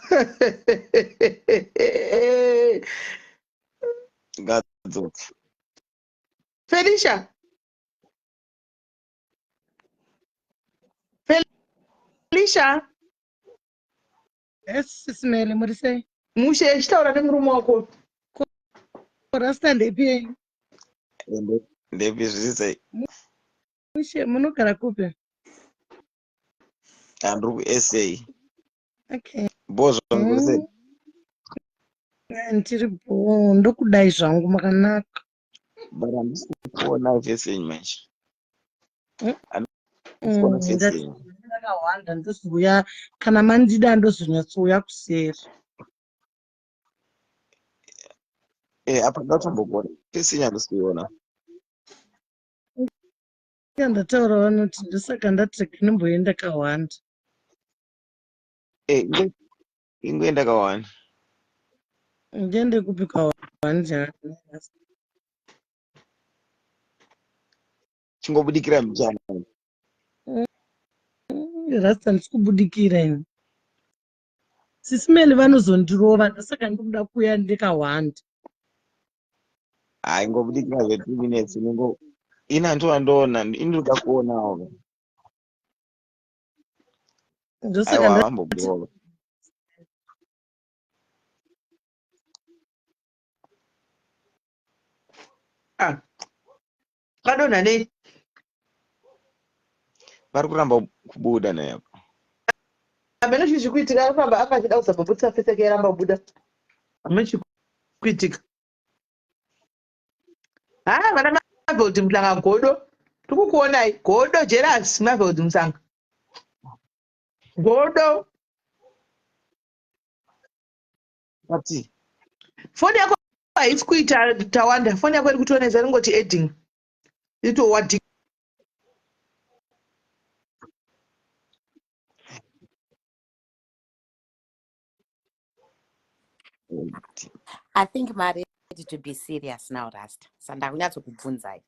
Ngadzoke. Felicia. Felicia. Yes, Simele, muri sei? Mushe chitaura nemurume wako. Rasta ndepi yenyu? Ndepi zviri sei? Mushe, munogara kupi? Andiri kuSA. Okay. Bho zvangu muri sei? Ndiri bho, ndokudai zvangu makanaka. But handisi kukuona face yenyu manje. Handisi kuona face yenyu. Ndakawanda ndozouya kana mandida ndozonyatsouya kuseri. Eh, apa ndatombokuona face yenyu handisi kuiona. Ndataura vanoti ndosaka ndati ndinomboenda kawanda. Eh, ingoenda kawanda. Ndiende kupi kawanda? Chingobudikira mbichana. Rasta ndisi kubudikira ini. Sisi Meli vanozondirova ndosaka ndikuda kuuya ndikawanda. Hayi ingobudikira zve 2 minutes inongo ina ndova ndoona indinoda kuonawo. Ndosaka Aiwa vambokurova. Ah. Vadonha nei? Vari kuramba kubuda naye apa. Hameno chii chikuitika arikufamba anga achida kuzama kubudisa face yake yaramba kubuda. Hameno chiri kuitika. Ha vana Marveled Mhlanga godo. Tikukuonai godo jealous Marveled Mhlanga. Godo. But Foni yako haisi kuita Tawanda. Foni yako iri kutonetsa ringoti adding. Itowa I think ma ready to be serious now Rasta. Sandakunyatsokubvunzai.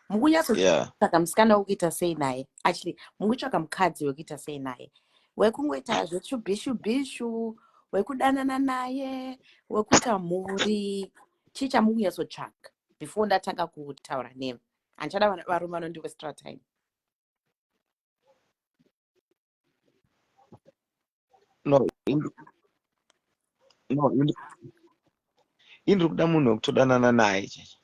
Mukunyatsotsvaka yeah. musikana wekuita sei naye? Actually, mukutsvaka mukadzi wekuita sei naye? Wekungoita zvechubhishu bhishu, wekudanana naye, wekuita mhuri. Chii chamukunyatsotsvaka before ndatanga kutaura nemi? Handichada varume vanondiwestera time. No, no, ini ndiri kuda munhu wekutodanana naye chacho.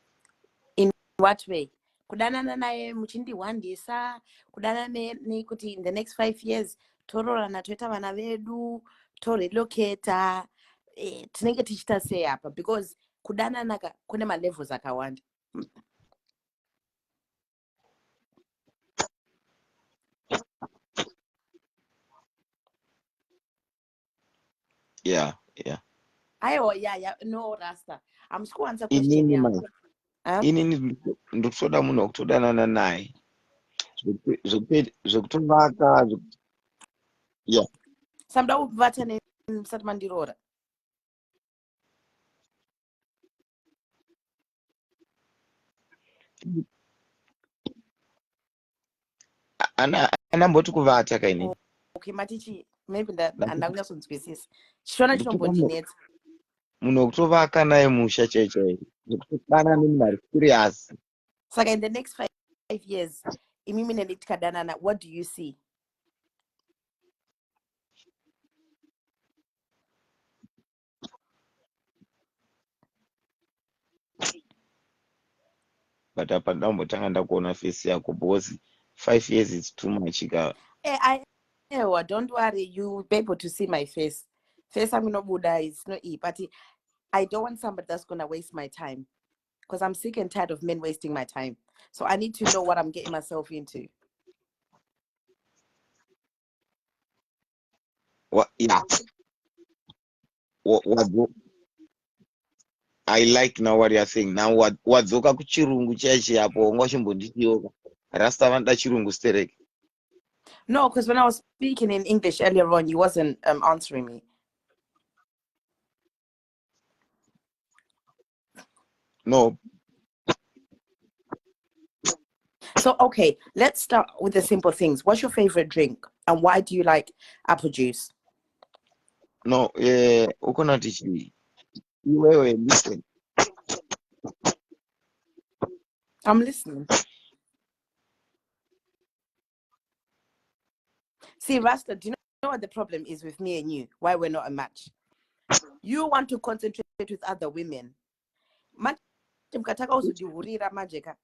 In what way? Kudanana naye muchindihwandisa, kudanana nekuti in the next 5 years tororana toita vana vedu, torelocata, eh, tinenge tichiita sei apa because kudanana ka kune malevels akawanda. Yeah, yeah. Aiwa, yeah, yeah. No, Rasta. Hamusi kuwanza question Inini yangu. mai. Huh? Inini ndikutoda munhu wekutodanana naye. Zvekutovaka, yeah. Samuda kuvata neni musati mandiroora. Ana anamboti kuvata kaini. Oh, okay, mati chii? Maybe handina kunyatsonzwisisa. Chishona chinombondinetsa. Munhu wekutovaka naye musha chaiye chaiye. Zvekutodana nemunhu ari serious. Saka in the next 5 years, imimi neni tikadanana, what do you see? But apa ndambotanga ndakuona face yako because 5 years is too much ka. Eh, Ewa, don't worry, you will be able to see my face. Face yangu inobuda is no e, but I don't want somebody that's gonna waste my time because I'm sick and tired of men wasting my time. So I need to know what I'm getting myself into. Yeah. I like now what you are saying. Now wadzoka kuchirungu chiya chiya apo wanga uchimbonditioka. Rasta vanoda chirungu sterek. No, because when I was speaking in English earlier on, you wasn't answering me. No. So, okay, let's start with the simple things. What's your favorite drink and why do you like apple juice? No, ukona tichi. Iwewe, listen. I'm listening. See, Rasta, do you know what the problem is with me and you? Why we're not a match? You want to concentrate with other women. Manje mukataka kuzondihurira manje ka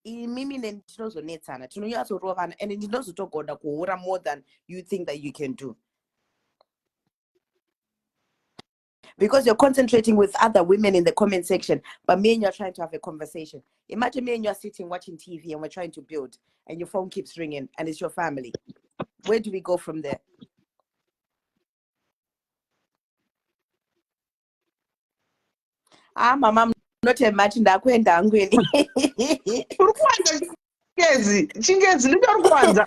imimi neni tinozonetsana, tinonyatsorovana, and ndinozotogona kuhura more than you think that you can do. Because you're concentrating with other women in the comment section, but me and you are trying to have a conversation. Imagine me and you are sitting watching TV and we're trying to build, and your phone keeps ringing, and it's your family. Where do we go from there? Ah, mama, I'm not a match. Ndakuenda hangu ini. Uri kuwanza chingezi, chingezi ndicho uri kuwanza.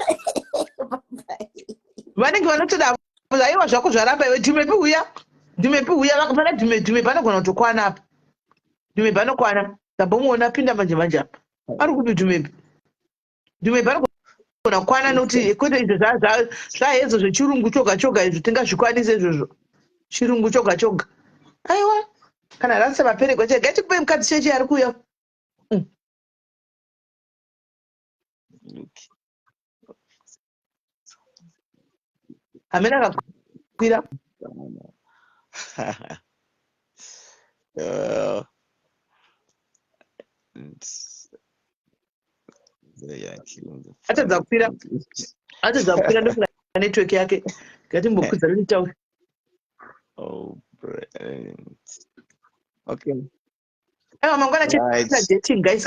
Vanenge vanotoda aiwa zvako zvaramba iwe dhumepi uya dhumepi uya vakapana dhume dhume panogona kutokwana apa dhume panokwana ndambomuona pinda manje manje apa ari kupi dhumepi dhumepi anogona kukwana nokuti kwete izvo zvahedzo zvechirungu choga choga izvo tingazvikwanise izvozvo chirungu choga choga aiwa kana rasa vaperekwa chega tikupe mukadzi cheche ari kuuya. Hamene akakwira. Atadza kukwira, atadza kukwira, ndofunga network yake. Ngatimbokwidza ritaure. Oh, brilliant. Okay. Aiwa, mangwana chete dating, guys.